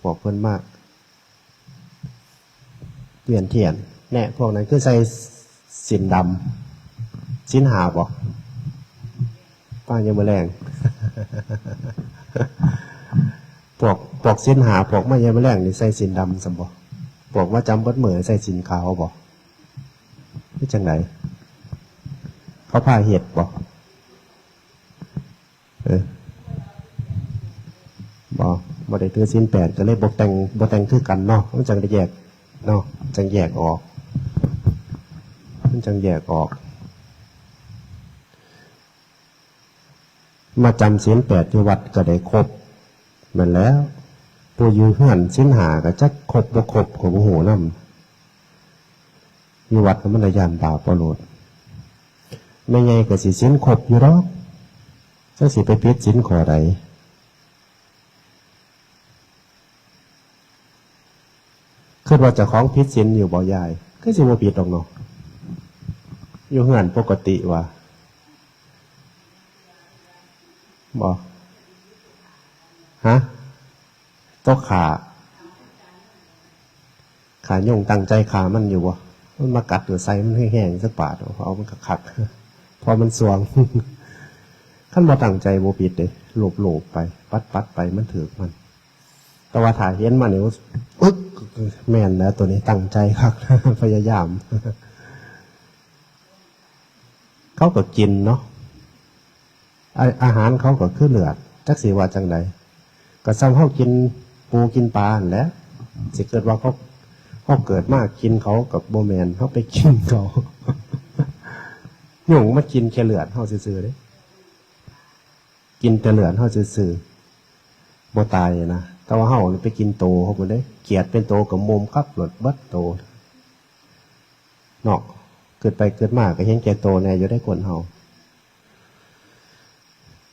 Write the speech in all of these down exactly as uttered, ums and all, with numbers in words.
พวกเพิ่นมาเวียนเทียน แน่ พวกนั้นคือใส่ศีลดำ ศีลห้าบ่ ป้ายามมื้อแลง พวก พวกศีลห้า พวกมายามมื้อแลงนี่ใส่ศีลดำซั่นบ่ พวกว่าจำเบิดมื้อใส่ศีลขาวบ่ คือจั่งใด เขาพาเฮ็ดบ่ เออ บ่ บ่ได้ถือศีลแปด ก็เลยบ่แต่ง บ่แต่งคือกันเนาะ มันจั่งได้แยกเนาะ จั่งแยกออก มันจั่งแยกออก มาจำศีลแปดอยู่วัดก็ได้ครบ แม่นแล้ว ผู้อยู่เฮือนศีลห้าก็จักครบบ่ครบก็บ่ฮู้นำ อยู่วัดก็มันได้ย้านบาปเอาโลด แม่ใหญ่ก็สิศีลครบอยู่ดอก จักสิไปผิดศีลข้อใด คิดว่าเจ้าของผิดศีลอยู่บ่ยาย คือสิบ่ผิดดอกเนาะ อยู่เฮือนปกติว่า บ่ ฮะ ตกขา ขายุงตั้งใจฆ่ามันอยู่บ่ มันมากัดตัวใส่มันแห้งๆ สักบาด เอามันคักๆ พอมันสวง คันบ่ตั้งใจบ่ผิดเด้ โลบๆ ไป ปัดๆ ไป มันถืกมัน แต่ว่าถ้าเห็นมันนี่ อึ๊ก แม่นแล้ว ตัวนี้ตั้งใจคัก พยายาม เขาก็กินเนาะ อา- อาหารเขาก็คือเลือด จักสิว่าจั่งใด ก็ส่ำเฮากินปูกินปลาหั่นแหละ สิคิดว่าเขา เขาเกิดมากินเขาก็บ่แม่น เขาไปกินเขา ยุงมากินแค่เลือดเฮาซื่อๆ เด้ กินแต่เลือดเฮาซื่อๆ บ่ตายนะ แต่ว่าเฮานี่ไปกินโตเขาพุ้นเด้ เขียดเป็นโตก็มุมคักโลดเบิดโต เนาะ คิดไปคิดมาก็เห็นแก่โตแน่อยู่เด้คนเฮา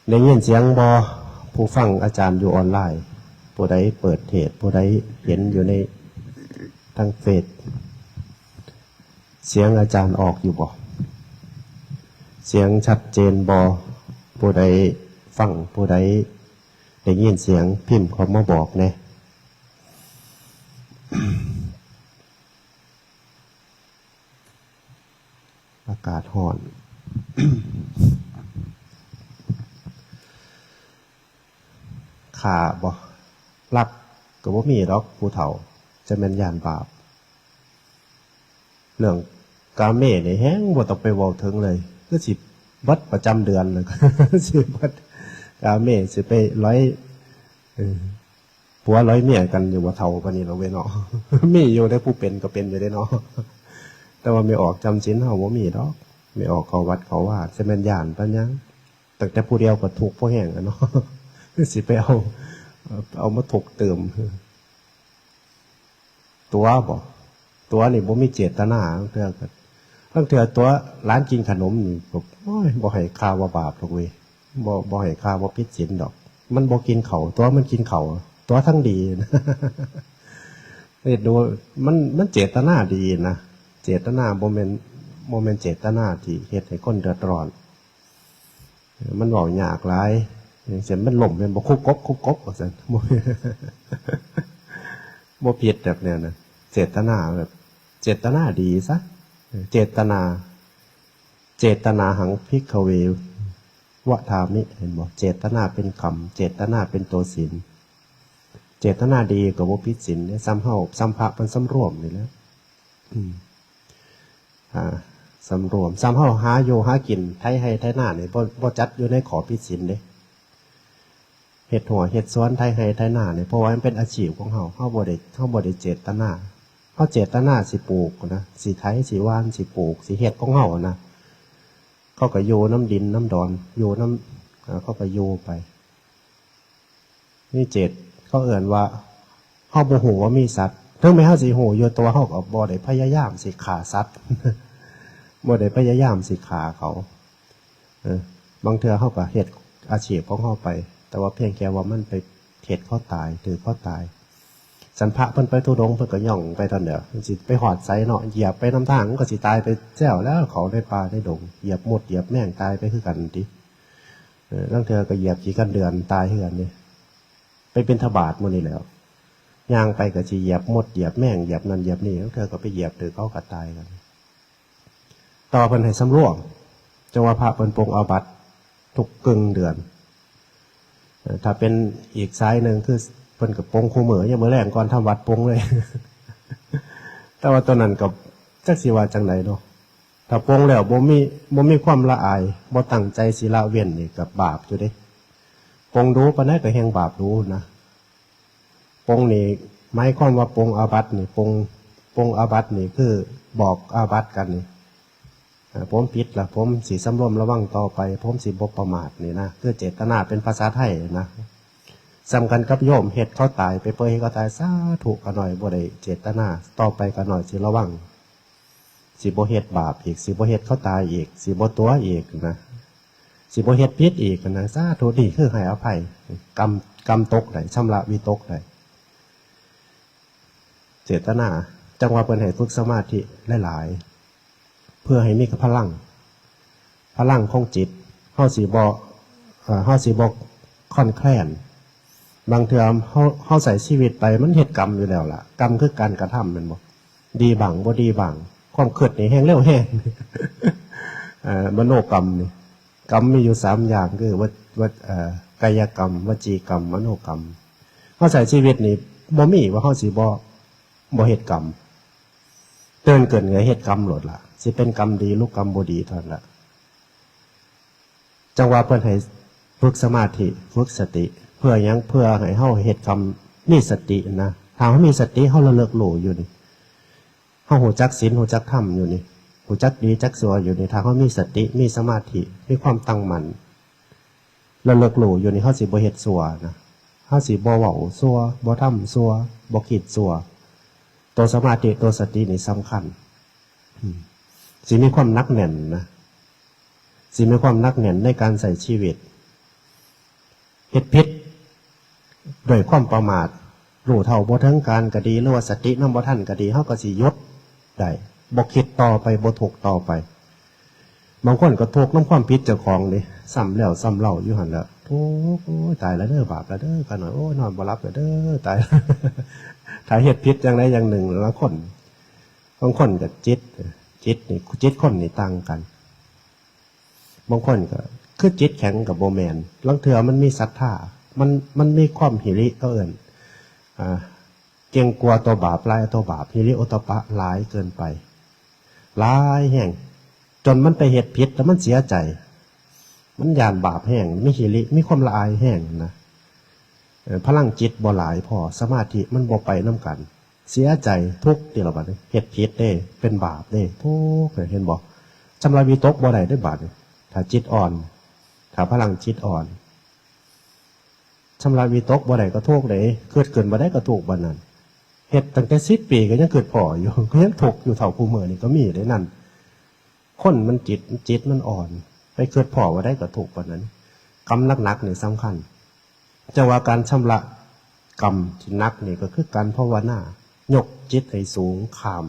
ได้ยินเสียงบ่ ผู้ฟังอาจารย์อยู่ออนไลน์ ผู้ใดเปิดเทศน์ ผู้ใดเห็นอยู่ในทางเฟซ เสียงอาจารย์ออกอยู่บ่ เสียงชัดเจนบ่ ผู้ใดฟัง ผู้ใดได้ยินเสียง พิมพ์เข้ามาบอกแหน่ อากาศร้อน ฆ่าบ่ ลักก็บ่มีดอกผู้เฒ่า จะแม่นย้านบาป เรื่องกาเมนี่แฮงบ่ต้องไปเว้าถึงเลย คือสิเบิดประจำเดือนเลย สิเบิดกาเม สิไปร้อย เออ ผัวร้อยเมียกันอยู่บ่เฒ่าปานนี้หรอกเว้ยเนาะ มีอยู่เด้ ผู้เป็นก็เป็นอยู่เด้เนาะ แต่ว่าแม่ออกจำศีลเฮาบ่มีดอก แม่ออกเข้าวัดเข้าวา จะแม่นย้านปานหยัง ตั้งแต่ผู้เดียวก็ทุกข์พอแฮงแล้วเนาะ สิไปเอา เอามาทุกข์เติม ตั๋วบ่ ตั๋วนี่บ่มีเจตนา ลางเทื่อก็ ลางเทื่อตั๋วหลานกินขนมนี่ก็ โอ้ย บ่ให้ค่าว่าบาปดอกเว้ย บ่ บ่ให้ค่าว่าผิดศีลดอก มันบ่กินข้าว ตั๋วมันกินข้าว ตั๋วทั้งดี เฮ็ดดู มัน มันเจตนาดีนะ เจตนาบ่แม่น บ่แม่นเจตนาที่เฮ็ดให้คนเดือดร้อน มันเว้ายากหลาย อย่างเช่นมันล้มแม่นบ่ คุกกบ คุกกบ ว่าซั่น บ่ บ่ผิดแบบแนวนั้น เจตนาแบบ เจตนาดีซะ เจตนา เจตนาหัง ภิกขเว วะทามิ เห็นบ่ เจตนาเป็นกรรม เจตนาเป็นตัวศีล เจตนาดีก็บ่ผิดศีลเด้ ส่ำเฮา ส่ำพระเพิ่นสำรวมนี่แหละ อืม อ่า สำรวม ส่ำเฮาหาอยู่หากิน ไถไฮ่ไถนานี่ บ่ บ่จัดอยู่ในข้อผิดศีลเด้ เฮ็ดหัวเฮ็ดสวน ไถไฮ่ไถนานี่ เพราะว่ามันเป็นอาชีพของเฮา เฮาบ่ได้ เฮาบ่ได้เจตนา เฮาเจตนาสิปลูกนะ สิไถ สิหว่าน สิปลูก สิเฮ็ดของเฮานะ เขาก็อยู่นำดินนำดอน อยู่นำ อ่า เขาก็อยู่ไป นี่เจต เขาเอิ้นว่า เฮาบ่ฮู้ว่ามีสัตว์ ถึงแม้เฮาสิฮู้อยู่ แต่ว่าเฮาก็บ่ได้พยายามสิฆ่าสัตว์ บ่ได้พยายามสิฆ่าเขา เออ บางเทื่อเฮาก็เฮ็ดอาชีพของเฮาไป แต่ว่าเพียงแค่ว่ามันไปเฮ็ดเขาตาย ถืกเขาตาย ซั่นพระเพิ่นไปธุดงค์ เพิ่นก็ย่องไปเท่านั้นแหละ มันสิไปฮอดไสเนาะ เหยียบไปนำทาง มันก็สิตายไปแล้ว เขาในป่าในดง เหยียบมด เหยียบแมง ตายไปคือกันติ เออ ลางเทื่อก็เหยียบขี้กันเดือน ตายคือกันนี่ ไปบิณฑบาตมื้อนี้แหล้ว ย่างไปก็สิเหยียบมดเหยียบแมงเหยียบนั่นเหยียบนี่ ลางเทื่อก็ไปเหยียบถืกเขาก็ตายกัน แต่ว่าเพิ่นให้สำรวม จั่งว่าพระเพิ่นปลงอาบัติทุกกึ่งเดือน เอ่อ ถ้าเป็นอีกสายหนึ่งคือเพิ่นก็ปลงคู่มื้อ ยามมื้อแลงก่อนทำวัตรปลงเลย แต่ว่าตอนนั้นก็จักสิว่าจั่งใดเนาะ ถ้าปลงแล้วบ่มี บ่มีความละอาย บ่ตั้งใจสิละเว้นนี่ก็บาปอยู่เด้ ปลงดูปานใดก็แฮ่งบาปดูนะ ปลงนี่หมายความว่าปลงอาบัตินี่ ปลง ปลงอาบัตินี่คือบอกอาบัติกันนี่ อ่า ผมผิดละ ผมสิสำรวมระวังต่อไป ผมสิบ่ประมาทนี่นะ คือเจตนาเป็นภาษาไทยนะ ส่ำกันกับโยมเฮ็ดเขาตาย ไปเปยให้เขาตาย สาธุ ข้าน้อยบ่ได้เจตนา ต่อไปข้าน้อยสิระวัง สิบ่เฮ็ดบาปอีก สิบ่เฮ็ดเขาตายอีก สิบ่ตั๋วอีกนะ สิบ่เฮ็ดผิดอีกนะ สาธุ นี่คือให้อภัย กรรม กรรมตกได้ ชำระวิตกได้ เจตนา จั่งว่าเพิ่นให้ฝึกสมาธิหลายๆ เพื่อให้มีพลัง พลังของจิต เฮาสิบ่ เอ่อ เฮาสิบ่คลอนแคลน บางเทื่อเฮา เฮาใช้ชีวิตไป มันเฮ็ดกรรมอยู่แล้วล่ะ กรรมคือการกระทำแม่นบ่ ดีบ้าง บ่ดีบ้าง ความคิดนี่แฮ่งเร็วแฮง เอ่อ มโนกรรมนี่ กรรมมีอยู่สามอย่าง คือว- ว- เอ่อ กายกรรม วจีกรรม มโนกรรม เฮาใช้ชีวิตนี่บ่มีว่าเฮาสิบ่ บ่เฮ็ดกรรม ตื่นขึ้นก็เฮ็ดกรรมโลดล่ะ สิเป็นกรรมดีหรือกรรมบ่ดีเท่านั้นล่ะ จั่งว่าเพิ่นให้ฝึกสมาธิ ฝึกสติ เพื่อหยัง เพื่อให้เฮาเฮ็ดกรรมมีสตินะ ถ้าเฮามีสติ เฮาระลึกรู้อยู่นี่ เฮาฮู้จักศีล ฮู้จักธรรมอยู่นี่ ฮู้จักดีจักชั่วอยู่นี่ ถ้าเฮามีสติ มีสมาธิ มีความตั้งมั่น ระลึกรู้อยู่นี่ เฮาสิบ่เฮ็ดชั่วนะ เฮาสิบ่เว้าชั่ว บ่ทำชั่ว บ่คิดชั่ว ตัวสมาธิ ตัวสตินี่สำคัญ อืม สิมีความหนักแน่นนะ สิมีความหนักแน่นในการใช้ชีวิต เฮ็ดผิดด้วยความประมาท รู้เท่าบ่ถึงการก็ดี หรือว่าสตินำบ่ทันก็ดี เฮาก็สิหยุดได้ บ่คิดต่อไป บ่ทุกข์ต่อไป บางคนก็ทุกข์นำความผิดเจ้าของเด้ ซ้ำแล้วซ้ำเล่าอยู่หั่นแหละ ทุกข์ โอ้ย ตายแล้วเด้อ บาปแล้วเด้อ ข้าน้อย โอ้ย นอนบ่หลับแล้วเด้อ ตาย ถ้าเฮ็ดผิดอย่างใดอย่างหนึ่ง บางคน บางคนก็จิต จิตนี่ จิตคนนี่ต่างกัน บางคนก็คือจิตแข็งก็บ่แม่น ลางเทื่อมันมีศรัทธา มัน มันมีความหิริ เขาเอิ้น อ่า เกรงกลัวต่อบาป หลายต่อบาป หิริโอตตัปปะหลายเกินไป หลายแฮง จนมันไปเฮ็ดผิดแล้วมันเสียใจ มันย้านบาปแฮง มีหิริ มีความละอายแฮงนะ เอ่อ พลังจิตบ่หลายพอ สมาธิมันบ่ไปนำกัน เสียใจ ทุกข์ติล่ะบัดนี้ เฮ็ดผิดเด้ เป็นบาปเด้ ทุกข์ เห็นบ่ ชำระวิตกบ่ได้เด้บาดนี้ ถ้าจิตอ่อน ถ้าพลังจิตอ่อน ชำระวิตกบ่ได้ก็ทุกข์เด้ คิดขึ้นบ่ได้ก็ทุกข์บัดนั้น เฮ็ดตั้งแต่สิบปีก็ยังคิดพ้ออยู่ ก็ยังทุกข์อยู่เท่าผู้มื้อนี้ก็มีเด้นั่น คนมันจิต จิตมันอ่อน ไปคิดพ้อบ่ได้ก็ทุกข์บัดนั้น กรรมหนักๆนี่สำคัญ จั่งว่าการชำระกรรมที่หนักนี่ก็คือการภาวนา ยกจิตให้สูง ข้าม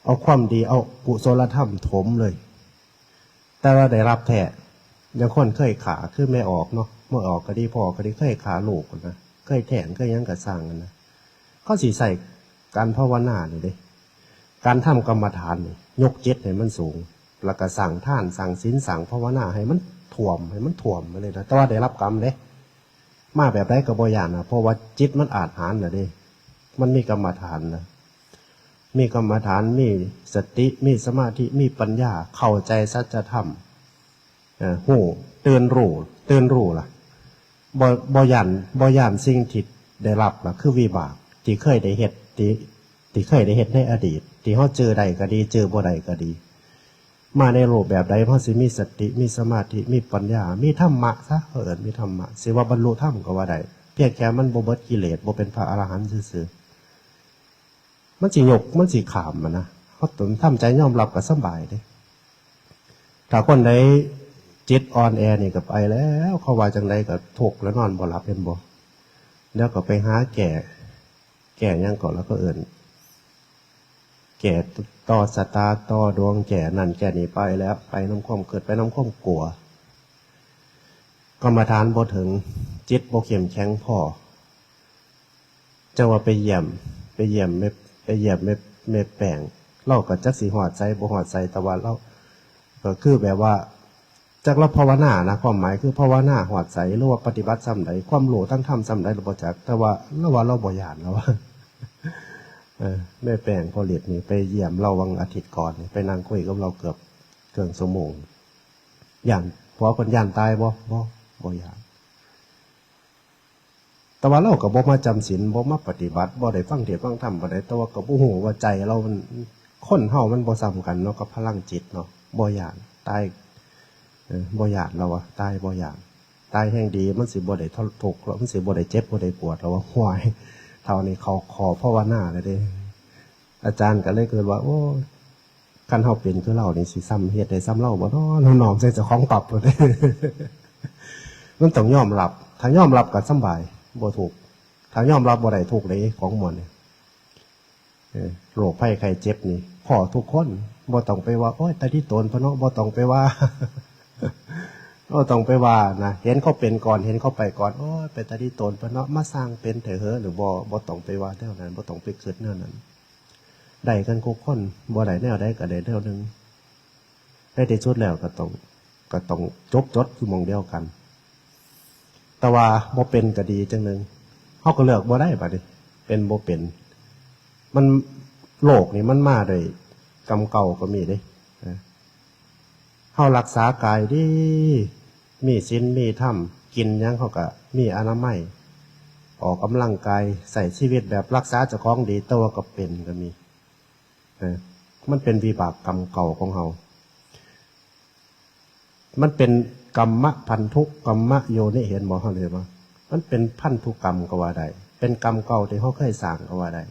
เอาความดี เอากุศลธรรมถมเลย แต่ว่าได้รับแท้ อย่างคนเคยฆ่า คือแม่ออกเนาะ แม่ออกก็ดี พ่อก็ดี เคยฆ่าลูกนะ เคยแท้ง เคยหยังก็ซ่างนั่นนะ เขาสิใช้การภาวนานี่เด้ การทำกรรมฐานนี่ ยกจิตให้มันสูง แล้วก็สร้างทาน สร้างศีล สร้างภาวนาให้มันท่วม ให้มันท่วมไปเลยนะ แต่ว่าได้รับกรรมเด้ มาแบบใดก็บ่ย้านนะ เพราะว่าจิตมันอาจหาญแล้วเด้ มันมีกรรมฐานนะ มีกรรมฐาน มีสติ มีสมาธิ มีปัญญา เข้าใจสัจธรรม เอ่อ ฮู้ ตื่นรู้ ตื่นรู้ล่ะ บ่ บ่ย้าน บ่ย้านสิ่งที่ได้รับล่ะ คือวิบากที่เคยได้เฮ็ด ที่ ที่เคยได้เฮ็ดในอดีต ที่เฮาเจอได้ก็ดี เจอบ่ได้ก็ดี มาในรูปแบบใด เฮาสิมีสติ มีสมาธิ มีปัญญา มีธรรมะซะ เขาเอิ้นมีธรรมะ สิว่าบรรลุธรรมก็ว่าได้ เพียงแค่มันบ่เบิดกิเลส บ่เป็นพระอรหันต์ซื่อๆ มันสิยก มันสิข้ามอะนะ เฮาต้องทำใจยอมรับก็สำบายเด้ ถ้าคนใดจิตอ่อนแอนี่ก็ไปแล้ว เขาว่าจั่งใดก็ทุกข์แล้วนอนบ่หลับ เห็นบ่ แล้วก็ไปหาแก้ แก้หยังก็ แล้วก็เอิ้น แก้ต่อชะตา ต่อดวง แก้นั่นแก้นี่ไปแล้ว ไปนำความคิด ไปนำความกลัว กรรมฐานบ่ถึง จิตบ่เข้มแข็งพอ จั่งว่าไปเยี่ยม ไปเยี่ยมแม่ ไปเยี่ยมแม่ แม่แป้ง ลาวก็จักสิฮอดไสบ่ฮอดไส แต่ว่าลาวก็คือแบบว่า จักลาวภาวนานะ ความหมายคือภาวนาฮอดไส หรือว่าปฏิบัติส่ำใด ความรู้ทางธรรมส่ำใดลาวบ่จัก แต่ว่าลาวว่าลาวบ่ย้าน ลาวว่า เออ แม่แป้ง พ่อฤทธิ์นี่ ไปเยี่ยมลาววังอาทิตย์ก่อนนี่ ไปนั่งคุยกับลาวเกือบเกือบชั่วโมง ย้าน ผัวเพิ่นย้านตายบ่ บ่ บ่ย้าน แต่ว่าลาวก็บ่มาจำศีล บ่มาปฏิบัติ บ่ได้ฟังเทศน์ฟังธรรมปานใด แต่ว่าก็บ่ฮู้ว่าใจลาวมัน คนเฮามันบ่ส่ำกันเนาะ กับพลังจิตเนาะ บ่ย้าน ตาย เออ บ่ย้าน ลาวว่า ตายบ่ย้าน ตายแฮ่งดี มันสิบ่ได้ทุกข์ มันสิบ่ได้เจ็บ บ่ได้ปวด ลาวว่า ห้วย เฒ่านี้เข้าข้อภาวนาแล้วเด้ อาจารย์ก็เลยคิดว่า โอ้ย คันเฮาเป็นคือลาวนี่ สิส่ำ เฮ็ดได้ส่ำลาวบ่เนาะ น้อมใส่เจ้าของปรับเลย มันต้องยอมรับ ถ้ายอมรับก็สำบาย บ่ทุกข์ ถ้ายอมรับบ่ได้ ทุกข์เด้ ของหมู่นี่ เออ โรคภัยไข้เจ็บนี่ พ้อทุกคน บ่ต้องไปว่า โอ้ย ตาดีโตนเพิ่นเนาะ บ่ต้องไปว่า บ่ต้องไปว่านะ เห็นเขาเป็นก่อน เห็นเขาไปก่อน โอ้ย เป็นตาดีโตนเพิ่นเนาะ มาสร้างเป็นเถอะเหอะ หรือบ่ บ่ต้องไปว่าแนวนั้น บ่ต้องไปคิดแนวนั้น ได้กันทุกคน บ่ได้แนวใดก็ได้แนวหนึ่ง ในที่สุดแล้วก็ต้อง ก็ต้องจบจดอยู่หม่องเดียวกัน แต่ว่าบ่เป็นก็ดีจั่งหนึ่ง เฮาก็เลือกบ่ได้บัดนี้ เป็นบ่เป็น มัน โรคนี่มันมาด้วยกรรมเก่าก็มีเด้ นะ เฮารักษากายดี มีศีลมีธรรม กินหยังเฮาก็มีอนามัย ออกกำลังกาย ใช้ชีวิตแบบรักษาเจ้าของดี แต่ว่าก็เป็นก็มี นะ มันเป็นวิบากกรรมเก่าของเฮา มันเป็นกรรมะพันธุกรรมะโยนิ เห็นบ่ เฮาเรียกว่า มันเป็นพันธุกรรมก็ว่าได้ เป็นกรรมเก่าที่เฮาเคยสร้างก็ว่าได้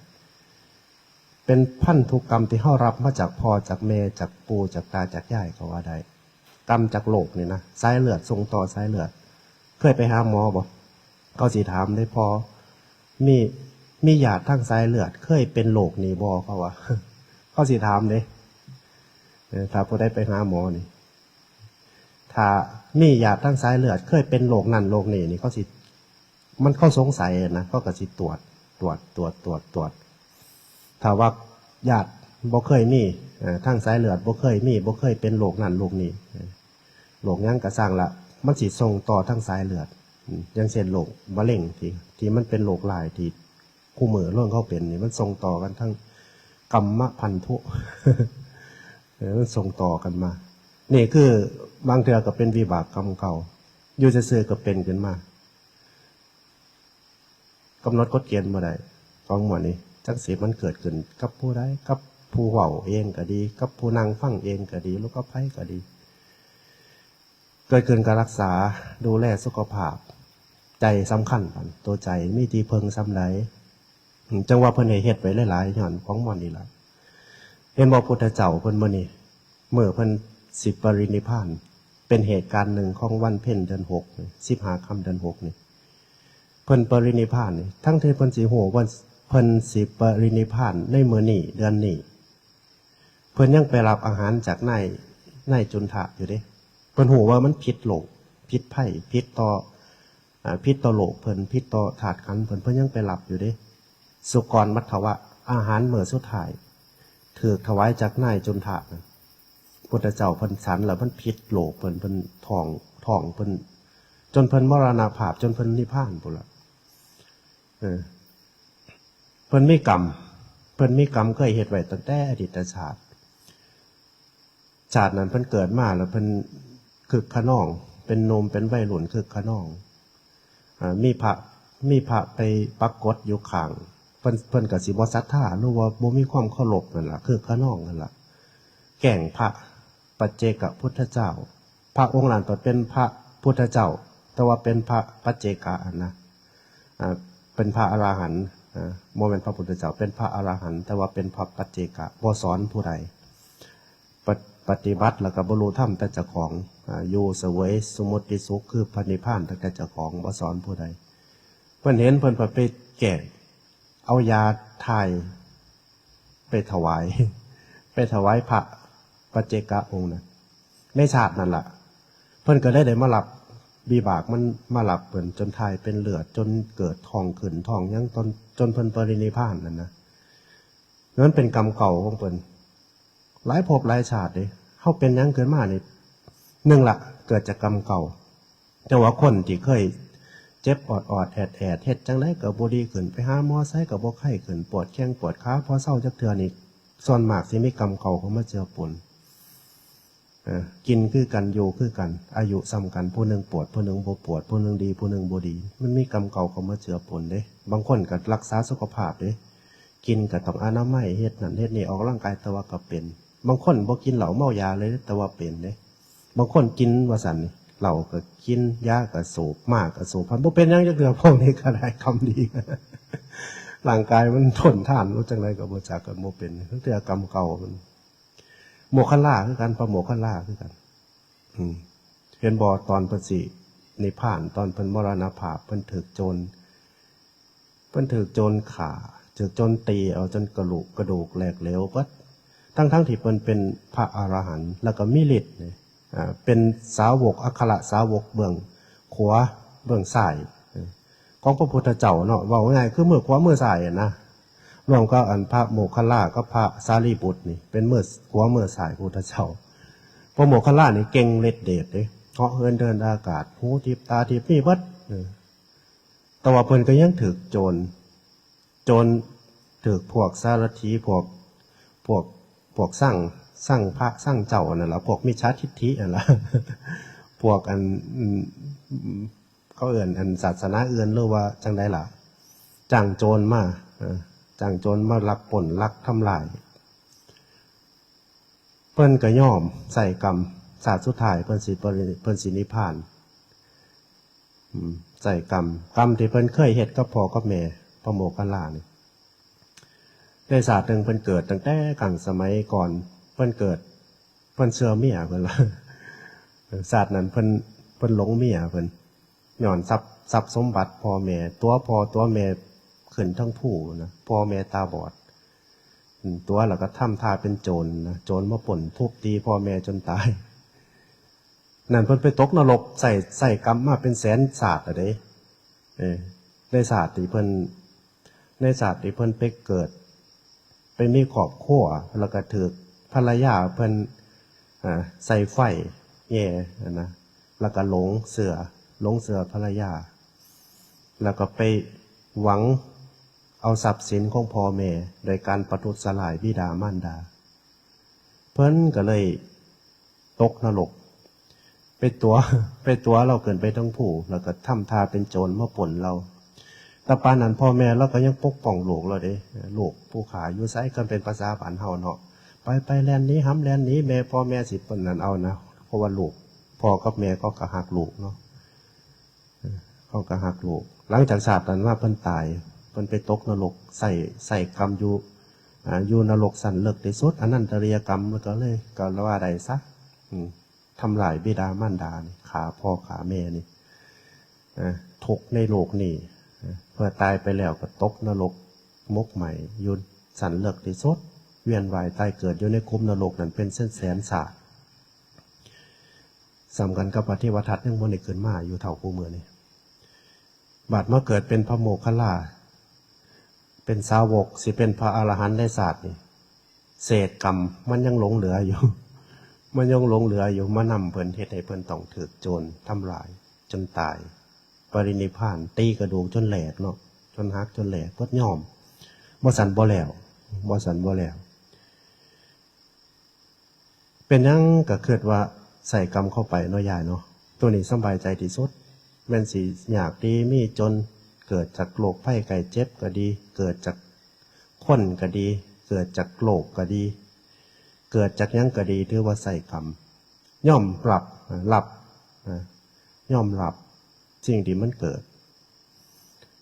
เป็นพันธุกรรมที่เฮารับมาจากพ่อ จากแม่ จากปู่ จากตา จากยายก็ว่าได้ กรรมจากโลกนี่นะ สายเลือดส่งต่อสายเลือด เคยไปหาหมอบ่ เขาสิถามเด้ พ่อ มี มีญาติทางสายเลือดเคยเป็นโรคนี่บ่ เขาว่า เขาสิถามเด้ เออ ถ้าผู้ใดไปหาหมอนี่ ถ้ามีญาติทางสายเลือดเคยเป็นโรคนั่นโรคนี้นี่ เขาสิ มัน เขาสงสัยนะ เขาก็สิตรวจ ตรวจ ตรวจ ตรวจ ตรวจ ถ้าว่าญาติบ่เคยมี เอ่อ ทางสายเลือดบ่เคยมี บ่เคยเป็นโรคนั่นโรคนี้ เอ่อ โรคหยังก็ซ่างละ มันสิส่งต่อทางสายเลือด อืม อย่างเช่นโรคมะเร็งที่ ที่มันเป็นโรคร้ายที่คู่มื้อเรื่องเขาเป็นนี่ มันส่งต่อกันทางกรรมะพันธุ เออ มันส่งต่อกันมา นี่คือบางเทื่อก็เป็นวิบากกรรมเก่า อยู่ซื่อๆก็เป็นขึ้นมา กำหนดกฎเกณฑ์บ่ได้ ของหมวดนี้ จักสิมันเกิดขึ้นกับผู้ใด กับผู้เว้าเองก็ดี กับผู้นั่งฟังเองก็ดี หรือกับไผก็ดี เกิดขึ้นก็รักษา ดูแลสุขภาพ ใจสำคัญปาน ตัวใจมีที่เพิ่งส่ำใด อืม จั่งว่าเพิ่นให้เฮ็ดไว้หลายๆ ย้อนของหมวดนี้ล่ะ เห็นบ่ พุทธเจ้าเพิ่นมื้อนี้ มื้อเพิ่นสิปรินิพพาน เป็นเหตุการณ์หนึ่งของวันเพ็ญเดือนหก สิบห้าค่ำเดือนหกนี่ เพิ่นปรินิพพานนี่ ทั้งที่เพิ่นสิฮู้ว่าเพิ่นสิปรินิพพานในมื้อนี้ เดือนนี้ เพิ่นยังไปรับอาหารจากนาย นายจุนทะอยู่เด้ เพิ่นฮู้ว่ามันผิดโลก ผิดภัย ผิดต่อ อ่า ผิดต่อโลกเพิ่น ผิดต่อธาตุขันธ์เพิ่น เพิ่นยังไปรับอยู่เด้ สุกรมัทวะ อาหารมื้อสุดท้าย ถูกถวายจากนายจุนทะนะ พุทธเจ้าเพิ่นฉันแล้วมันผิดโลกเพิ่น เพิ่นท้อง ท้องเพิ่น จนเพิ่นมรณภาพ จนเพิ่นนิพพานพู้นล่ะ เออ เพิ่นมีกรรม เพิ่นมีกรรมเคยเฮ็ดไว้ตั้งแต่อดีตชาติ ชาตินั้นเพิ่นเกิดมาแล้วเพิ่นคึกคะนอง เป็นหนุ่มเป็นวัยรุ่นคึกคะนอง อ่า มีพระ มีพระไปปรากฏอยู่ข้าง เพิ่น เพิ่นก็สิบ่ศรัทธา หรือว่าบ่มีความเคารพนั่นล่ะ คึกคะนองนั่นล่ะ แกล้งพระปัจเจกพุทธเจ้า พระองค์นั้นก็เป็นพระพุทธเจ้า แต่ว่าเป็นพระปัจเจกะหั่นนะ อ่า เป็นพระอรหันต์ อ่า บ่แม่นพระพุทธเจ้า เป็นพระอรหันต์ แต่ว่าเป็นพระปัจเจกะ บ่สอนผู้ใด ปะ- ปฏิบัติแล้วก็บรรลุธรรมแต่เจ้าของ อ่า อยู่เสวยสมมุติสุข คือพระนิพพานตั้งแต่เจ้าของ บ่สอนผู้ใด เพิ่นเห็นเพิ่นไปแกล้ง เอายาถ่ายไปถวาย ไปถวายพระปัจเจกะองค์นั้น ในชาตินั้นล่ะ เพิ่นก็เลยได้มารับ วิบากมันมารับเพิ่นจนถ่ายเป็นเลือด จนเกิดท้องขึ้นท้องหยัง จน จนเพิ่นปรินิพพานนั่นนะ นั่นเป็นกรรมเก่าของเพิ่น หลายภพหลายชาติเด้ เฮาเป็นหยังขึ้นมานี่ หนึ่งละ เกิดจากกรรมเก่า แต่ว่าคนที่เคยเจ็บออดๆ แอดๆ เฮ็ดจั่งใดก็บ่ดีขึ้น ไปหาหมอไสก็บ่ไข้ขึ้น ปวดแข้งปวดขา พอเซาจักเทื่อนี่ ส่วนมากสิมีกรรมเก่าเข้ามาเจือปน เออ กินคือกัน อยู่คือกัน อายุส่ำกัน ผู้หนึ่งปวด ผู้หนึ่งบ่ปวด ผู้หนึ่งดี ผู้หนึ่งบ่ดี มันมีกรรมเก่าเข้ามาเจือปนเด้ บางคนก็รักษาสุขภาพเด้ กินก็ต้องอนามัย เฮ็ดนั่นเฮ็ดนี่ ออกกำลังกาย แต่ว่าก็เป็น บางคนบ่กินเหล้าเมายาเลย แต่ว่าเป็นเด้ บางคนกินว่าซั่นนี่ เหล้าก็กิน ยาก็สูบ หมากก็สูบ พันบ่เป็นหยังจักเทื่อ พวกนี้ก็ได้กรรมดี ร่างกายมันทนทาน รู้จั่งใดก็บ่จัก ก็บ่เป็น เทื่อกรรมเก่ามัน โมคคัลลาคือกัน พระโมคคัลลาคือกัน อืม เห็นบ่ ตอนเพิ่นสินิพพาน ตอนเพิ่นมรณภาพ เพิ่นถูกโจร เพิ่นถูกโจรฆ่า ถูกโจรตีเอาจนกระดูก กระดูกแหลกเหลวเบิด ทั้งๆที่เพิ่นเป็นพระอรหันต์ แล้วก็มีฤทธิ์นี่ อ่า เป็นสาวก อัครสาวกเบื้องขวา เบื้องซ้าย ของพระพุทธเจ้าเนาะ เว้าง่ายคือมือขวามือซ้ายอะนะ รวมกับอันพระโมคคัลลากับพระสารีบุตรนี่ เป็นมือขวามือซ้ายพุทธเจ้า พระโมคคัลลานี่เก่งฤทธิ์เดชเด้ เหาะเหินเดินอากาศ หูทิพย์ตาทิพย์มีเบิด เออ แต่ว่าเพิ่นก็ยังถูกโจร โจรถูกพวกสารถี พวก พวก พวกซัง ซังพระซังเจ้านั่นล่ะ พวกมิจฉาทิฏฐินั่นล่ะ พวกอัน อืม เขาเอิ้นอันศาสนาอื่นหรือว่าจั่งใดล่ะ จ้างโจรมา เออ จ้างโจรมาลักปล้นลักทำลาย เพิ่นก็ยอมใช้กรรม ชาติสุดท้ายเพิ่นสิปริ เพิ่นสินิพพาน อืม ใช้กรรม กรรมที่เพิ่นเคยเฮ็ดกับพ่อกับแม่ พระโมคคัลลานี่ ในชาติหนึ่งเพิ่นเกิดตั้งแต่ครั้งสมัยก่อน เพิ่นเกิด เพิ่นเชื่อเมียเพิ่นว่า ชาตินั้นเพิ่น เพิ่นหลงเมียเพิ่น ย้อนทรัพย์ ทรัพย์สมบัติพ่อแม่ ตั๋วพ่อตั๋วแม่ขึ้นเทิงภูนะ พ่อแม่ตาบอด อืม ตั๋วแล้วก็ทำท่าเป็นโจรนะ โจรมาปล้นทุบตีพ่อแม่จนตาย นั่นเพิ่นไปตกนรก ใช้ ใช้กรรมมาเป็นแสนชาติแล้วเด้ เออ ในชาติที่เพิ่น ในชาติที่เพิ่นไปเกิด ไปมีครอบครัว แล้วก็ถูกภรรยาเพิ่น อ่า ใส่ไฟแย่หั้นนะ แล้วก็หลงเชื่อ หลงเชื่อภรรยา แล้วก็ไปหวังเอาทรัพย์สินของพ่อแม่ โดยการประทุษร้ายบิดามารดา เพิ่นก็เลยตกนรก ไปตั๋ว ไปตั๋วลาวขึ้นไปเทิงภู แล้วก็ทำท่าเป็นโจรมาปล้นลาว แต่ปานนั้นพ่อแม่ลาวก็ยังปกป้องลูกลาวเด้ ลูกผู้ข้าอยู่ไส คันเป็นภาษาบ้านเฮาเนาะ ไป ไป แล่นหนีหำ แล่นหนีแม่ พ่อแม่สิปล้นนั่นเอานะ เพราะว่าลูก พ่อกับแม่เขาก็ฮักลูกเนาะ เออ เขาก็ฮักลูก หลังจากชาตินั้นมาเพิ่นตาย เพิ่นไปตกนรก ใช้ ใช้กรรมอยู่ อ่า อยู่นรกชั้นเลิกที่สุด อนันตริยกรรม มันก็เลย ก็ว่าได้ซะ อืม ทำร้ายบิดามารดานี่ ฆ่าพ่อฆ่าแม่นี่ อ่า ทุกข์ในโลกนี้ อ่า เมื่อตายไปแล้วก็ตกนรก หมกไหม้อยู่ชั้นเลิกที่สุด เวียนว่ายตายเกิดอยู่ในขุมนรกนั้นเป็นแสนๆ ชาติ ส่ำกันกับพระเทวทัตยังบ่ได้ขึ้นมาอยู่เท่าผู้มื้อนี้ บัดมาเกิดเป็นพระโมคคัลลา เป็นสาวก สิเป็นพระอรหันต์ในชาตินี้ เศษกรรมมันยังหลงเหลืออยู่ มันยังหลงเหลืออยู่ มานำเพิ่น เฮ็ดให้เพิ่นต้องถูกโจรทำลายจนตาย ปรินิพพาน ตีกระดูกจนแหลกเนาะ จนหักจนแหลก เบิดยอม บ่ซั้นบ่แล้ว บ่ซั้นบ่แล้ว เป็นหยังก็คิดว่าใส่กรรมเข้าไปเนาะยายเนาะ ตัวนี้สำบายใจที่สุด แม่นสิยากดีมีจน เกิดจากโรคภัยไข้เจ็บก็ดี เกิดจากคนก็ดี เกิดจากโรคก็ดี เกิดจากหยังก็ดี ถือว่าใส่กรรม ยอมรับ รับ ยอมรับสิ่งที่มันเกิด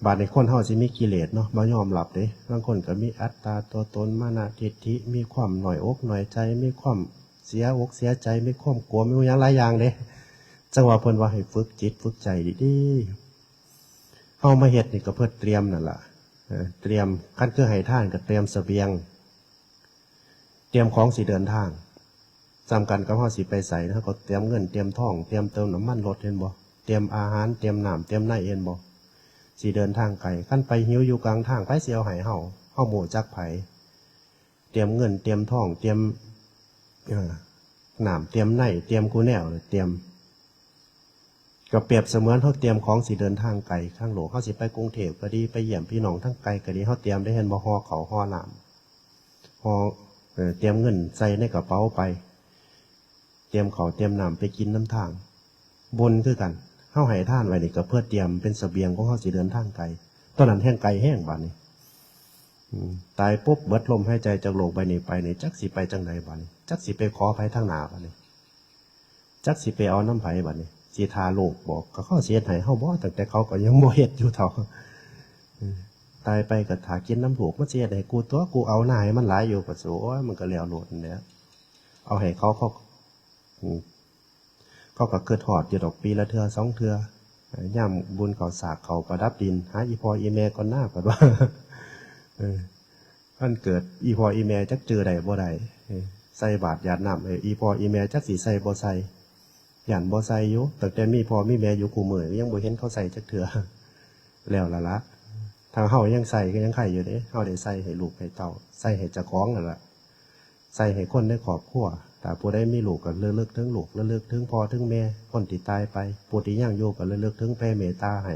บาดนี้คนเฮาสิมีกิเลสเนาะ บ่ยอมรับเด้ บางคนก็มีอัตตาตัวตน มานะทิฏฐิ มีความน้อยอกน้อยใจ มีความเสียอกเสียใจ มีความกลัว มีหยังหลายอย่างเด้ จั่งว่าเพิ่นว่าให้ฝึกจิตฝึกใจดีๆ เฮามาเฮ็ดนี่ก็เพื่อเตรียมนั่นล่ะ เออ เตรียม คันคือให้ทานก็เตรียมเสบียง เตรียมของสิเดินทาง ส่ำกันกับเฮาสิไปไสนะ เฮาก็เตรียมเงิน เตรียมทอง เตรียมเติมน้ำมันรถ เห็นบ่ ตรียมอาหาร เตรียมน้ำ เตรียมใน เห็นบ่ สิเดินทางไกล คันไปหิวอยู่กลางทาง ไผสิเอาให้เฮา เฮาบ่รู้จักไผ เตรียมเงิน เตรียมทอง เตรียม เอ่อ น้ำ เตรียมใน เตรียมกูแนว เตรียม ก็เปรียบเสมือนเฮาเตรียมของสิเดินทางไกลทางโลก เฮาสิไปกรุงเทพฯก็ดี ไปเยี่ยมพี่น้องทางไกลก็ดี เฮาเตรียมได้ เห็นบ่ ห่อข้าว ห่อน้ำ ห่อ เอ่อ เตรียมเงินใส่ในกระเป๋าไป เตรียมข้าวเตรียมน้ำไปกินนำทาง บุญคือกัน เฮาให้ทานไว้นี่ก็เพื่อเตรียมเป็นเสบียงของเฮาสิเดินทางไกล ตอนนั้นแฮ่งไกลแฮงบาดนี้ อืม ตายปุ๊บ เบิดลมหายใจจากโลกใบนี้ไปนี่ จักสิไปจั่งใดบาดนี้ จักสิไปขอไผทางหน้าบาดนี้ จักสิไปเอานำไผบาดนี้ สิท่าโลกบ่ ก็เขาสิเฮ็ดให้เฮาบ่ ตั้งแต่เขาก็ยังบ่เฮ็ดอยู่เฒ่า อืม ตายไปก็ท่ากินนำลูก มันสิเฮ็ดให้กูตั๊ว กูเอาหน้าให้มันหลายอยู่ ก็สิ โอ้ย มันก็แล้วโลดนั่นแหละ เอาให้เขา เขา อืม เขาก็คิดฮอดอยู่ดอก ปีละเทื่อสองเทื่อ เอ่อ ยามบุญเข้าสาก เข้าประดับดิน หาอีพ่ออีแม่ก่อนหน้า เพิ่นว่า เออ คันเกิดอีพ่ออีแม่จักจื่อได้บ่ได้ เออ ใส่บาตรหยาดน้ำ เออ อีพ่ออีแม่จักสิใส่บ่ใส่ ย้านบ่ใส่อยู่ ตั้งแต่มีพ่อมีแม่อยู่คู่มื้อ ยังบ่เห็นเขาใส่จักเทื่อ แล้วล่ะละ ถ้าเฮายังใส่ก็ยังไคอยู่เด้ เฮาได้ใส่ให้ลูกให้เต้า ใส่ให้เจ้าของนั่นล่ะ ใส่ให้คนในครอบครัว ถ้าผู้ใดมีลูกก็ระลึกถึงลูก ระลึกถึงพ่อถึงแม่ คนที่ตายไป ผู้ที่ยังอยู่ก็ระลึกถึง แผ่เมตตาให้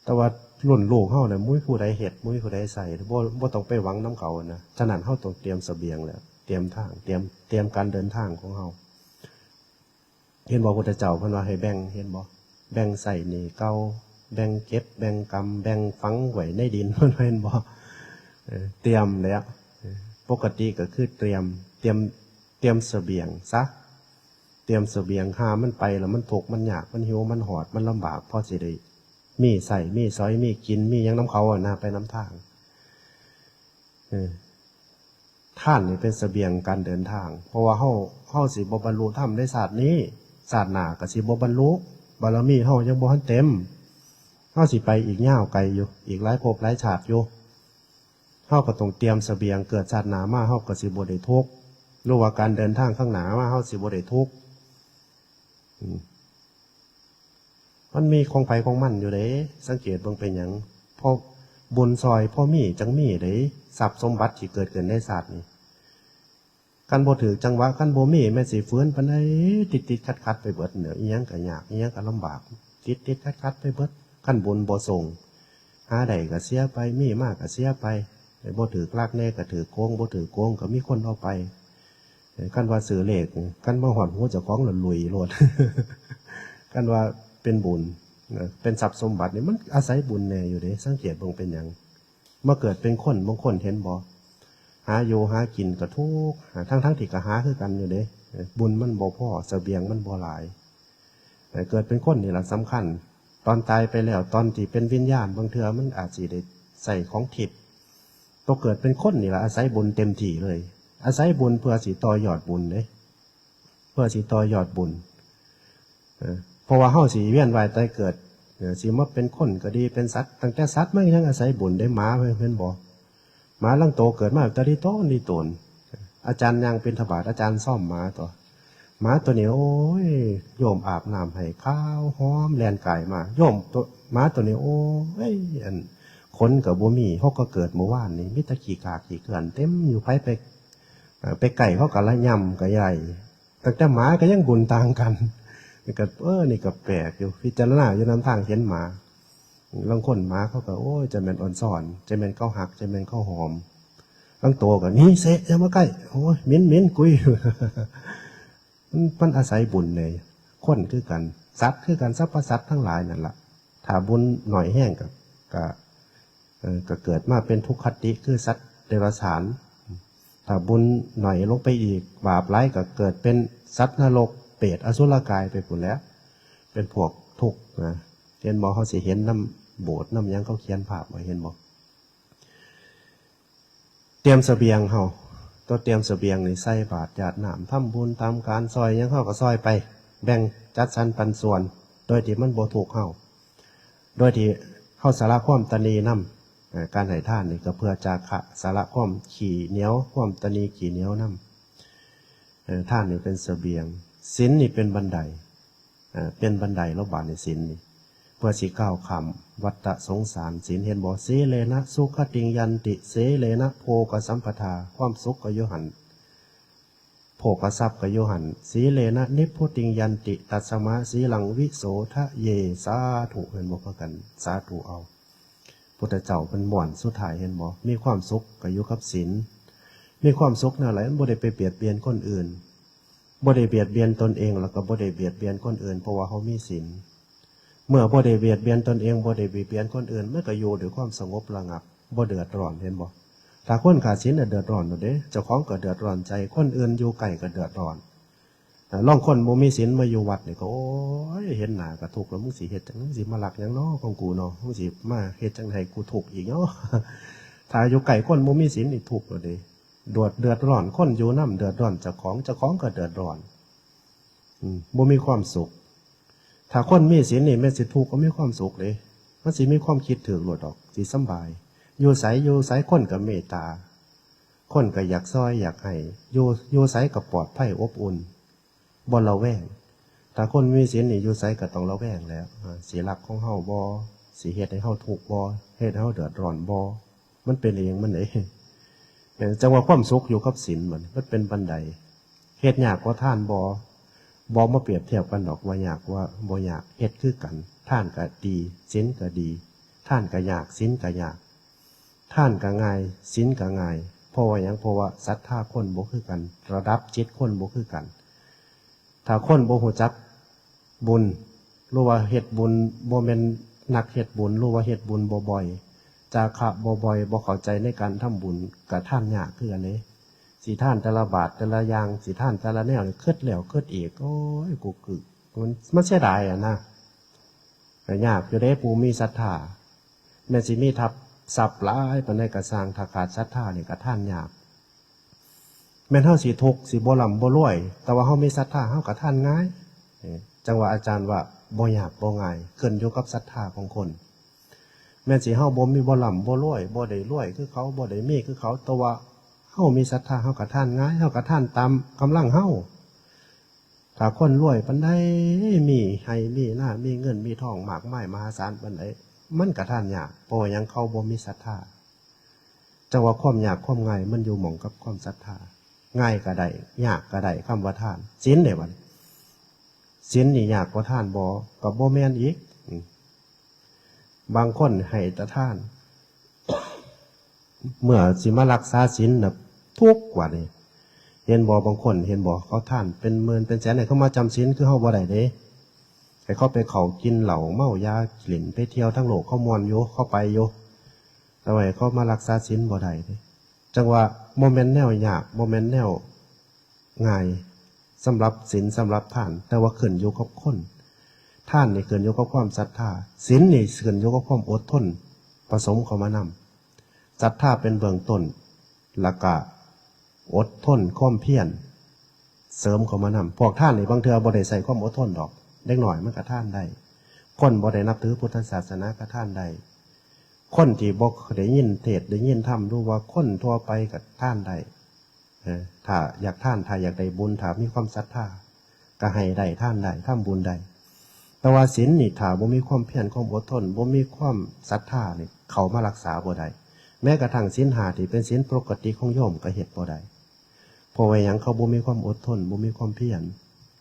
แต่ว่ารุ่นลูกเฮาน่ะ บ่มีผู้ใดเฮ็ด บ่มีผู้ใดใส่ บ่ บ่ต้องไปหวังนำเขานะ ฉะนั้นเฮาต้องเตรียมเสบียงแล้ว เตรียมทาง เตรียม เตรียมการเดินทางของเฮา เห็นบ่ พุทธเจ้าเพิ่นว่าให้แบ่ง เห็นบ่ แบ่งใช้หนี้เก่า แบ่งเก็บ แบ่งกำ แบ่งฝังไว้ในดิน เพิ่นว่า เห็นบ่ เออ เตรียมแล้ว เออ ปกติก็คือเตรียม เตรียม เตรียมเสบียงซะ เตรียมเสบียง ห่ามันไปแล้วมันทุกข์มันยาก มันหิวมันหอด มันลำบาก พอสิได้มีใช้ มีสอย มีกิน มีหยังนำเขาอะนะ ไปนำทาง เออ ทานนี่เป็นเสบียงการเดินทาง เพราะว่าเฮา เฮาสิบ่บรรลุธรรมในชาตินี้ ชาติหน้าก็สิบ่บรรลุ บารมีเฮายังบ่ทันเต็ม เฮาสิไปอีกยาวไกลอยู่ อีกหลายภพหลายชาติอยู่ เฮาก็ต้องเตรียมเสบียง เกิดชาติหน้ามาเฮาก็สิบ่ได้ทุกข์ หรือว่าการเดินทางข้างหน้ามาเฮาสิบ่ได้ทุกข์ อืม มันมีของไผของมันอยู่เด้ สังเกตเบิ่งเป็นหยัง เพราะบุญซอยพอมีจั่งมีเด้ ทรัพย์สมบัติที่เกิดขึ้นในชาตินี้ คันบ่ถืกจังหวะ คันบ่มี แม่นสิฝืนปานใด ติดๆ ขัดๆ ไปเบิดเนาะ อิหยังก็ยาก อิหยังก็ลำบาก ติดๆ ขัดๆ ไปเบิด คันบุญบ่ส่ง หาได้ก็เสียไป มีมาก็เสียไป บ่ถืกลักแน่ก็ถืกโกง บ่ถืกโกงก็มีคนเอาไป คันว่าซื้อเลข คันมาฮอดหูเจ้าของแล้วลุยโลด คันว่าเป็นบุญ เป็นทรัพย์สมบัตินี่มันอาศัยบุญแน่อยู่เด้ สังเกตเบิ่งเป็นหยัง มาเกิดเป็นคน บางคนเห็นบ่ หาอยู่หากินก็ทุกข์ ทั้งๆ ที่ก็หาคือกันอยู่เด้ บุญมันบ่พอ เสบียงมันบ่หลาย เกิดเป็นคนนี่ล่ะสำคัญ ตอนตายไปแล้ว ตอนที่เป็นวิญญาณ บางเทื่อมันอาจสิได้ใช้ของทิพย์ ตัวเกิดเป็นคนนี่ล่ะอาศัยบุญเต็มที่เลย อาศัยบุญเพื่อสิต่อยอดบุญเด้ เพื่อสิต่อยอดบุญ เออ เพราะว่าเฮาสิเวียนว่ายตายเกิด เออ สิมาเป็นคนก็ดี เป็นสัตว์ ตั้งแต่สัตว์มันยังอาศัยบุญเด้ หมาเพิ่น เพิ่นบอก หมาลางโตเกิดมาแต่ลิโตนลิโตน อาจารย์ย่างบิณฑบาต อาจารย์ซ้อมหมาตัว หมาตัวนี้ โอ้ย โยมอาบน้ำให้ขาวหอม แล่นก่ายมา โยมตัว หมาตัวนี้ โอ้ย อัน ขนก็บ่มี เฮาก็เกิดเมื่อวานนี่ มีแต่ขี้กากขี้เกือนเต็มอยู่ ไผไป เอ่อ ไปใกล้เขาก็ละย่ำก็ใหญ่ ตั้งแต่หมาก็ยังบุญต่างกัน นี่ก็ เออ นี่ก็แปลกอยู่ พิจารณาอยู่นำทางเห็นหมา ลางคนหมาเขาก็ โอ้ย จะแม่นอ่อนซ้อน จะแม่นเขาฮัก จะแม่นเขาหอม ลางโตก็ "หนีเซะ อย่ามาใกล้ โอ้ย เหม็น เหม็น กุย" มัน มันอาศัยบุญเลย คนคือกัน สัตว์คือกัน สรรพสัตว์ทั้งหลายนั่นล่ะ ถ้าบุญน้อยแฮงก็ ก็ เอ่อ ก็เกิดมาเป็นทุกขติ คือสัตว์เดรัจฉาน ถ้าบุญน้อยลงไปอีก บาปหลายก็เกิดเป็นสัตว์นรก เปรต อสุรกายไปพู้นแหล้ว เป็นพวกทุกข์นะ เห็นบ่ เฮาสิเห็นนำโบสถ์นำหยังเขาเขียนภาพไว้ เห็นบ่ เตรียมเสบียงเฮา ตัวเตรียมเสบียงนี่ใส่บาตรหยาดน้ำ ทำบุญทำการ ซอยหยังเฮาก็ซอยไป แบ่งจัดสรรปันส่วน โดยที่มันบ่ทุกข์เฮา โดยที่เฮาสละความตะหนี่นำ เอ่อ การให้ทานนี่ก็เพื่อจาคะ สละความขี้เหนียว ความตะหนี่ขี้เหนียวนำ เอ่อ ทานนี่เป็นเสบียง ศีลนี่เป็นบันได เอ่อเป็นบันไดแล้วบาดในศีลนี่ เพื่อสิก้าวข้ามวัฏฏะสงสาร ศีลเห็นบ่ สีเลนะสุขติงยันติ สีเลนะโภคสัมปทา ความสุขก็อยู่หัน โภคทรัพย์ก็อยู่หัน สีเลนะนิพพุติงยันติ ตัสมาสีลังวิโสทะเย สาธุ เห็นบ่ พากันสาธุเอา พุทธเจ้าเป็นม่วนสุดท้ายเห็นบ่ มีความสุขก็อยู่กับศีล มีความสุขแนวไหน มันบ่ได้ไปเบียดเบียนคนอื่น บ่ได้เบียดเบียนตนเอง แล้วก็บ่ได้เบียดเบียนคนอื่น เพราะว่าเขามีศีล เมื่อบ่ได้เบียดเบียนตนเอง บ่ได้เบียดเบียนคนอื่น มันก็อยู่ด้วยความสงบระงับ บ่เดือดร้อน เห็นบ่ ถ้าคนขาดศีลน่ะเดือดร้อนโลดเด้ เจ้าของก็เดือดร้อนใจ คนอื่นอยู่ใกล้ก็เดือดร้อน อ่า ลองคนบ่มีศีลมาอยู่วัดนี่ก็ โอ้ย เห็นหน้าก็ทุกข์แล้ว มึงสิเฮ็ดจั่ง มึงสิมาลักหยังน้อของกูน้อ มึงสิมาเฮ็ดจั่งให้กูทุกข์อีกน้อ ถ้าอยู่ใกล้คนบ่มีศีลนี่ทุกข์โลดเด้ เดือด เดือดร้อน คนอยู่นำเดือดร้อน เจ้าของ เจ้าของก็เดือดร้อน อืม บ่มีความสุข ถ้าคนมีศีลนี่แม่นสิทุกข์ก็มีความสุขเด้ มันสิมีความคิดถูกโลดดอก สิสำบาย อยู่ไส อยู่ไสคนก็เมตตา คนก็อยากซ่อยอยากให้ อยู่ อยู่ไสก็ปลอดภัยอบอุ่น บ่ระแวง ถ้าคนมีศีลนี่อยู่ไสก็ต้องระแวงแหล้ว อ่า สิลักของเฮาบ่ สิเฮ็ดให้เฮาทุกข์บ่ เฮ็ดให้เฮาเดือดร้อนบ่ มันเป็นเองมันเด้ เออ จั่งว่าความสุขอยู่กับศีลมัน มันเป็นบันได เฮ็ดยากกว่าทานบ่ บ่มาเปรียบเทียบกันดอกว่ายากว่าบ่ยาก เฮ็ดคือกัน ทานก็ดี ศีลก็ดี ทานก็ยาก ศีลก็ยาก ทานก็ง่าย ศีลก็ง่าย เพราะว่าหยัง เพราะว่าศรัทธาคนบ่คือกัน ระดับจิตคนบ่คือกัน ถ้าคนบ่ฮู้จักบุญ หรือว่าเฮ็ดบุญบ่แม่นนักเฮ็ดบุญ หรือว่าเฮ็ดบุญบ่บ่อย จาคะบ่บ่อย บ่เข้าใจในการทำบุญ ก็ทานยากคือกันเด้ สิทานแต่ละบาทแต่ละอย่าง สิทานแต่ละแนวนี่ คิดแล้วคิดอีก โอ้ย กูกึก มัน มันเสียดายอะนะ ก็ยากอยู่เด้ ผู้มีศรัทธา แม่นสิมีทัพทรัพย์หลายปานใดก็ซ่าง ถ้าขาดศรัทธานี่ก็ทานยาก แม่นเฮาสิทุกข์ สิบ่ร่ำบ่รวย แต่ว่าเฮามีศรัทธา เฮาก็ทานง่าย เอ้ จั่งว่าอาจารย์ว่าบ่ยากบ่ง่าย ขึ้นอยู่กับศรัทธาของคน แม่นสิเฮาบ่มี บ่ร่ำบ่รวย บ่ได้รวยคือเขา บ่ได้มีคือเขา แต่ว่าเฮามีศรัทธา เฮาก็ทานง่าย เฮาก็ทานตามกำลังเฮา ถ้าคนรวยปานใด มีไฮ่มีนา มีเงินมีทองมากมายมหาศาลปานใด มันก็ทานยาก เพราะว่าหยัง เขาบ่มีศรัทธา จั่งว่าความยากความง่ายมันอยู่หม่องกับความศรัทธา ง่ายก็ได้ ยากก็ได้ คำว่าทาน ศีลเด้บัดนี้ ศีลนี่ยากกว่าทานบ่ ก็บ่แม่นอีก อืม บางคนให้แต่ทาน เมื่อสิมารักษาศีลน่ะทุกข์กว่านี่ เห็นบ่ บางคนเห็นบ่ เขาทานเป็นหมื่นเป็นแสน ให้เขามาจำศีลคือเฮาบ่ได้เด้ ให้เขาไปเข้ากินเหล้าเมายาเล่นไปเที่ยวทั้งโลก เขาม่วนอยู่ เขาไปอยู่ แต่ว่าให้เขามารักษาศีลบ่ได้เด้ จั่งว่าบ่แม่นแนวยาก บ่แม่นแนวง่าย สำหรับศีล สำหรับทาน แต่ว่าขึ้นอยู่กับคน ทานนี่ขึ้นอยู่กับความศรัทธา ศีลนี่ขึ้นอยู่กับความอดทน ผสมเข้ามานำ ศรัทธาเป็นเบื้องต้น แล้วก็อดทน ความเพียร เสริมเข้ามานำ พวกทานนี่บางเทื่อบ่ได้ใช้ความอดทนดอก เด็กน้อยมันก็ทานได้ คนบ่ได้นับถือพุทธศาสนาก็ทานได้ คนที่บ่ได้ยินเทศน์ได้ยินธรรม หรือว่าคนทั่วไปก็ทานได้ เออ ถ้าอยากทาน ถ้าอยากได้บุญ ถ้ามีความศรัทธา ก็ให้ได้ ทานได้ ทำบุญได้ แต่ว่าศีลนี่ ถ้าบ่มีความเพียร ความอดทน บ่มีความศรัทธานี่ เข้ามารักษาบ่ได้ แม้กระทั่งศีลห้าที่เป็นศีลปกติของโยมก็เฮ็ดบ่ได้ เพราะว่าหยัง เขาบ่มีความอดทน บ่มีความเพียร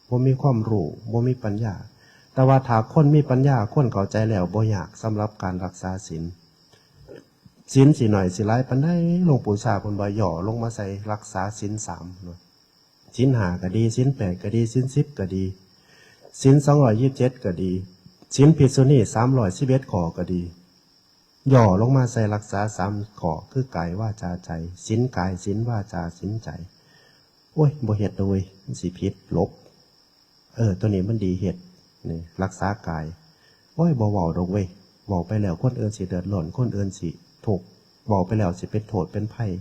บ่มีความรู้ บ่มีปัญญา แต่ว่าถ้าคนมีปัญญา คนเข้าใจแล้ว บ่ยากสำหรับการรักษาศีล ศีลสิน้อยสิหลายปานใด หลวงปู่ชาเพิ่นว่าย่อลงมาใส่รักษาศีลสามเนาะ ศีลห้าก็ดี ศีลแปดก็ดี ศีลสิบก็ดี ศีลสองร้อยยี่สิบเจ็ดก็ดี ศีลภิกษุณีสามร้อยสิบเอ็ดข้อก็ดี ย่อลงมาใส่รักษาสามข้อ คือกายวาจาใจ ศีลกาย ศีลวาจา ศีลใจ โอ้ย บ่เฮ็ดดอกเว้ย มันสิผิด หลบ เออ ตัวนี้มันดีเฮ็ด นี่ รักษากาย โอ้ย บ่เว้าดอกเว้ย เว้าไปแล้วคนอื่นสิเดือดร้อน คนอื่นสิทุกข์ เว้าไปแล้วสิเป็นโทษเป็นภัย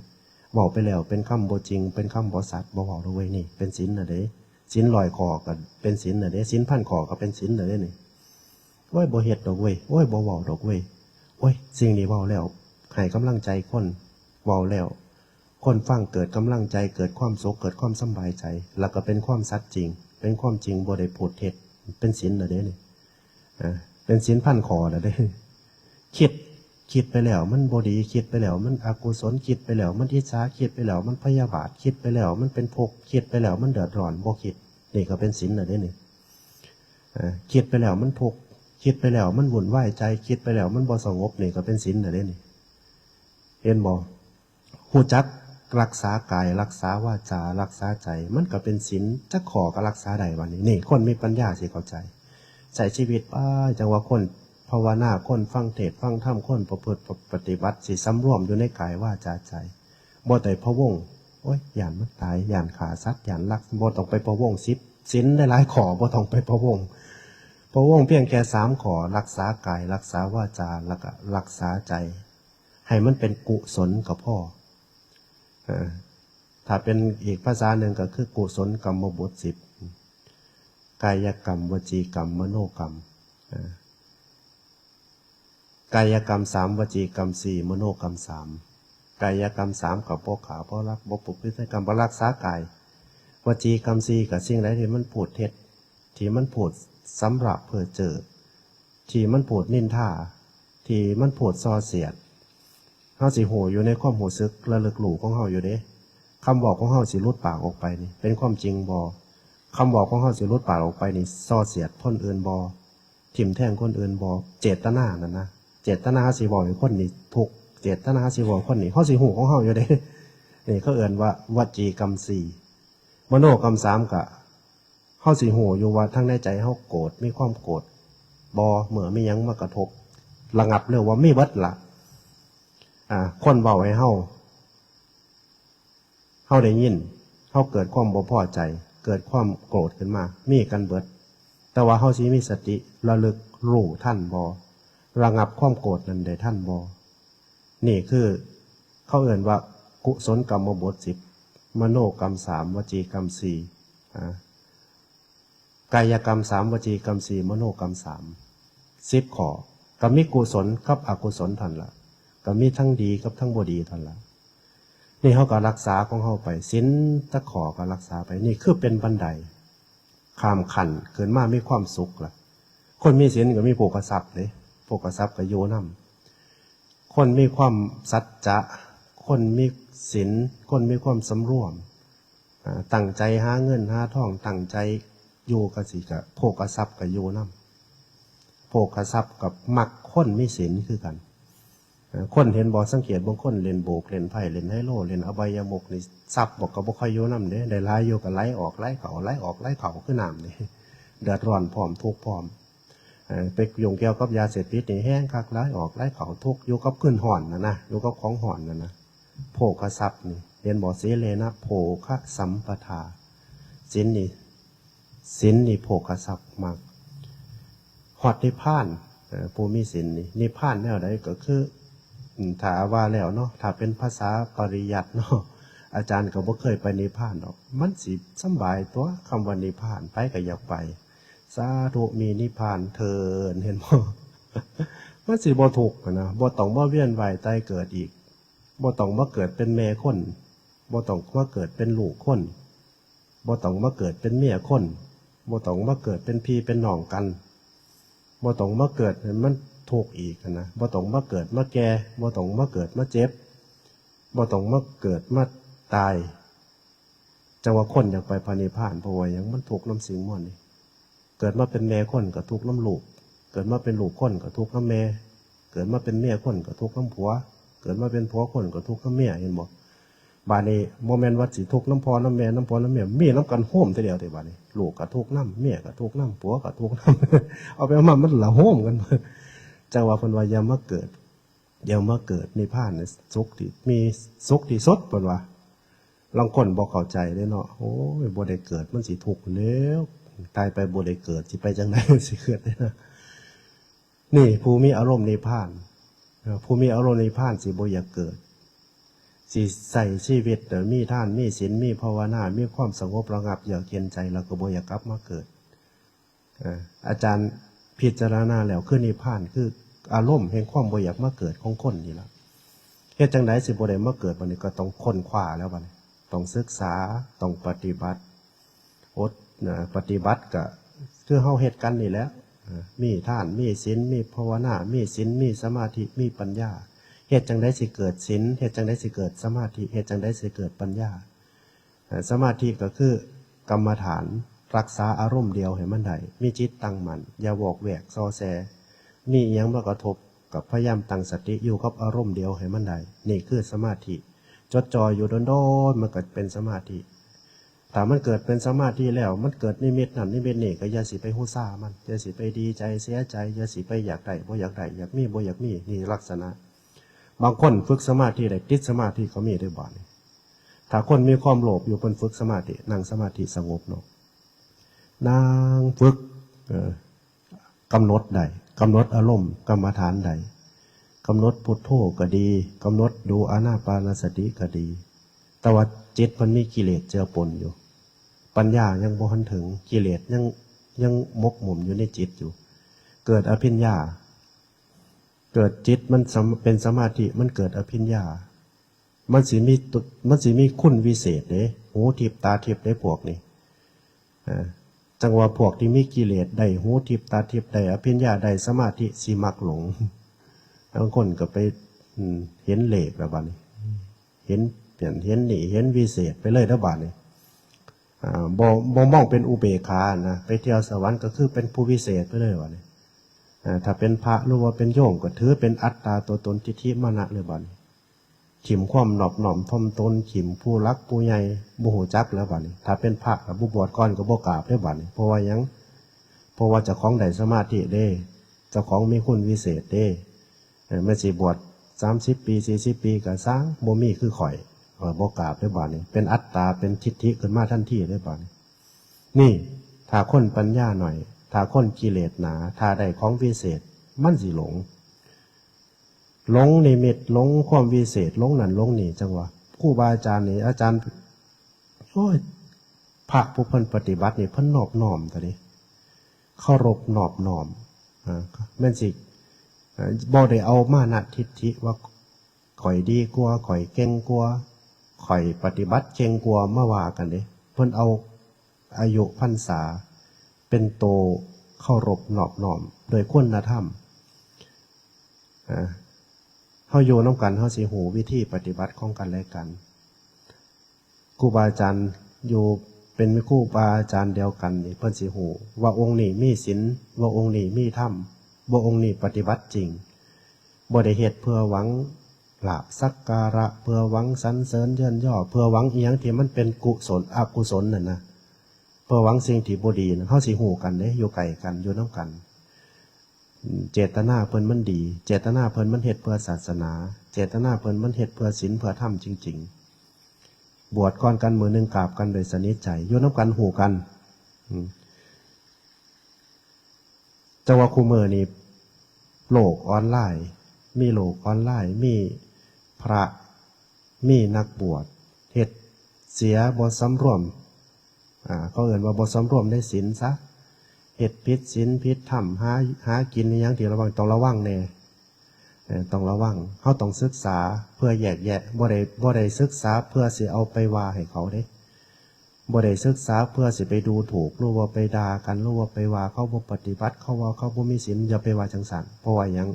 เว้าไปแล้วเป็นคำบ่จริง เป็นคำบ่สัตย์ บ่เว้าดอกเว้ย นี่เป็นศีลน่ะเด้ ศีลร้อยข้อก็เป็นศีลน่ะเด้ ศีลพันข้อก็เป็นศีลน่ะเด้นี่ โอ้ย บ่เฮ็ดดอกเว้ย โอ้ย บ่เว้าดอกเว้ย โอ้ย สิ่งนี้เว้าแล้วให้กำลังใจคน เว้าแล้ว คนฟังเกิดกำลังใจ เกิดความสุข เกิดความสำบายใจ แล้วก็เป็นความสัตย์จริง เป็นความจริง บ่ได้พูดเท็จ เป็นศีลแล้วเด้นี่ อ่า เป็นศีลพันข้อแล้วเด้ คิด คิดไปแล้วมันบ่ดี คิดไปแล้วมันอกุศล คิดไปแล้วมันอิจฉา คิดไปแล้วมันพยาบาท คิดไปแล้วมันเป็นทุกข์ คิดไปแล้วมันเดือดร้อน บ่คิด นี่ก็เป็นศีลแล้วเด้นี่ อ่า คิดไปแล้วมันทุกข์ คิดไปแล้วมันวุ่นวายใจ คิดไปแล้วมันบ่สงบ นี่ก็เป็นศีลแล้วเด้นี่ เห็นบ่ ฮู้จักรักษากาย รักษาวาจา รักษาใจ มันก็เป็นศีล จักข้อก็รักษาได้บัดนี้ นี่ คนมีปัญญาสิเข้าใจ ใช้ชีวิตไป จั่งว่าคนภาวนา คนฟังเทศน์ฟังธรรม คนประพฤติปฏิบัติ สิสำรวมอยู่ในกายวาจาใจ บ่ได้พะวง โอ๊ย ย้านมันตาย ย้านฆ่าสัตว์ ย้านลัก บ่ต้องไปพะวง สิบ ศีลหลายๆข้อ บ่ต้องไปพะวง พะวงเพียงแค่สามข้อ รักษากาย รักษาวาจา แล้วก็รักษาใจ ให้มันเป็นกุศลก็พอ เออ ถ้าเป็นอีกภาษาหนึ่งก็คือกุศลกรรมบทสิบ กายกรรม วจีกรรม มโนกรรม เออ กายกรรมสาม วจีกรรมสี่ มโนกรรมสาม กายกรรมสามก็บ่ฆ่า บ่ลัก บ่ประพฤติกรรม บ่รักษากาย วจีกรรมสี่ก็สิ่งใดที่มันพูดเท็จ ที่มันพูดสำหรับเพ้อเจ้อ ที่มันพูดนินทา ที่มันพูดส่อเสียด เฮาสิฮู้อยู่ในความรู้สึกระลึกรู้ของเฮาอยู่เด้ คำเว้าของเฮาสิหลุดปากออกไปนี่ เป็นความจริงบ่ คำเว้าของเฮาสิหลุดปากออกไปนี่ ส่อเสียดคนอื่นบ่ ทิ่มแทงคนอื่นบ่ เจตนานั่นนะ เจตนาเฮาสิเว้าให้คนนี่ทุกข์ เจตนาเฮาสิเว้าคนนี่ เฮาสิฮู้ของเฮาอยู่เด้ นี่เขาเอิ้นว่าวจีกรรมสี่ มโนกรรมสามก็ เฮาสิฮู้อยู่ว่าทางในใจเฮาโกรธ มีความโกรธบ่ เมื่อมีหยังมากระทบ ระงับเลยว่ามีเบิดละ อ่า คนเว้าให้เฮา เฮาได้ยิน เฮาเกิดความบ่พอใจ เกิดความโกรธขึ้นมา มีกันเบิด แต่ว่าเฮาสิมีสติระลึกรู้ทันบ่ ระงับความโกรธนั้นได้ทันบ่ นี่คือเขาเอิ้นว่ากุศลกรรมบทสิบ มโนกรรมสาม วจีกรรมสี่ อ่า กายกรรมสาม วจีกรรมสี่ มโนกรรมสาม สิบข้อ ก็มีกุศลกับอกุศลเท่านั้นละ ก็มีทั้งดีกับทั้งบ่ดีเท่านั้นละ นี่เฮาก็รักษาของเฮาไป ศีลจักข้อก็รักษาไป นี่คือเป็นบันได ข้ามขั้นขึ้นมามีความสุขละ คนมีศีลก็มีโภคทรัพย์เด้ โภคทรัพย์ก็อยู่นำ คนมีความสัจจะ คนมีศีล คนมีความสำรวม อ่า ตั้งใจหาเงินหาทอง ตั้งใจอยู่ก็สิก็ โภคทรัพย์ก็อยู่นำ โภคทรัพย์กับมักคนมีศีลคือกัน เอ่อ คนเห็นบ่ สังเกตบางคนเล่นโบก เล่นไพ่ เล่นไฮโล เล่นอบายมุขนี่ ทรัพย์บ่ก็บ่ค่อยอยู่นำเด้ ได้หลายอยู่ก็ไหลออกไหลเข้า ไหลออกไหลเข้าคือน้ำนี่ เดือดร้อนพร้อม ทุกข์พร้อม เอ่อ ไปยุ่งเกี่ยวกับยาเสพติดนี่แฮงคัก ไหลออกไหลเข้า ทุกข์ อยู่กับคืนฮ้อนน่ะนะ อยู่กับของฮ้อนน่ะนะ โภคทรัพย์นี่ เห็นบ่ สีเลนะ โภคสัมปทา ศีลนี่ ศีลนี่โภคทรัพย์มาก ฮอดนิพพาน เอ่อ ผู้มีศีลนี่ นิพพานแนวใดก็คือ อืม ถ้าว่าแล้วเนาะ ถ้าเป็นภาษาปริยัติเนาะ อาจารย์ก็บ่เคยไปนิพพานดอก มันสิสำบายตัว คำว่านิพพาน ไผก็อยากไป สาธุ มีนิพพานเถิด เห็นบ่ มันสิบ่ทุกข์หั้นนะ บ่ต้องมาเวียนว่ายตายเกิดอีก บ่ต้องมาเกิดเป็นแม่คน บ่ต้องมาเกิดเป็นลูกคน บ่ต้องมาเกิดเป็นเมียคน บ่ต้องมาเกิดเป็นพี่เป็นน้องกัน บ่ต้องมาเกิดให้มันทุกข์อีกหั้นนะ บ่ต้องมาเกิดมาแก่ บ่ต้องมาเกิดมาเจ็บ บ่ต้องมาเกิดมาตาย จั่งว่าคนอยากไปพระนิพพาน เพราะว่าหยัง มันทุกข์นำสิ่งมวลนี่ เกิดมาเป็นแม่คนก็ทุกข์นำลูก เกิดมาเป็นลูกคนก็ทุกข์นำแม่ เกิดมาเป็นเมียคนก็ทุกข์นำผัว เกิดมาเป็นผัวคนก็ทุกข์นำเมีย เห็นบ่ บาดนี้บ่แม่นว่าสิทุกข์นำพ่อนำแม่ นำผัวนำเมีย มีนำกันโฮมทีเดียวติ บาดนี้ ลูกก็ทุกข์นำ เมียก็ทุกข์นำ ผัวก็ทุกข์นำ เอาไปเอามามันละโฮมกัน จั่งว่าเพิ่นว่าอย่ามาเกิด อย่ามาเกิด นิพพานน่ะสุขที่ มีสุขที่สุด เพิ่นว่า ลางคนบ่เข้าใจเด้เนาะ โอ้ย บ่ได้เกิดมันสิทุกข์แล้ว ตายไปบ่ได้เกิด สิไปจั่งใด สิเกิดได้นะ นี่ผู้มีอารมณ์นิพพาน เอ่อ ผู้มีอารมณ์นิพพานสิบ่อยากเกิด สิใช้ชีวิตน่ะ มีทาน มีศีล มีภาวนา มีความสงบระงับเยือกเย็นใจ แล้วก็บ่อยากกลับมาเกิด เอ่อ อาจารย์พิจารณาแล้วคือนิพพาน คืออารมณ์แห่งความบ่อยากมาเกิดของคนนี่ล่ะ เฮ็ดจั่งใดสิบ่ได้มาเกิด บัดนี้ก็ต้องค้นคว้าแล้วบัดนี้ ต้องศึกษา ต้องปฏิบัติ อด เอ่อ ปฏิบัติก็ คือเฮาเฮ็ดกันนี่แหละ อ่า มีทาน มีศีล มีภาวนา มีศีล มีสมาธิ มีปัญญา เฮ็ดจั่งใดสิเกิดศีล เฮ็ดจั่งใดสิเกิดสมาธิ เฮ็ดจั่งใดสิเกิดปัญญา อ่า สมาธิก็คือกรรมฐาน รักษาอารมณ์เดียวให้มันได้ มีจิตตั้งมั่น อย่าวอกแวกซอแซ มีอิหยังมากระทบ ก็พยายามตั้งสติอยู่กับอารมณ์เดียวให้มันได้ นี่คือสมาธิ จดจ่ออยู่โดนๆ มันก็เป็นสมาธิ ถ้ามันเกิดเป็นสมาธิแล้ว มันเกิดนิมิตนั่นนิมิตนี่ ก็อย่าสิไปฮู้ซ่ามัน อย่าสิไปดีใจเสียใจ อย่าสิไปอยากได้บ่อยากได้ อยากมีบ่อยากมี นี่ลักษณะ บางคนฝึกสมาธิได้ติดสมาธิก็มีเด้อบาดนี้ ถ้าคนมีความโลภอยู่ เพิ่นฝึกสมาธิ นั่งสมาธิสงบเนาะ นั่งฝึก เออ กำหนดได้ กำหนดอารมณ์กรรมฐานได้ กำหนดพุทโธก็ดี กำหนดดูอานาปานสติก็ดี แต่ว่าจิตมันมีกิเลสเจือปนอยู่ ปัญญายังบ่ทันถึง กิเลสยัง ยังหมกหมมอยู่ในจิตอยู่ เกิดอภิญญา เกิดจิตมันสำ- เป็นสมาธิ มันเกิดอภิญญา มันสิมีตุ- มันสิมีคุณวิเศษเด้ หูทิพย์ตาทิพย์เด้พวกนี้ อ่า จั่งว่าพวกที่มีกิเลสได้หูทิพย์ตาทิพย์ ได้อภิญญา ได้สมาธิ สิมักหลง บางคนก็ไป อืม เห็นเลขแล้วบาดนี้ เห็นเปลี่ยน เห็นนี่ เห็นวิเศษไปเลยเด้อบาดนี้ อ่า บ่- บ่มองเป็นอุเบกขานะ ไปเที่ยวสวรรค์ก็คือเป็นผู้วิเศษไปเลยบาดนี้ อ่า ถ้าเป็นพระหรือว่าเป็นโยมก็ถือเป็นอัตตาตัวตนทิฏฐิมานะเลยบาดนี้ ถิ่มความนอบน้อมถ่อมตน ถิ่มผู้หลักผู้ใหญ่ บ่ฮู้จักแล้วบาดนี้ ถ้าเป็นพระก็บ่บวชก่อนก็บ่กราบเด้บาดนี้ เพราะว่าหยัง เพราะว่าเจ้าของได้สมาธิเด้ เจ้าของมีคุณวิเศษเด้ เออ แม่นสิบวชสามสิบปี สี่สิบปีก็ซ่าง บ่มีคือข้อย ข้อยบ่กราบเด้บาดนี้ เป็นอัตตา เป็นทิฏฐิขึ้นมาทันทีเด้บาดนี้ นี่ ถ้าคนปัญญาน้อย ถ้าคนกิเลสหนา ถ้าได้ของวิเศษ มันสิหลง หลงนิมิต หลงความวิเศษ หลงนั่นหลงนี่ จั่งว่าครูบาอาจารย์นี่ อาจารย์ โอ้ย พระผู้เพิ่นปฏิบัตินี่ เพิ่นนอบน้อมตัวนี้ เคารพนอบน้อม อ่า แม่นสิ อ่า บ่ได้เอามานะทิฏฐิว่า ข้อยดีกว่า ข้อยเก่งกว่า ข้อยปฏิบัติเก่งกว่า มาว่ากันเด้ เพิ่นเอาอายุพรรษา เป็นโตเคารพนอบน้อมโดยคุณธรรม อ่า เฮาอยู่นำกัน เฮาสิฮู้วิธีปฏิบัติของกันและกัน ครูบาอาจารย์อยู่เป็นครูบาอาจารย์เดียวกันนี่ เพิ่นสิฮู้ว่าองค์นี้มีศีล ว่าองค์นี้มีธรรม ว่าองค์นี้ปฏิบัติจริง บ่ได้เฮ็ดเพื่อหวังลาภสักการะ เพื่อหวังสรรเสริญเยินยอ เพื่อหวังอีหยังที่มันเป็นกุศล อกุศลนั่นนะ เพื่อหวังสิ่งที่บ่ดีนะ เฮาสิฮู้กันเด้ อยู่ใกล้กัน อยู่นำกัน เจตนาเพิ่นมันดี เจตนาเพิ่นมันเฮ็ดเพื่อศาสนา เจตนาเพิ่นมันเฮ็ดเพื่อศีลเพื่อธรรมจริงๆ บวชก่อนกันมื้อหนึ่ง กราบกันโดยสนิทใจ อยู่นำกันฮู้กัน อืม แต่ว่าคุมื้อนี้โลกออนไลน์ มีโลกออนไลน์ มีพระ มีนักบวช เฮ็ดเสียบ่สำรวม อ่า เขาเอิ้นว่าบ่สำรวมในศีลซะ เฮ็ดผิดศีลผิดธรรม หา- หากินอิหยังที่ระวัง ต้องระวังแน่ เอ่อ ต้องระวัง เฮาต้องศึกษาเพื่อแยกแยะ บ่ได้- บ่ได้ศึกษาเพื่อสิเอาไปว่าให้เขาเด้ บ่ได้ศึกษาเพื่อสิไปดูถูก หรือว่าไปด่ากัน หรือว่าไปว่าเขาบ่ปฏิบัติ เขาว่าเขาบ่มีศีล อย่าไปว่าจั่งซั้น เพราะว่าหยัง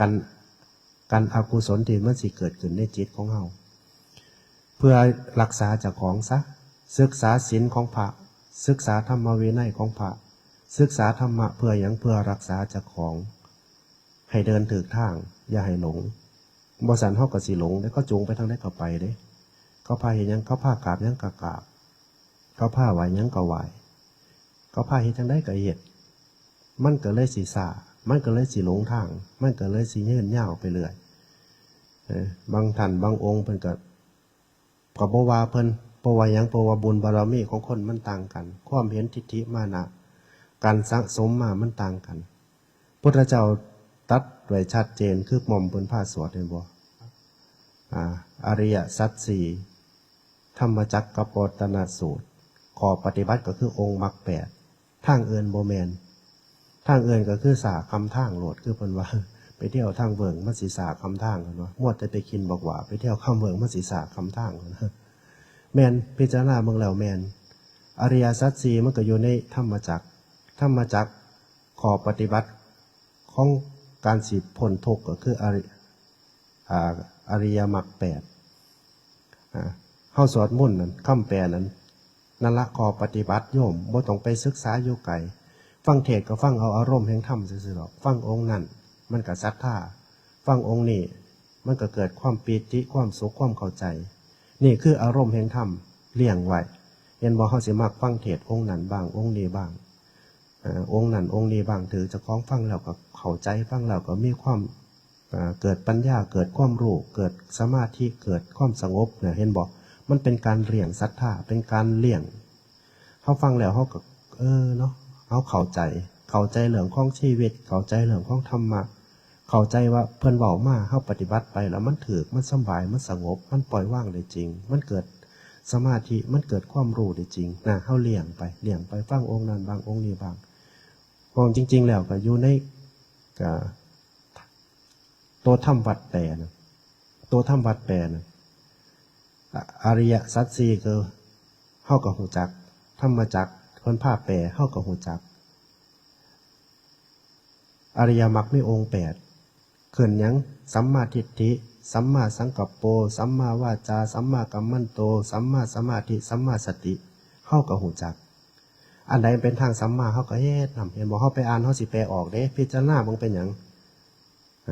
การ- การอกุศลที่มันสิเกิดขึ้นในจิตของเฮา เพื่อรักษาเจ้าของซะ ศึกษาศีลของพระ ศึกษาธรรมวินัยของพระ ศึกษาธรรมะเพื่อหยัง เพื่อรักษาเจ้าของ ให้เดินถูกทาง อย่าให้หลง บ่ซั้นเฮาก็สิหลงเด้ เขาจูงไปทางใดก็ไปเด้ เขาพาเฮ็ดหยัง เขาพากราบหยังก็กราบ เขาพาไหว้หยังก็ไหว้ เขาพาเฮ็ดจั่งใดก็เฮ็ด มันก็เลยสิซ้า มันก็เลยสิหลงทาง มันก็เลยสิยืนยาวไปเรื่อย เออ บางท่านบางองค์เพิ่นก็ ก็บ่ว่าเพิ่น เพราะว่าหยัง เพราะว่าบุญบารมีของคนมันต่างกัน ความเห็น ทิฏฐิมานะ การสะสมมามันต่างกัน พุทธเจ้าตรัสไว้ชัดเจน คือหม่อมเพิ่นพาสวดแม่นบ่ อ่า อริยสัจสี่ ธรรมจักรกัปปวัตตนสูตร ข้อปฏิบัติก็คือองค์มรรคแปด ทางอื่นบ่แม่น ทางอื่นก็คือซ้าคำทางโลด คือเพิ่นว่า ไปเที่ยวทางเบิ่งมันสิซ้าคำทาง เพิ่นว่า มัวแต่ไปกินบักหว้า ไปเที่ยวคำเบิ่งมันสิซ้าคำทาง เพิ่นว่า แม่น พิจารณาเบิ่งแล้วแม่น อริยสัจสี่มันก็อยู่ในธรรมจักร ธรรมจักร ข้อปฏิบัติของการสิพ้นทุกข์ก็คืออริ อ่า อริยมรรคแปด อ่า เฮาสวดมนต์นั่น คำแปลนั้น นั่นละข้อปฏิบัติโยม บ่ต้องไปศึกษาอยู่ไกล ฟังเทศน์ก็ฟังเอาอารมณ์แห่งธรรมซื่อๆดอก ฟังองค์นั้น มันก็ศรัทธา ฟังองค์นี้ มันก็เกิดความปีติ ความสุข ความเข้าใจ นี่คืออารมณ์แห่งธรรมเลี้ยงไว้ เห็นบ่ เฮาสิมักฟังเทศน์องค์นั้นบ้าง องค์นี้บ้าง เอ่อ องค์นั้นองค์นี้บ้าง ถือเจ้าของฟังแล้วก็เข้าใจ ฟังแล้วก็มีความ เอ่อ เกิดปัญญา เกิดความรู้ เกิดสมาธิ เกิดความสงบเนี่ย เห็นบ่ มันเป็นการเลี้ยงศรัทธา เป็นการเลี้ยง เฮาฟังแล้วเฮาก็ เออ เนาะ เฮาเข้าใจ เข้าใจเรื่องของชีวิต เข้าใจเรื่องของธรรมะ เข้าใจว่าเพิ่นเว้ามา เฮาปฏิบัติไปแล้วมันถูก มันสำบาย มันสงบ มันปล่อยวางได้จริง มันเกิดสมาธิ มันเกิดความรู้ได้จริงนะ เฮาเลี้ยงไป เลี้ยงไป ฟังองค์นั้นบ้าง องค์นี้บ้าง เพราะจริงๆแล้วก็อยู่ใน ก็ ตัวธรรมวัดแปดนะ ตัวธรรมวัดแปดนะ อ- อริยสัจสี่คือ เฮาก็ฮู้จัก ธรรมจักร เพิ่นพาแปล เฮาก็ฮู้จัก อริยมรรคมีองค์แปด ขึ้นหยัง สัมมาทิฏฐิ สัมมาสังกัปโป สัมมาวาจา สัมมากัมมันโต สัมมาสมาธิ สัมมาสติ เฮาก็ฮู้จัก อันใดเป็นทางสัมมา เฮาก็เฮ็ดนำ เห็นบ่ เฮาไปอ่าน เฮาสิแปลออกเด้ พิจารณาเบิ่งเป็นหยัง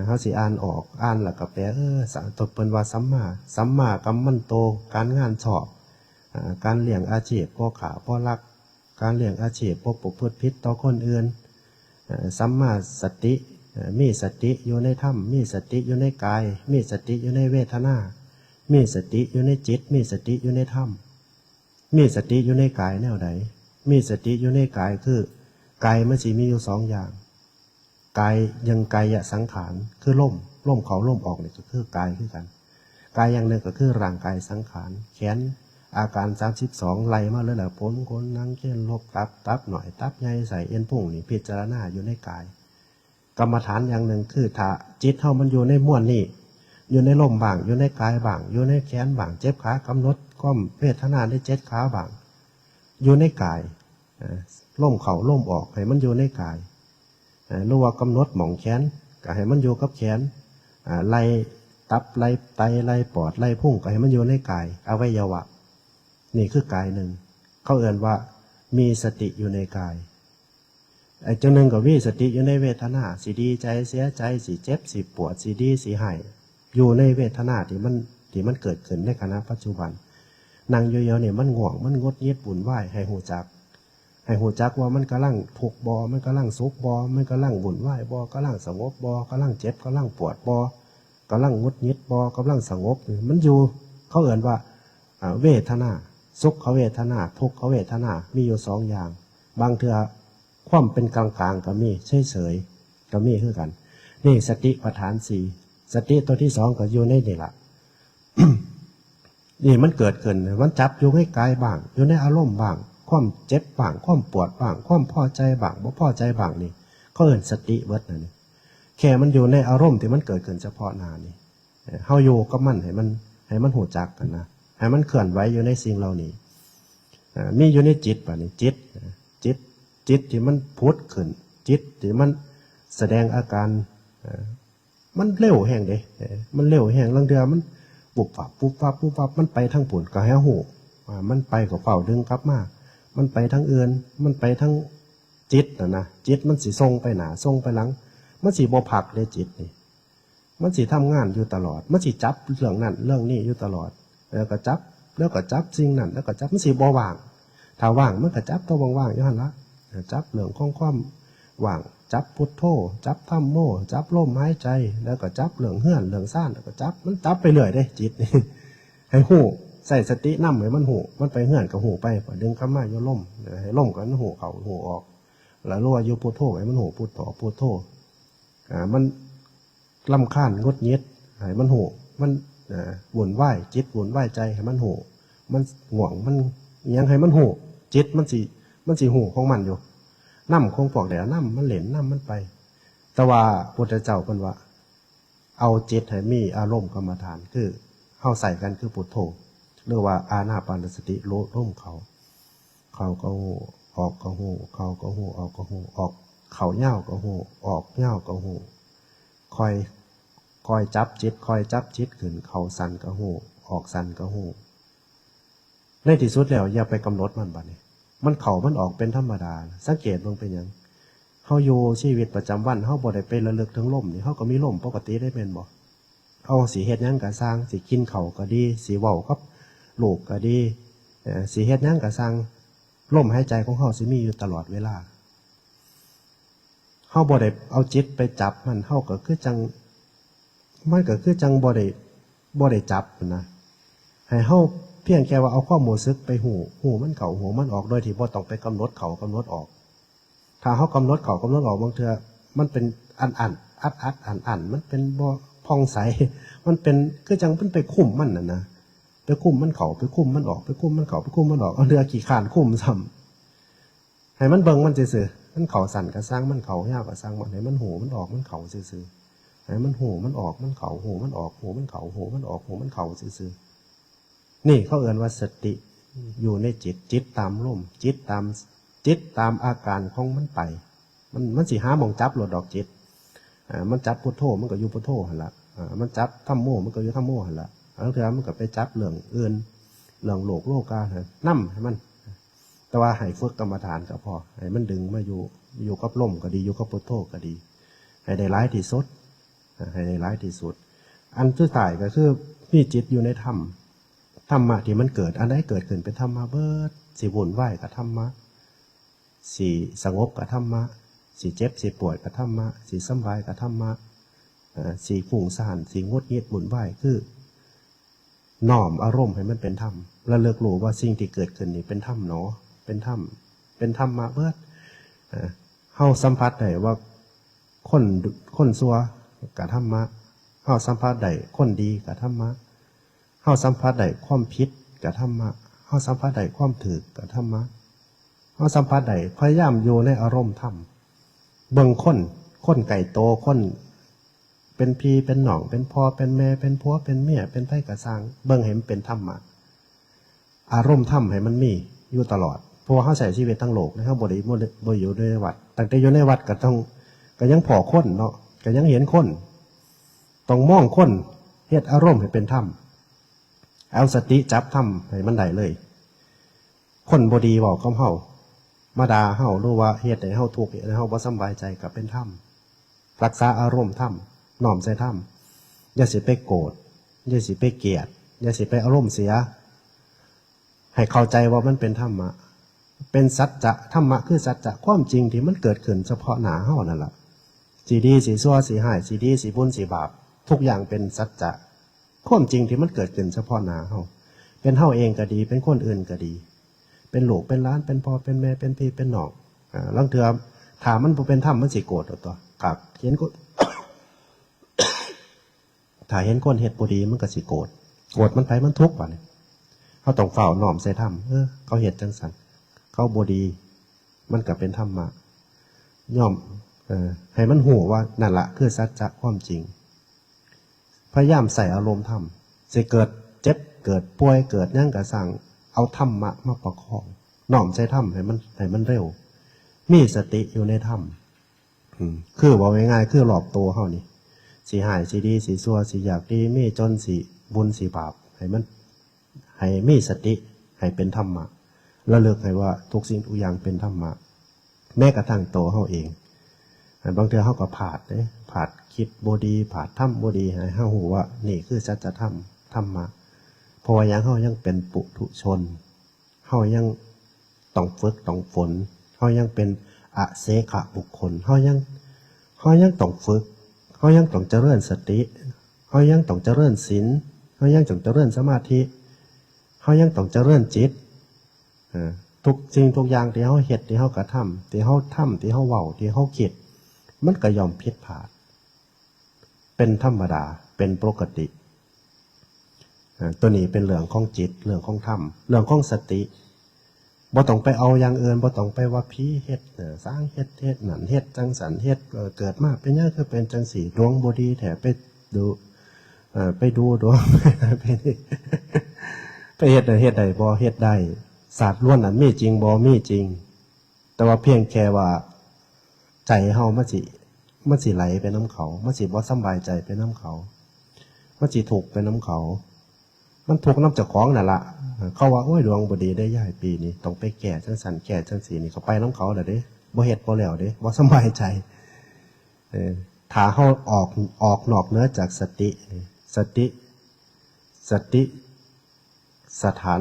เฮาสิอ่านออก อ่านแล้วก็แปล เออ สะ- ตัวเพิ่นว่าสัมมา สัมมากัมมันโต การงานชอบ อ่า การเลี้ยงอาชีพ บ่ฆ่า บ่ลัก การเลี้ยงอาชีพ บ่ประพฤติผิดต่อคนอื่น เอ่อ สัมมาสติ เอ่อ มีสติอยู่ในธรรม มีสติอยู่ในกาย มีสติอยู่ในเวทนา มีสติอยู่ในจิต มีสติอยู่ในธรรม มีสติอยู่ในกายแนวใด มีสติอยู่ในกายคือ กายมันสิมีอยู่สองอย่าง กาย ยังกายสังขาร คือลม ลมเข้าลมออกนี่ก็คือกายคือกัน กายอย่างหนึ่งก็คือร่างกายสังขาร แขน อาการสามสิบสอง ไล่มาเลยล่ะ ผม ขน หนัง เอ็น ลบ ตับ ตับน้อย ตับใหญ่ ไส้ เอ็น พุง นี่พิจารณาอยู่ในกาย กรรมฐานอย่างหนึ่งคือถ้าจิตเฮามันอยู่ในมวลนี้ อยู่ในลมบ้าง อยู่ในกายบ้าง อยู่ในแขนบ้าง เจ็บขากำหนดความเวทนาในเจ็บขาบ้าง อยู่ในกาย เอ่อ ลมเข้าลมออก ให้มันอยู่ในกาย เอ่อ หรือว่ากำหนดหม่องแขน ก็ให้มันอยู่กับแขน อ่า ไล่ตับ ไล่ไต ไล่ปอด ไล่พุง ก็ให้มันอยู่ในกาย อวัยวะ นี่คือกายหนึ่ง เขาเอิ้นว่ามีสติอยู่ในกาย ไอ้จั่งหนึ่งก็มีสติอยู่ในเวทนา สิดีใจ เสียใจ สิเจ็บ สิปวด สิดี สิไห้ อยู่ในเวทนาที่มัน ที่มันเกิดขึ้นในขณะปัจจุบัน นั่งอยู่เดียวนี่มันง่วง มันหงุดหงิด วุ่นวาย ให้ฮู้จัก ให้ฮู้จักว่ามันกำลังทุกข์บ่ มันกำลังสุขบ่ มันกำลังวุ่นวายบ่ กำลังสงบบ่ กำลังเจ็บ กำลังปวดบ่ กำลังหงุดหงิดบ่ กำลังสงบ มันอยู่ เขาเอิ้นว่า อ่า เวทนา สุขเวทนา ทุกขเวทนา มีอยู่สองอย่าง บางเทื่อความเป็นกลางๆก็มี เฉยๆก็มีคือกัน นี่สติปัฏฐานสี่ สติตัวที่สองก็อยู่ในนี่ล่ะ นี่มันเกิดขึ้น มันจับอยู่ในกายบ้าง อยู่ในอารมณ์บ้าง ความเจ็บบ้าง ความปวดบ้าง ความพอใจบ้าง บ่พอใจบ้างนี่ เขาเอิ้นสติเบิดนะนี่ แค่มันอยู่ในอารมณ์ที่มันเกิดขึ้นเฉพาะหน้านี่ เอ่อ เฮาอยู่กับมัน ให้มัน ให้มันฮู้จักกันนะ ให้มันเคลื่อนไหวอยู่ในสิ่งเหล่านี้ เอ่อ มีอยู่ในจิต บัดนี้จิต จิต จิตที่มันผุดขึ้น จิตที่มันแสดงอาการ เอ่อ มันเร็วแฮงเด้ เอ่อ มันเร็วแฮง ลางเทื่อมันปุบปับ ปุบปับ ปุบปับ มันไปทางพุ้น ก็ให้ฮู้ อ่า มันไปก็เฝ้าดึงกลับมา มันไปทางอื่น มันไปทางจิตน่ะนะ จิตมันสิส่งไปหน้า ส่งไปหลัง มันสิบ่พักเด้จิตนี่ มันสิทำงานอยู่ตลอด มันสิจับเรื่องนั้นเรื่องนี้อยู่ตลอด แล้วก็จับ แล้วก็จับสิ่งนั้น แล้วก็จับ มันสิบ่ว่าง ถ้าว่างมันก็จับตัวว่างๆอยู่หั่นละ จับเรื่องของความว่าง จับพุทโธ จับธัมโม จับลมหายใจ แล้วก็จับเรื่องเฮือนเรื่องซาน แล้วก็จับ มันจับไปเรื่อยเด้จิตนี่ ให้ฮู้ ใช้สตินำให้มันฮู้ มันไปเฮือนก็ฮู้ไป ดึงกลับมาอยู่ลม ให้ลมก็มันฮู้เข้าฮู้ออก แล้วรู้ว่าอยู่พุทโธ ให้มันฮู้พุทโธ พุทโธ อ่า มันรำคาญหงุดหงิด ให้มันฮู้ มัน อ่า วุ่นวาย จิตวุ่นวายใจ ให้มันฮู้ มันง่วง มันอิหยัง ให้มันฮู้ จิตมันสิ มันสิฮู้ของมันอยู่ นำของพวกใด๋ นำมันเล่น นำมันไป แต่ว่าพุทธเจ้าเพิ่นว่า เอาจิตให้มีอารมณ์กรรมฐาน คือเฮาใช้กันคือพุทโธ หรือว่าอานาปานสติ รู้ลมเข้า เข้าก็ฮู้ ออกก็ฮู้ เข้าก็ฮู้ ออกก็ฮู้ ออก เข้ายาวก็ฮู้ ออกยาวก็ฮู้ ค่อย ค่อยจับจิต ค่อยจับจิตขึ้น เข้าสั้นก็ฮู้ ออกสั้นก็ฮู้ ในที่สุดแล้วอย่าไปกำหนดมันบัดนี้ มันเข้ามันออกเป็นธรรมดา สังเกตเบิ่งเป็นหยัง เฮาอยู่ชีวิตประจำวัน เฮาบ่ได้ไประลึกถึงลมนี่ เฮาก็มีลมปกติได้แม่นบ่ เฮาสิเฮ็ดหยังก็ซ่าง สิกินข้าวก็ดี สิเว้ากับลูกก็ดี เอ่อ สิเฮ็ดหยังก็ซ่าง ลมหายใจของเฮาสิมีอยู่ตลอดเวลา เฮาบ่ได้เอาจิตไปจับมัน เฮาก็คือจั่ง มันก็คือจั่งบ่ได้ บ่ได้จับหั้นนะ ให้เฮาเพียงแค่ว่าเอาความรู้สึกไปฮู้ ฮู้มันเข้า ฮู้มันออก โดยที่บ่ต้องไปกำหนดเข้ากำหนดออก ถ้าเฮากำหนดเข้ากำหนดออก บางเทื่อมันเป็นอันอัน อัดอัดอันอัน มันเป็นบ่ผ่องใส มันเป็นคือจั่งมันไปคุมมันน่ะนะ ไปคุมมันเข้า ไปคุมมันออก ไปคุมมันเข้า ไปคุมมันออก บางเทื่อขี้คร้านคุมซ้ำ ให้มันเบิ่งมันซื่อๆ มันเข้าสั้นก็ซ่างมัน เข้ายาวก็ซ่างมัน ให้มันฮู้มันออกมันเข้าซื่อๆ ให้มันฮู้มันออกมันเข้า ฮู้มันออก ฮู้มันเข้า ฮู้มันออก ฮู้มันเข้าซื่อๆ นี่เขาเอิ้นว่าสติอยู่ในจิต จิตตามลม จิตตาม จิตตามอาการของมันไป มัน มันสิหาหม่องจับโลดดอกจิต อ่า มันจับพุทโธ มันก็อยู่พุทโธหั่นละ อ่า มันจับธัมโม มันก็อยู่ธัมโมหั่นละ บางเทื่อมันก็ไปจับเรื่องอื่น เรื่องโลกโลกา นำให้มัน แต่ว่าให้ฝึกกรรมฐานก็พอ ให้มันดึงมาอยู่ อยู่กับลมก็ดี อยู่กับพุทโธก็ดี ให้ได้หลายที่สุด อ่า ให้ได้หลายที่สุด อันสุดท้ายก็คือมีจิตอยู่ในธรรม ธรรมะที่มันเกิด อันใดเกิดขึ้นเป็นธรรมะเบิด สิวุ่นวายก็ธรรมะ สิสงบก็ธรรมะ สิเจ็บสิป่วยก็ธรรมะ สิสำบายก็ธรรมะ เอ่อ สิฟุ้งซ่าน สิหงุดหงิดวุ่นวาย คือน้อมอารมณ์ให้มันเป็นธรรม ระลึกรู้ว่าสิ่งที่เกิดขึ้นนี่เป็นธรรมหนอ เป็นธรรม เป็นธรรมะเบิด เอ่อ เฮาสัมผัสได้ว่าคน คนชั่วก็ธรรมะ เฮาสัมผัสได้คนดีก็ธรรมะ เฮาสัมผัสได้ความผิดก็ธรรมะ เฮาสัมผัสได้ความถูกก็ธรรมะ เฮาสัมผัสได้ พยายามอยู่ในอารมณ์ธรรม เบิ่งคน คนใกล้โต คนเป็นพี่เป็นน้อง เป็นพ่อเป็นแม่ เป็นผัวเป็นเมีย เป็นไผก็ซ่าง เบิ่งให้มันเป็นธรรมะ อารมณ์ธรรมให้มันมีอยู่ตลอด เพราะว่าเฮาใช้ชีวิตทั้งโลกนะ เฮาบ่ได้ บ่ได้ บ่อยู่ในวัด ตั้งแต่อยู่ในวัดก็ต้อง ก็ยังพ้อคนเนาะ ก็ยังเห็นคน ต้องมองคน เฮ็ดอารมณ์ให้เป็นธรรม เอาสติจับธรรมให้มันได้เลย คนบ่ดีเว้ากับเฮา มาด่าเฮา หรือว่าเฮ็ดให้เฮาทุกข์ เฮ็ดให้เฮาบ่สำบายใจ ก็เป็นธรรม รักษาอารมณ์ธรรม น้อมใส่ธรรม อย่าสิไปโกรธ อย่าสิไปเกลียด อย่าสิไปอารมณ์เสีย ให้เข้าใจว่ามันเป็นธรรมะ เป็นสัจจะ ธรรมะคือสัจจะ ความจริงที่มันเกิดขึ้นเฉพาะหน้าเฮานั่นล่ะ สิดีสิชั่ว สิร้าย สิดีสิบุญสิบาป ทุกอย่างเป็นสัจจะ ความจริงที่มันเกิดขึ้นเฉพาะหน้าเฮา เป็นเฮาเองก็ดี เป็นคนอื่นก็ดี เป็นลูกเป็นหลาน เป็นพ่อเป็นแม่ เป็นพี่เป็นน้อง อ่า ลางเทื่อถ้ามันบ่เป็นธรรม มันสิโกรธเอาตัว ครับ เห็นคน ถ้าเห็นคนเฮ็ดบ่ดี มันก็สิโกรธ โกรธมันไป มันทุกข์บัดนี้ เฮาต้องฟ้าวน้อมใส่ธรรม เออ เขาเฮ็ดจั่งซั้น เขาบ่ดี มันก็เป็นธรรมะ ย่อม เอ่อ ให้มันฮู้ว่านั่นละคือสัจจะความจริง พยายามใส่อารมณ์ธรรม สิเกิดเจ็บ เกิดป่วย เกิดหยังก็ซ่าง เอาธรรมะมาประคอง น้อมใส่ธรรมให้มัน ให้มันเร็ว มีสติอยู่ในธรรม อืม คือเว้าง่ายๆ คือรอบตัวเฮานี่ สิร้าย สิดี สิชั่ว สิยากดี มีจน สิบุญ สิบาป ให้มัน ให้มีสติ ให้เป็นธรรมะ ระลึกให้ว่าทุกสิ่งทุกอย่างเป็นธรรมะ แม้กระทั่งตัวเฮาเอง บางเทื่อเฮาก็พลาดเด้ พลาดคิดบ่ดี พลาดทำบ่ดี ให้เฮาฮู้ว่านี่คือสัจธรรม ธรรมะ เพราะว่าหยัง เฮายังเป็นปุถุชน เฮายังต้องฝึกต้องฝน เฮายังเป็นอเสขบุคคล เฮายัง เฮายังต้องฝึก เฮายังต้องเจริญสติ เฮายังต้องเจริญศีล เฮายังต้องเจริญสมาธิ เฮายังต้องเจริญจิต เอ่อ ทุกสิ่งทุกอย่างที่เฮาเฮ็ด ที่เฮากระทำ ที่เฮาทำ ที่เฮาเว้า ที่เฮาคิด มันก็ย่อมผิดพลาด เป็นธรรมดา เป็นปกติ เอ่อ ตัวนี้เป็นเรื่องของจิต เรื่องของธรรม เรื่องของสติ บ่ต้องไปเอาอย่างอื่น บ่ต้องไปว่าผีเฮ็ด เอ่อ สางเฮ็ด เฮ็ดนั่น เฮ็ดจั่งซั้น เฮ็ด เอ่อ เกิดมาเป็นหยังคือเป็นจั่งซี้ ดวงบ่ดีแท้ ไปดู เอ่อ ไปดูดวง ไป ไปเฮ็ดได้ เฮ็ดได้บ่ เฮ็ดได้ ศาสตร์ล้วนอันมีจริงบ่ มีจริง แต่ว่าเพียงแค่ว่าใจเฮามันสิ มันสิไหลไปนำเขา มันสิบ่สำบายใจไปนำเขา มันสิทุกข์ไปนำเขา มันทุกข์นำเจ้าของนั่นละ เขาว่า โอ้ย ดวงบ่ดีเด้ยายปีนี้ ต้องไปแก้จั่งซั้นแก้จั่งซี้นี่ ก็ไปนำเขาล่ะเด้ บ่เฮ็ดบ่แล้วเด้ บ่สำบายใจ เออ ถ้าเฮาออก ออกนอกเหนือจากสติ สติ สติ สถาน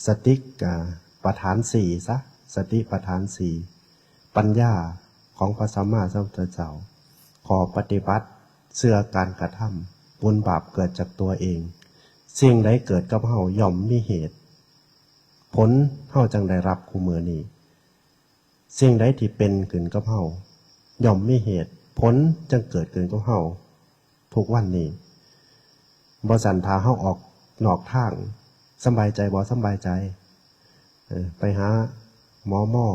สติ อ่า ปัฏฐานสี่ซะ สติปัฏฐานสี่ ปัญญาของพระสัมมาสัมพุทธเจ้า ข้อปฏิบัติ เชื่อการกระทำ บุญบาปเกิดจากตัวเอง สิ่งใดเกิดกับเฮาย่อมมีเหตุ ผลเฮาจั่งได้รับคู่มื้อนี้ สิ่งใดที่เป็นขึ้นกับเฮาย่อมมีเหตุ ผลจั่งเกิดขึ้นกับเฮาทุกวันนี้ บ่ซั้นถ้าเฮาออกนอกทาง สำบายใจบ่ สำบายใจ เออ ไปหาหมอหมอ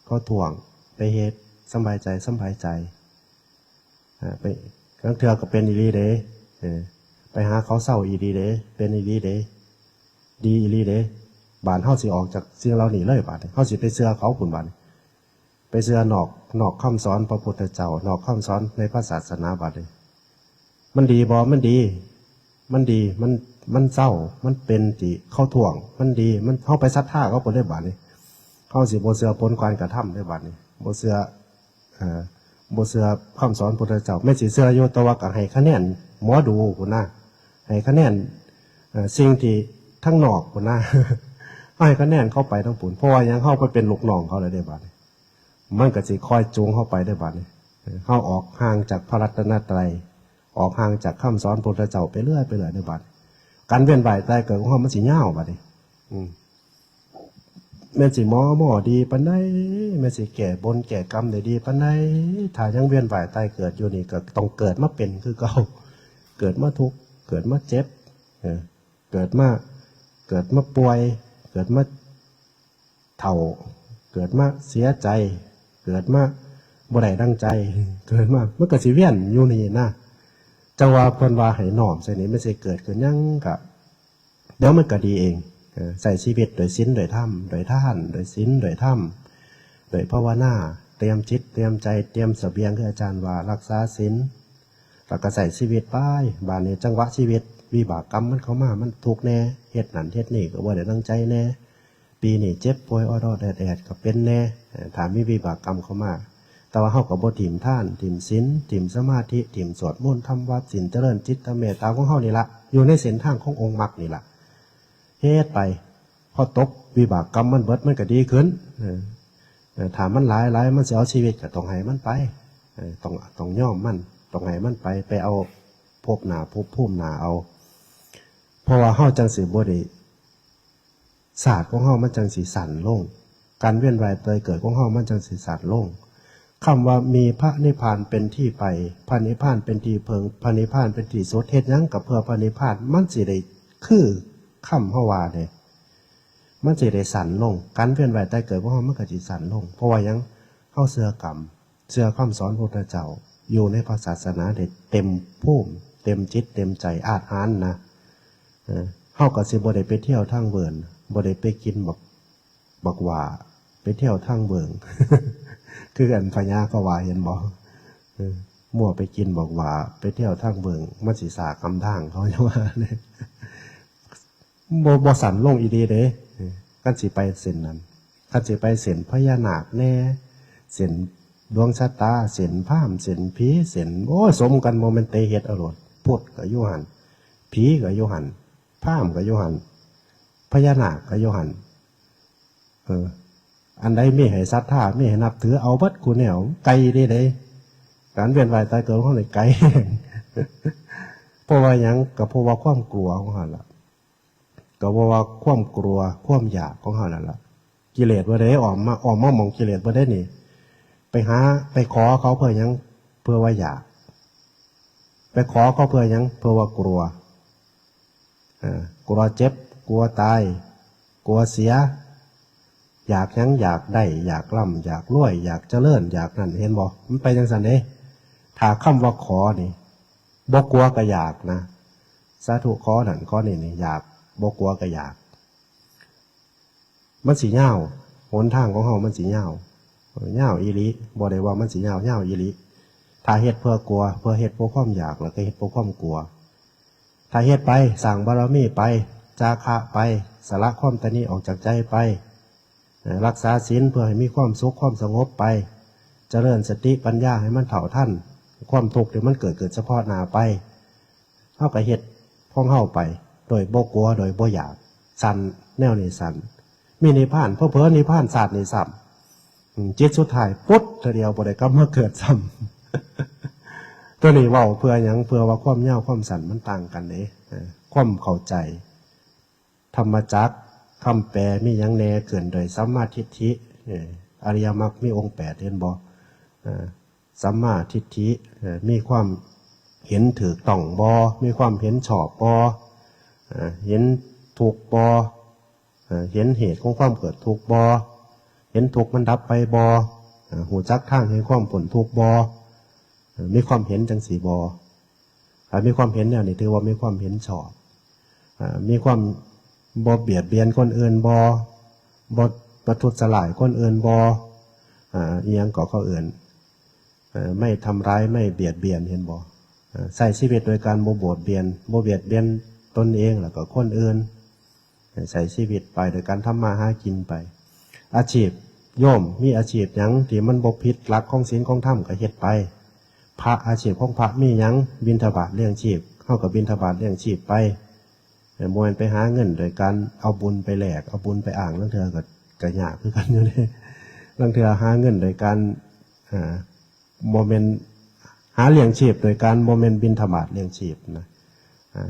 เขาท่วง ไปเฮ็ด สำบายใจ สำบายใจ อ่า ไป ลางเทื่อก็เป็นอีหลีเด้ เออ ไปหาเขาเซาอีหลีเด้ เป็นอีหลีเด้ ดีอีหลีเด้ บาดเฮาสิออกจากสิ่งเหล่านี้เลยบาดนี้ เฮาสิไปเชื่อเขาพุ้นบาดนี้ ไปเชื่อนอก นอกคำสอนพระพุทธเจ้า นอกคำสอนในพระศาสนาบาดนี้ มันดีบ่ มันดี มันดี มัน มันเซา มันเป็นที่เขาท่วง มันดี มัน เฮาไปศรัทธาเขาพุ้นเด้บาดนี้ เฮาสิบ่เชื่อผลการกระทำเด้บาดนี้ บ่เชื่อ เอ่อ บ่เชื่อคำสอนพุทธเจ้า แม่นสิเชื่ออยู่ แต่ว่าก็ให้คะแนนหมอดูพุ้นนะ ให้คะแนน เอ่อ สิ่งที่ทางนอกพุ้นนะ ให้คะแนนเขาไปทางพุ้น เพราะว่าหยัง เฮาไปเป็นลูกน้องเขาแล้วเด้บาดนี้ มันก็สิคอยจูงเฮาไปเด้บาดนี้ เฮาออกห่างจากพระรัตนตรัย ออกห่างจากคำสอนพุทธเจ้าไปเรื่อย ไปเรื่อยเด้บาดนี้ การเวียนว่ายตายเกิดของเฮามันสิยาวบาดนี้ อืม แม่นสิหมอหมอดีปานใด แม่นสิแก้บนแก้กรรมได้ดีปานใด ถ้ายังเวียนว่ายตายเกิดอยู่นี่ก็ต้องเกิดมาเป็นคือเก่า เกิดมาทุกข์ เกิดมาเจ็บ เออ เกิดมา เกิดมาป่วย เกิดมาเฒ่า เกิดมาเสียใจ เกิดมาบ่ได้ดังใจ เกิดมา มันก็สิเวียนอยู่นี่นะ จั่งว่าเพิ่นว่าให้น้อมใส่นี่ มันสิเกิดขึ้นหยังก็ เดี๋ยวมันก็ดีเอง เออ ใช้ชีวิตโดยศีลโดยธรรม โดยทาน โดยศีลโดยธรรม โดยภาวนา เตรียมจิต เตรียมใจ เตรียมเสบียง คืออาจารย์ว่า รักษาศีล แล้วก็ใช้ชีวิตไป บาดนี้จังหวะชีวิต วิบากกรรมมันเข้ามา มันทุกข์แน่ เฮ็ดนั่นเฮ็ดนี่ก็บ่ได้ดังใจแน่ ปีนี้เจ็บป่วยออดๆแอดๆก็เป็นแน่ เอ่อ ถ้ามีวิบากกรรมเข้ามา แต่ว่าเฮาก็บ่ถิ่มทาน ถิ่มศีล ถิ่มสมาธิ ถิ่มสวดมนต์ ทำวัตรศีล เจริญจิตเมตตาของเฮานี่ละ อยู่ในเส้นทางขององค์มรรคนี่ละ เฮ็ดไป พอตกวิบากกรรมมันเบิด มันก็ดีขึ้น เออ เออ ถ้ามันหลายหลาย มันสิเอาชีวิตก็ต้องให้มันไป เออ ต้อง ต้องยอมมัน ต้องให้มันไป ไปเอาภพหน้า ภพภูมิหน้าเอา เพราะว่าเฮาจั่งสิบ่ได้ ชาติของเฮามันจั่งสิสั้นลง การเวียนว่ายตายเกิดของเฮามันจั่งสิสั้นลง คำว่ามีพระนิพพานเป็นที่ไป พระนิพพานเป็นที่เพิ่ง พระนิพพานเป็นที่สุด เฮ็ดหยังก็เพื่อพระนิพพาน มันสิได้คือคำเฮาว่าเด้ มันสิได้สั้นลง การเวียนว่ายตายเกิดของเฮามันก็สิสั้นลง เพราะว่าหยัง เฮาเชื่อกรรม เชื่อคำสอนพุทธเจ้า อยู่ในพระศาสนาได้เต็มภูมิ เต็มจิต เต็มใจ อาจหาญนะ เออ เฮาก็สิบ่ได้ไปเที่ยวทางเวิ้น บ่ได้ไปกินบัก บักหว้า ไปเที่ยวทางเวิ้ง คืออันพญาเขาว่า เห็นบ่ เออ มั่วไปกินบักหว้า ไปเที่ยวทางเวิ้ง มันสิสากำทางเขา จั่งว่าเด้ บ่ บ่สั้นลงอีหลีเด้ เออ คันสิไปเส้นนั้น คันสิไปเส้นพญานาคแน่ เส้นดวงชะตา เส้นพราหมณ์ เส้นผี เส้น โอ้ย สมกัน บ่แม่นเตเฮ็ดเอาโลด พุทธก็อยู่หั่น ผีก็อยู่หั่น พราหมณ์ก็อยู่หั่น พญานาคก็อยู่หั่น เออ อันใดมีให้ศรัทธา มีให้นับถือ เอาเบิดคู่แนว ไกลเด้เด้ การเวียนว่ายตายเกิดของเฮานี่ไกล เพราะว่าหยัง ก็เพราะว่าความกลัวของเฮาล่ะ ก็เพราะว่าความกลัว ความอยากของเฮานั่นล่ะ กิเลสบ่ได้ออกมา ออกมาหม่องกิเลสบ่ได้นี่ ไปหา ไปขอเขาเพื่อหยัง เพื่อว่าอยาก ไปขอเขาเพื่อหยัง เพื่อว่ากลัว เอ่อ กลัวเจ็บ กลัวตาย กลัวเสีย อยากหยัง อยากได้ อยากร่ำ อยากรวย อยากเจริญ อยากนั่น เห็นบ่ มันไปจั่งซั้นเด้ ถ้าคำว่าขอนี่ บ่กลัวก็อยากนะ สาธุ ขอนั่นขอนี่นี่ อยาก บ่กลัวก็อยาก มันสิยาว หนทางของเฮามันสิยาว ยาวอีหลี บ่ได้ว่ามันสิยาว ยาวอีหลี ถ้าเฮ็ดเพื่อกลัว เพื่อเฮ็ดเพื่อความอยาก แล้วก็เฮ็ดเพื่อความกลัว ถ้าเฮ็ดไป สร้างบารมีไป จาคะไป สละความตณีออกจากใจไป เอ่อ รักษาศีลเพื่อให้มีความสุขความสงบไป เจริญสติปัญญาให้มันเท่าทัน ความทุกข์ที่มันเกิด เกิดเฉพาะหน้าไป เฮาก็เฮ็ดของเฮาไป โดยบ่กลัว โดยบ่อยาก สั้น แนวนี้สั้น มีนิพพาน เผลอๆ นิพพานชาตินี้ซ้ำ อืม จิตสุดท้าย ปุ๊ด เทื่อเดียวบ่ได้กลับมาเกิดซ้ำ ตัวนี้เว้าเพื่อหยัง เพื่อว่าความยาวความสั้นมันต่างกันเด้ เอ่อ ความเข้าใจ ธรรมจักร คำแปลมีหยังแหน่ เกินโดยสัมมาทิฏฐิ เอ่อ อริยมรรคมีองค์แปด เห็นบ่ เอ่อ สัมมาทิฏฐิ เอ่อ มีความเห็นถูกต้องบ่ มีความเห็นชอบบ่ เอ่อ เห็นทุกข์บ่ เอ่อ เห็นเหตุของความเกิดทุกข์บ่ เห็นทุกข์มันดับไปบ่ เอ่อ ฮู้จักทางแห่งความพ้นทุกข์บ่ เอ่อ มีความเห็นจังซี้บ่ ถ้ามีความเห็นแนวนี้ถือว่ามีความเห็นชอบ เอ่อ มีความบ่เบียดเบียนคนอื่นบ่ บ่ประทุษร้ายคนอื่นบ่ เอ่อ อิหยังก็เขาเอิ้น เอ่อ ไม่ทำร้าย ไม่เบียดเบียน เห็นบ่ เอ่อ ใช้ชีวิตโดยการบ่เบียดเบียน บ่เบียดเบียนตนเองแล้วก็คนอื่น ใช้ชีวิตไปโดยการทำมาหากินไป อาชีพโยมมีอาชีพหยังที่มันบ่ผิดหลักของศีลของธรรมก็เฮ็ดไป พระ อาชีพของพระมีหยัง บิณฑบาตเลี้ยงชีพ เฮาก็บิณฑบาตเลี้ยงชีพไป เอ่อ บ่แม่นไปหาเงินโดยการเอาบุญไปแลก เอาบุญไปอ้าง ลางเทื่อก็ ก็ยากคือกันอยู่เด้ ลางเทื่อหาเงินโดยการ เอ่อ บ่แม่นหาเลี้ยงชีพโดยการบ่แม่นบิณฑบาตเลี้ยงชีพนะ อ่า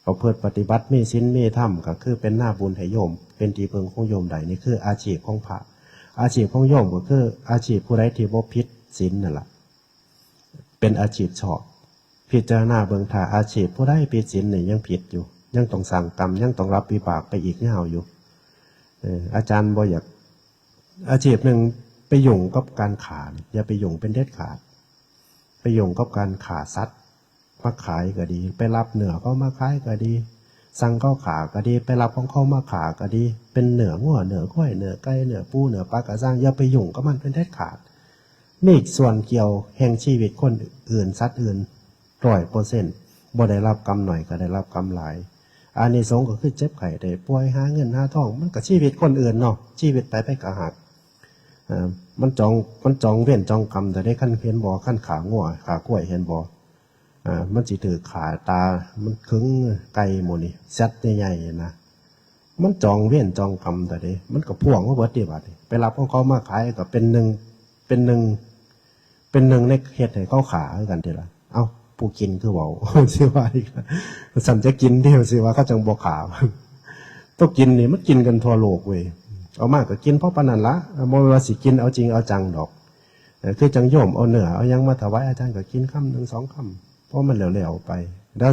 ประพฤติปฏิบัติมีศีลมีธรรมก็คือเป็นนาบุญให้โยม เป็นที่พึ่งของโยมได้ นี่คืออาชีพของพระ อาชีพของโยมก็คืออาชีพผู้ใดที่บ่ผิดศีลนั่นล่ะ เป็นอาชีพชอบ พิจารณาเบิ่ง ถ้าอาชีพผู้ใดผิดศีลนี่ยังผิดอยู่ ยังต้องสร้างกรรม ยังต้องรับวิบากไปอีกยาวอยู่ เอ่อ อาจารย์บ่อยาก อาชีพหนึ่งไปยุ่งกับการฆ่านี่ อย่าไปยุ่งเป็นเด็ดขาด ไปยุ่งกับการฆ่าสัตว์ มาขายก็ดี ไปรับเนื้อเขามาขายก็ดี สั่งเขาฆ่าก็ดี ไปรับของเขามาฆ่าก็ดี เป็นเนื้องัว เนื้อควาย เนื้อไก่ เนื้อปู เนื้อปลากระซัง อย่าไปยุ่งกับมันเป็นเด็ดขาด มีส่วนเกี่ยวแห่งชีวิตคนอื่น สัตว์อื่น ร้อยเปอร์เซ็นต์ บ่ได้รับกรรมน้อยก็ได้รับกรรมหลาย อานิสงส์ก็คือเจ็บไข้ได้ป่วย หาเงินหาทอง มันก็ชีวิตคนอื่นเนาะ ชีวิตไผไผก็ฮัก เอ่อ มันจอง มันจองเวรจองกรรม แต่ได้คันเห็นบ่ คันฆ่างัวฆ่าควาย เห็นบ่ อ่า มันสิถืกฆ่าตา มันขึงไก่หมู่นี่ สัตว์ใหญ่ๆนะ มันจองเวรจองกรรมแต่เด้ มันก็พ่วงมาเบิดเด้บัดนี้ ไปรับของเขามาขายก็เป็นหนึ่ง เป็นหนึ่ง เป็นหนึ่งในเฮ็ดให้เขาฆ่าคือกันเด้ล่ะ เอ้า ผู้กินคือเว้า สิว่าอีกล่ะ ซั่นจะกินเด้ สิว่าเขาจังบ่ฆ่า ต้องกินนี่มันกินกันทั่วโลกเว้ย เอามาก็กินพอปานนั้นละ บ่แม่นว่าสิกินเอาจริงเอาจังดอก เอ่อ คือจังโยมเอาเนื้อเอาหยังมาถวายอาจารย์ก็กินคำหนึ่งสองคำ เพราะมันแล้วๆไป แล้ว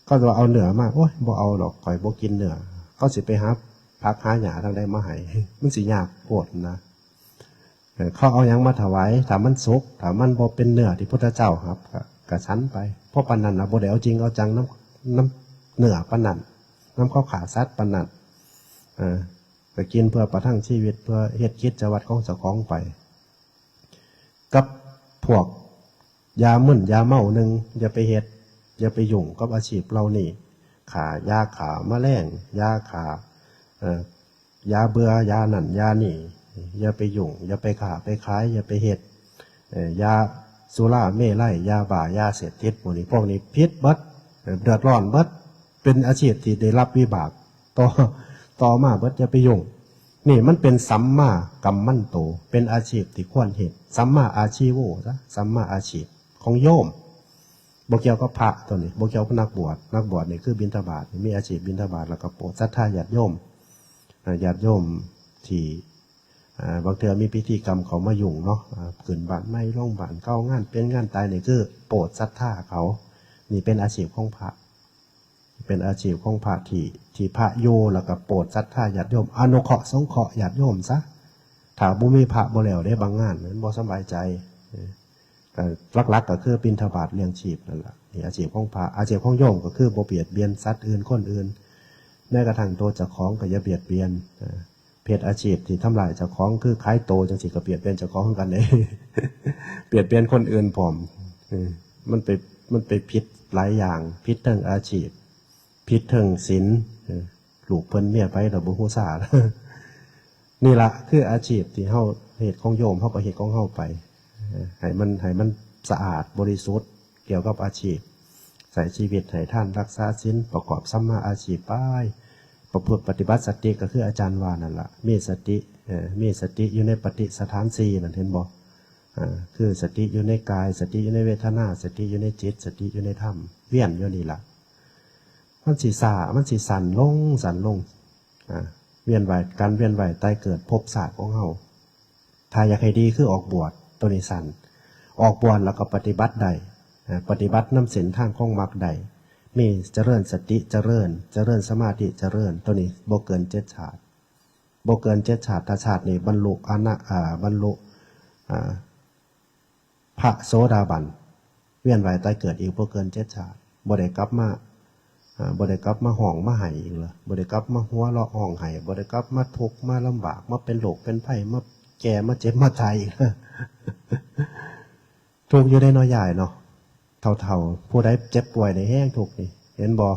เขาจะว่าเอาเนื้อมา โอ๊ย บ่เอาดอก ข้อยบ่กินเนื้อ เขาสิไปหาผักหาหญ้าทางใดมาให้ มันสิยากโพดนะ เอ่อ เขาเอาหยังมาถวาย ถ้ามันสุก ถ้ามันบ่เป็นเนื้อที่พุทธเจ้าฮับ ก็ ก็ฉันไป เพราะปานนั้นนะ บ่ได้เอาจริงเอาจังนำ นำเนื้อปานนั้น นำเขาฆ่าสัตว์ปานนั้น เอ่อ ก็กินเพื่อประทังชีวิต เพื่อเฮ็ดกิจวัตรของเจ้าของไป กับพวกยามึนยาเมาหนึ่ง อย่าไปเฮ็ด อย่าไปยุ่งกับอาชีพเหล่านี้ ฆ่า ยาฆ่าแมลง ยาฆ่า เอ่อ ยาเบื่อ ยานั่นยานี่ อย่าไปยุ่ง อย่าไปค้าไปขาย อย่าไปเฮ็ด เอ่อ ยาสุราเมรัย ยาบ้า ยาเสพติด พวกนี้ พวกนี้ผิดเบิด เอ่อ เดือดร้อนเบิด เป็นอาชีพที่ได้รับวิบาก ต่อ ต่อมาเบิด อย่าไปยุ่ง นี่มันเป็นสัมมากัมมันโต เป็นอาชีพที่ควรเฮ็ด สัมมาอาชีโวซะ สัมมาอาชีพของโยม บ่เกี่ยวกับพระตัวนี้ บ่เกี่ยวกับนักบวช นักบวชนี่คือบิณฑบาต มีอาชีพบิณฑบาต แล้วก็โปรดศรัทธาญาติโยม อ่า ญาติโยมที่ อ่า บางเทื่อมีพิธีกรรมเขามายุ่งเนาะ อ่า ขึ้นบ้านใหม่ ลงบ้านเก่า งานเป็นงานตาย นี่คือโปรดศรัทธาเขา นี่เป็นอาชีพของพระ เป็นอาชีพของพระที่ ที่พระอยู่แล้วก็โปรดศรัทธาญาติโยม อนุเคราะห์สงเคราะห์ญาติโยมซะ ถ้าบ่มีพระบ่แล้วเด้ บางงานมันบ่สบายใจ เออ ก็หลักๆก็คือบิณฑบาตเลี้ยงชีพนั่นล่ะ นี่อาชีพของพระ อาชีพของโยมก็คือบ่เบียดเบียนสัตว์อื่นคนอื่น แม้กระทั่งตัวเจ้าของก็อย่าเบียดเบียน เออ เพศอาชีพที่ทำลายเจ้าของคือขายโตจังซี่ก็เบียดเบียนเจ้าของคือกันเด้ เบียดเบียนคนอื่นพร้อม เออ มันไป มันไปผิดหลายอย่าง ผิดเทิงอาชีพ ผิดเทิงศีล เออ ลูกเพิ่นเมียไปแล้วบ่ฮู้ซ่า นี่ละคืออาชีพที่เฮาเฮ็ดของโยม เฮาก็เฮ็ดของเฮาไป เออ ให้มัน ให้มันสะอาดบริสุทธิ์เกี่ยวกับอาชีพ ใช้ชีวิตให้ทานรักษาศีล ประกอบสัมมาอาชีพไป ประพฤติปฏิบัติสติก็คืออาจารย์ว่านั่นล่ะ มีสติ เออ มีสติอยู่ในปฏิสถานสี่นั่น เห็นบ่ อ่า คือสติอยู่ในกาย สติอยู่ในเวทนา สติอยู่ในจิต สติอยู่ในธรรม เวียนอยู่นี่ล่ะ มันสิซ่า มันสิสั้นลง สั้นลง อ่า เวียนว่าย การเวียนว่ายตายเกิดภพชาติของเฮา ถ้าอยากให้ดีคือออกบวช ตัวนี้สั้น ออกบวชแล้วก็ปฏิบัติได้ อ่า ปฏิบัตินำเส้นทางของมรรคได้ มีเจริญสติเจริญ เจริญสมาธิเจริญ ตัวนี้บ่เกินเจ็ดชาติ บ่เกินเจ็ดชาติ ถ้าชาตินี้บรรลุอนา อ่า บรรลุ อ่า พระโสดาบัน เวียนว่ายตายเกิดอีกบ่เกินเจ็ดชาติ บ่ได้กลับมา อ่า บ่ได้กลับมาฮ้องมาไห้อีกแล้ว บ่ได้กลับมาหัวเราะฮ้องไห้ บ่ได้กลับมาทุกข์มาลำบาก มาเป็นโรคเป็นภัย มาแก่มาเจ็บมาตายอีกแล้ว ทุกข์อยู่ได้เนาะยายเนาะ เฒ่าๆ ผู้ใดเจ็บป่วยนี่แฮงทุกข์นี่ เห็นบ่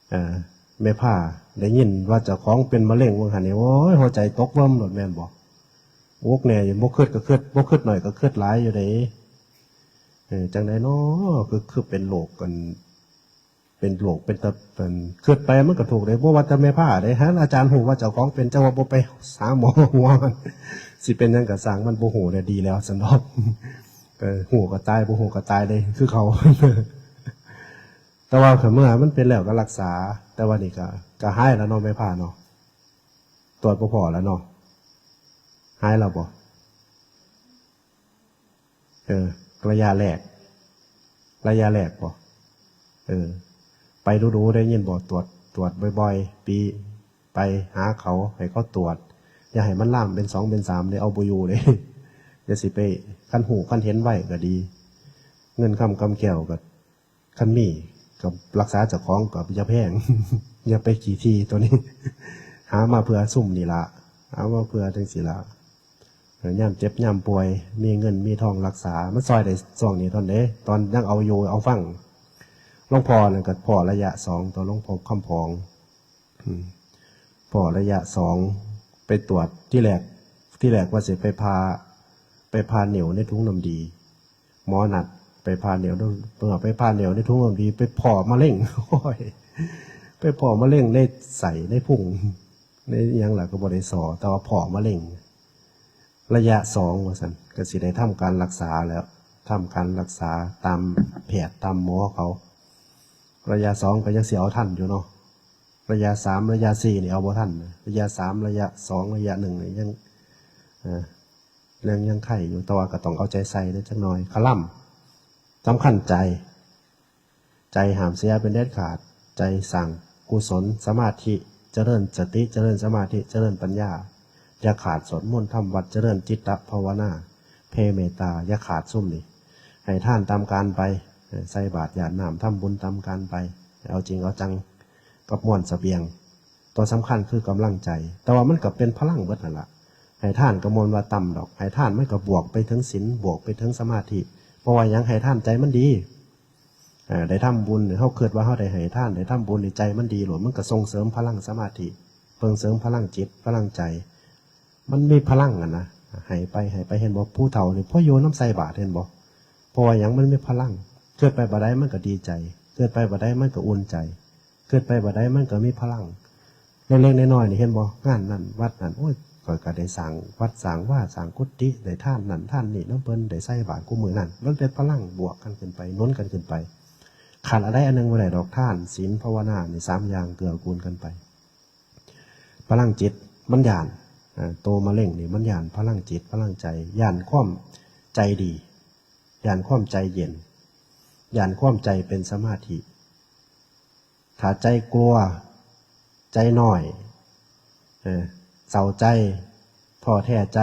เอ่อ แม่พาได้ยินว่าเจ้าของเป็นมะเร็งว่าหั่นนี่ โอ้ย หัวใจตกเบิ่มโลดแม่นบ่ อกแน่อยู่ บ่คิดก็คิด บ่คิดน้อยก็คิดหลายอยู่เด้ เออ จั่งใดน้อ คือ คือเป็นโรคกัน เป็นโรค เป็นตะ เป็น คิดไปมันก็ทุกข์เด้ บ่ว่าแต่แม่พาเด้ หาอาจารย์ฮู้ว่าเจ้าของเป็น จั่งว่าบ่ไปหาหมอหัวมัน สิเป็นหยังก็ซ่างมัน บ่ฮู้แหละ ดีแล้วซั่นดอก เออ ฮู้ก็ตาย บ่ฮู้ก็ตายเด้ คือเขา แต่ว่าคันเมื่อมันเป็นแล้วก็รักษา แต่ว่านี่ก็ ก็หายแล้วเนาะแม่พาเนาะ ตรวจบ่พ้อแล้วเนาะ หายแล้วบ่ เออ ระยะแรก ระยะแรกบ่ เออ ไปดูๆ ได้ยินบ่ ตรวจ ตรวจบ่อยๆ ปี ไปหาเขา ให้เขาตรวจ อย่าให้มันลามเป็นสองเป็นสามเด้ เอาบ่อยู่เด้ อย่าสิไป คันฮู้คันเห็นไวก็ดี เงินคำกำแก้วก็ คันมีก็รักษาเจ้าของก็อย่าแพง อย่าไปขี้ถี่ตัวนี้ หามาเพื่อซุมนี่ละ หามาเพื่อจั่งซี้ละ เออ ยามเจ็บยามป่วย มีเงินมีทองรักษา มันซ่อยได้ช่วงนี้เท่านั้นเด้ ตอนยังเอาอยู่เอาฟัง หลวงพ่อนั่นก็พ้อระยะสอง ตอนหลวงพ่อคำผอง อืม พ้อระยะสอง ไปตรวจ ที่แรก ที่แรกว่าสิไปผ่า ไปผ่านิ้วในถุงน้ำดี หมอนัดไปผ่านิ้ว เพิ่นเอาไปผ่านิ้วในถุงน้ำดี ไปพ้อมะเร็ง โอ้ย ไปพ้อมะเร็งในไส้ ในพุง ในอิหยังล่ะ ก็บ่ได้ซ่อ แต่ว่าพ้อมะเร็ง ระยะสองว่าซั่น ก็สิได้ทำการรักษาแล้ว ทำการรักษาตามแพทย์ตามหมอเขา ระยะสองก็ยังสิเอาทันอยู่เนาะ ระยะสาม ระยะสี่นี่เอาบ่ทันนะ ระยะสาม ระยะสอง ระยะหนึ่งนี่ยัง เอ่อ ยัง ยังไข้อยู่ แต่ว่าก็ต้องเอาใจใส่เด้อจักหน่อย คาร่ำ สำคัญใจ ใจห้ามเสียเป็นเด็ดขาด ใจสร้างกุศล สมาธิ เจริญสติ เจริญสมาธิ เจริญปัญญา อย่าขาดสวดมนต์ทำวัตร เจริญจิตตภาวนา แผ่เมตตา อย่าขาดซุมนี้ ให้ทานตามการไป เอ่อ ใส่บาตรหยาดน้ำ ทำบุญตามการไป เอาจริงเอาจังกับมวลเสบียง ตัวสำคัญคือกำลังใจ แต่ว่ามันก็เป็นพลังเบิดนั่นล่ะ ให้ทานก็บ่แม่นว่าต่ำดอก ให้ทานมันก็บวกไปถึงศีล บวกไปถึงสมาธิ เพราะว่าหยัง ให้ทานใจมันดี เอ่อ ได้ทำบุญ เฮาคิดว่าเฮาได้ให้ทาน ได้ทำบุญนี่ใจมันดีโลด มันก็ส่งเสริมพลังสมาธิ ส่งเสริมพลังจิต พลังใจ มันมีพลังอะนะ ให้ไป ให้ไป เห็นบ่ ผู้เฒ่านี่พออยู่นำใส่บาตร เห็นบ่ เพราะว่าหยัง มันมีพลัง คิดไปบ่าใดมันก็ดีใจ คิดไปบ่าใดมันก็อุ่นใจ คิดไปบ่าใดมันก็มีพลัง เล็กๆน้อยๆนี่ เห็นบ่ งานนั่นวัดนั่น โอ้ย ข้อยก็ได้สร้างวัดสร้างวา สร้างกุฏิ ได้ทานนั่นทานนี่นำเพิ่น ได้ใส่บาตรคู่มื้อนั่น มันเป็นพลังบวกกันขึ้นไป หนุนกันขึ้นไป ขาดอันใดอันหนึ่งบ่ได้ดอก ทาน ศีล ภาวนา นี่สามอย่างเกื้อกูลกันไป พลังจิตมันย้าน อ่า ตัวมะเร็งนี่มันย้านพลังจิต พลังใจ ย้านความใจดี ย้านความใจเย็น ย้านความใจเป็นสมาธิ ถ้าใจกลัว ใจน้อย เออ เศร้าใจ ท้อแท้ใจ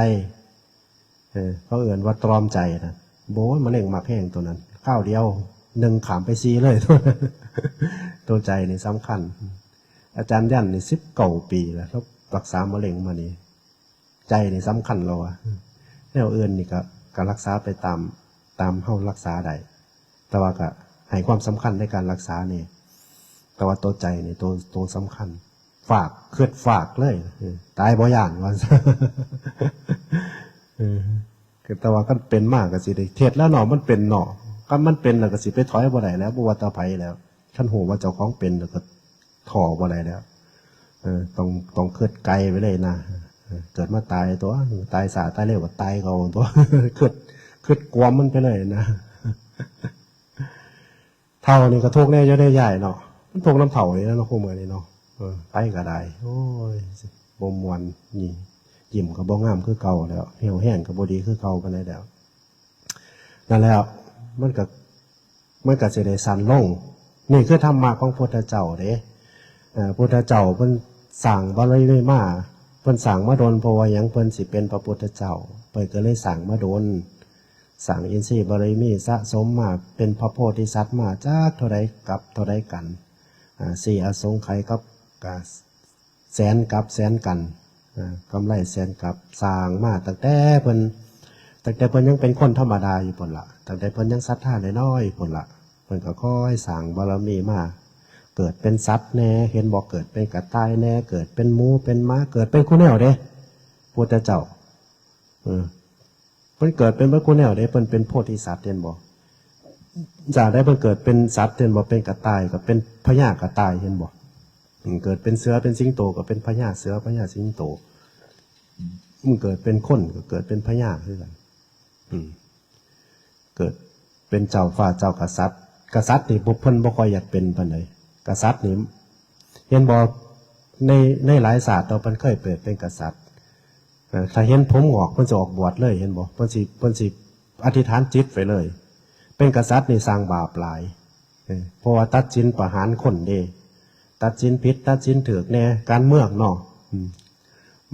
เออ เขาเอิ้นว่าตรอมใจนะ โบ้ย มะเร็งมักแฮงตัวนั้น คราวเดียว หนึ่งข้ามไปสี่เลย ตัวใจนี่สำคัญ อาจารย์ยันนี่สิบเก้าปีแล้ว แล้ว รักษามะเร็งมานี่ ใจนี่สำคัญแล้วอะ แนวอื่นนี่ก็ ก็รักษาไปตาม ตามเฮารักษาได้ แต่ว่าก็ให้ความสำคัญในการรักษานี่ แต่ว่าตัวใจนี่ตัว ตัวสำคัญ ฝาก คิดฝากเลย เออ ตายบ่ย้านว่า เออ คือแต่ว่าคันเป็นมาก็สิได้เฮ็ดแล้วเนาะ มันเป็นเนาะ คันมันเป็นแล้วก็สิไปถอยบ่ได้แล้ว บ่ว่าแต่ไผแล้ว คันฮู้ว่าเจ้าของเป็นแล้วก็ท้อบ่ได้แล้ว เออ ต้อง ต้องคิดไกลไปเลยนะ เออ เกิดมาตายตัว ตายช้าตายเร็วก็ตายเก่าตัว คิด คิดกวมมันไปเลยนะ เฒ่านี่ก็ทุกข์แน่อยู่ได้ยายเนาะ มันทุกข์นำเฒ่านี่แหละเนาะ คู่มื้อนี้เนาะ เออ ไปก็ได้ โอ้ย บ่ม่วน นี่ ยิ้มก็บ่งามคือเก่าแล้ว เหี่ยวแห้งก็บ่ดีคือเก่าปานใดแล้ว นั่นแหละ มันก็ มันก็สิได้สั้นลง นี่คือธรรมะของพุทธเจ้าเด้ เอ่อ พุทธเจ้าเพิ่นสร้างบารมีมา เพิ่นสร้างมาโดน เพราะว่าหยัง เพิ่นสิเป็นพระพุทธเจ้า เพิ่นก็เลยสร้างมาโดน สร้างอินทรีย์บารมีสะสมมา เป็นพระโพธิสัตว์มาจักเท่าใดกับเท่าใดกั๋น อ่า สี่อสงไขยกับ กับแสนกับแสนกั๋น อ่า กำไรแสนกับ สร้างมาตั้งแต่เพิ่น ตั้งแต่เพิ่นยังเป็นคนธรรมดาอยู่พุ้นล่ะ ตั้งแต่เพิ่นยังศรัทธาน้อยๆพุ้นล่ะ เพิ่นก็ค่อยสร้างบารมีมา เกิดเป็นสัตว์แน่ เห็นบ่ เกิดเป็นกระต่ายแน่ เกิดเป็นหมูเป็นหมา เกิดเป็นคู่แนวเด้ พุทธเจ้า เออ เพิ่นเกิดเป็นเบิดคู่แนวเด้ เพิ่นเป็นโพธิสัตว์เห็นบ่ จากได้เพิ่นเกิดเป็นสัตว์เห็นบ่ เป็นกระต่ายก็เป็นพญากระต่ายเห็นบ่ อืม เกิดเป็นเสือเป็นสิงโตก็เป็นพญาเสือพญาสิงโต มันเกิดเป็นคนก็เกิดเป็นพญาคือกัน อืม เกิดเป็นเจ้าฟ้าเจ้ากษัตริย์ กษัตริย์นี่บ่ เพิ่นบ่ค่อยอยากเป็นปานใด กษัตริย์นี่ เห็นบ่ ใน ในหลายชาติเนาะ เพิ่นเคยเกิดเป็นกษัตริย์ เอ่อ ถ้าเห็นผมหงอก เพิ่นสิออกบวชเลย เห็นบ่ เพิ่นสิ เพิ่นสิอธิษฐานจิตไปเลย เป็นกษัตริย์นี่สร้างบาปหลาย เออ เพราะว่าตัดสินประหารคนเด้ ตัดสินผิด ตัดสินถูกแน่ การเมืองเนาะ อืม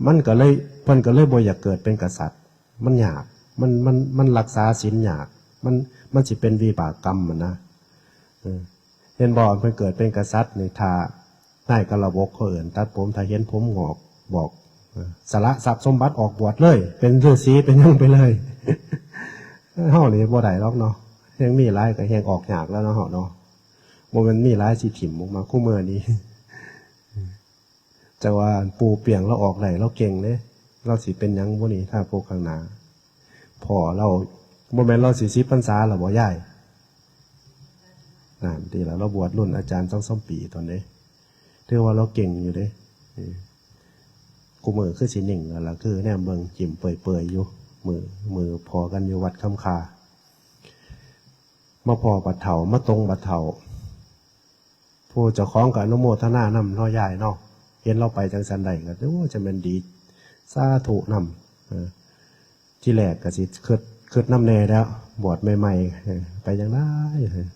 มันก็เลย เพิ่นก็เลยบ่อยากเกิดเป็นกษัตริย์ มันยาก มัน มัน มันรักษาศีลยาก มัน มันสิเป็นวิบากกรรมหั้นนะ เออ เห็นบ่ เพิ่นเกิดเป็นกษัตริย์นี่ ถ้านายกระบกเขาเอิ้นตัดผม ถ้าเห็นผมหงอกบอก เออ สละทรัพย์สมบัติออกบวชเลย เป็นฤาษีเป็นหยังไปเลย เฮานี่บ่ได้หรอกเนาะ แฮ่งมีหลายก็แฮ่งออกยากแล้วเนาะ เฮาเนาะ บ่แม่นมีหลายสิถิ่มออกมา คู่มื้อนี้ แต่ว่าปู่เปียงลาวออกได้ ลาวเก่งเด้ ลาวสิเป็นหยังบ่นี่ ถ้าพวกข้างหน้า พ่อลาว บ่แม่นลาวสิสิบพรรษาแล้วบ่ยาย นั่นติล่ะ ลาวบวชรุ่นอาจารย์สองสามปีตอนนี้ ถือว่าลาวเก่งอยู่เด้ เออ คู่มื้อคือสินิ่งแล้วล่ะ คือแนมเบิ่งจิ้มเปื่อยๆอยู่ มื้อ มื้อพ้อกันอยู่วัดคำคา มาพ้อบัดเฒ่า มาตรงบัดเฒ่า ผู้เจ้าของก็อนุโมทนานำเนาะยายเนาะ เห็นลาวไปจั่งซั้นได้ก็ โอ้ จะแม่นดี สาธุนำ เออ ทีแรกก็สิคิด คิดนำแน่แล้ว บวชใหม่ๆ เออ ไปจั่งใด๋ เออ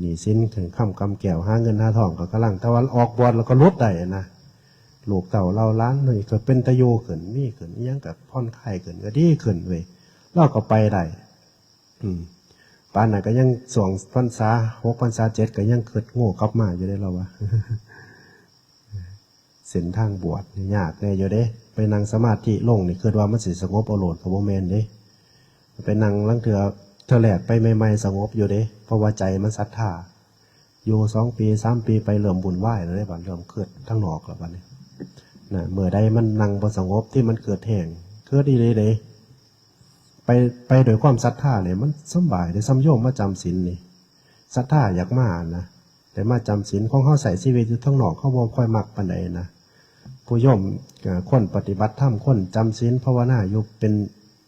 หนี้สินเข่งคำกำแก้ว หาเงินหาทองก็กำลัง แต่ว่าออกบวชแล้วก็หลุดได้นะ ลูกเต้าเหล่าหลานนี่ก็เป็นตาอยู่ขึ้น มีขึ้น อิหยังก็ผ่อนคลายขึ้น ก็ดีขึ้นเว้ย ลาวก็ไปได้ อืม ปานนั้นก็ยังช่วงพรรษาหก พรรษาเจ็ดก็ยังคิดโง่กลับมาอยู่เด้ ลาวว่า เส้นทางบวชนี่ยากแน่อยู่เด้ ไปนั่งสมาธิลงนี่คิดว่ามันสิสงบเอาโลด ก็บ่แม่นเด้ ไปนั่งลางเทื่อ เทื่อแรกไปใหม่ๆ สงบอยู่เด้ เพราะว่าใจมันศรัทธา อยู่สองปีสามปีไปเริ่มวุ่นวายแล้วเด้ บัดเริ่มคิดทางนอกแล้วบัดนี้ นะ เมื่อใดมันนั่งบ่สงบที่มันคิดแฮง คิดอีหลีเด้ ไป ไปโดยความศรัทธาเนี่ยมันสำบายเด้ ส่ำโยมมาจำศีลนี่ ศรัทธาอยากมานะ แต่มาจำศีล ของเฮาใช้ชีวิตอยู่ทางนอก เฮาบ่ค่อยมักปานใดนะ ผู้โยม เอ่อ คนปฏิบัติธรรม คนจำศีลภาวนาอยู่เป็น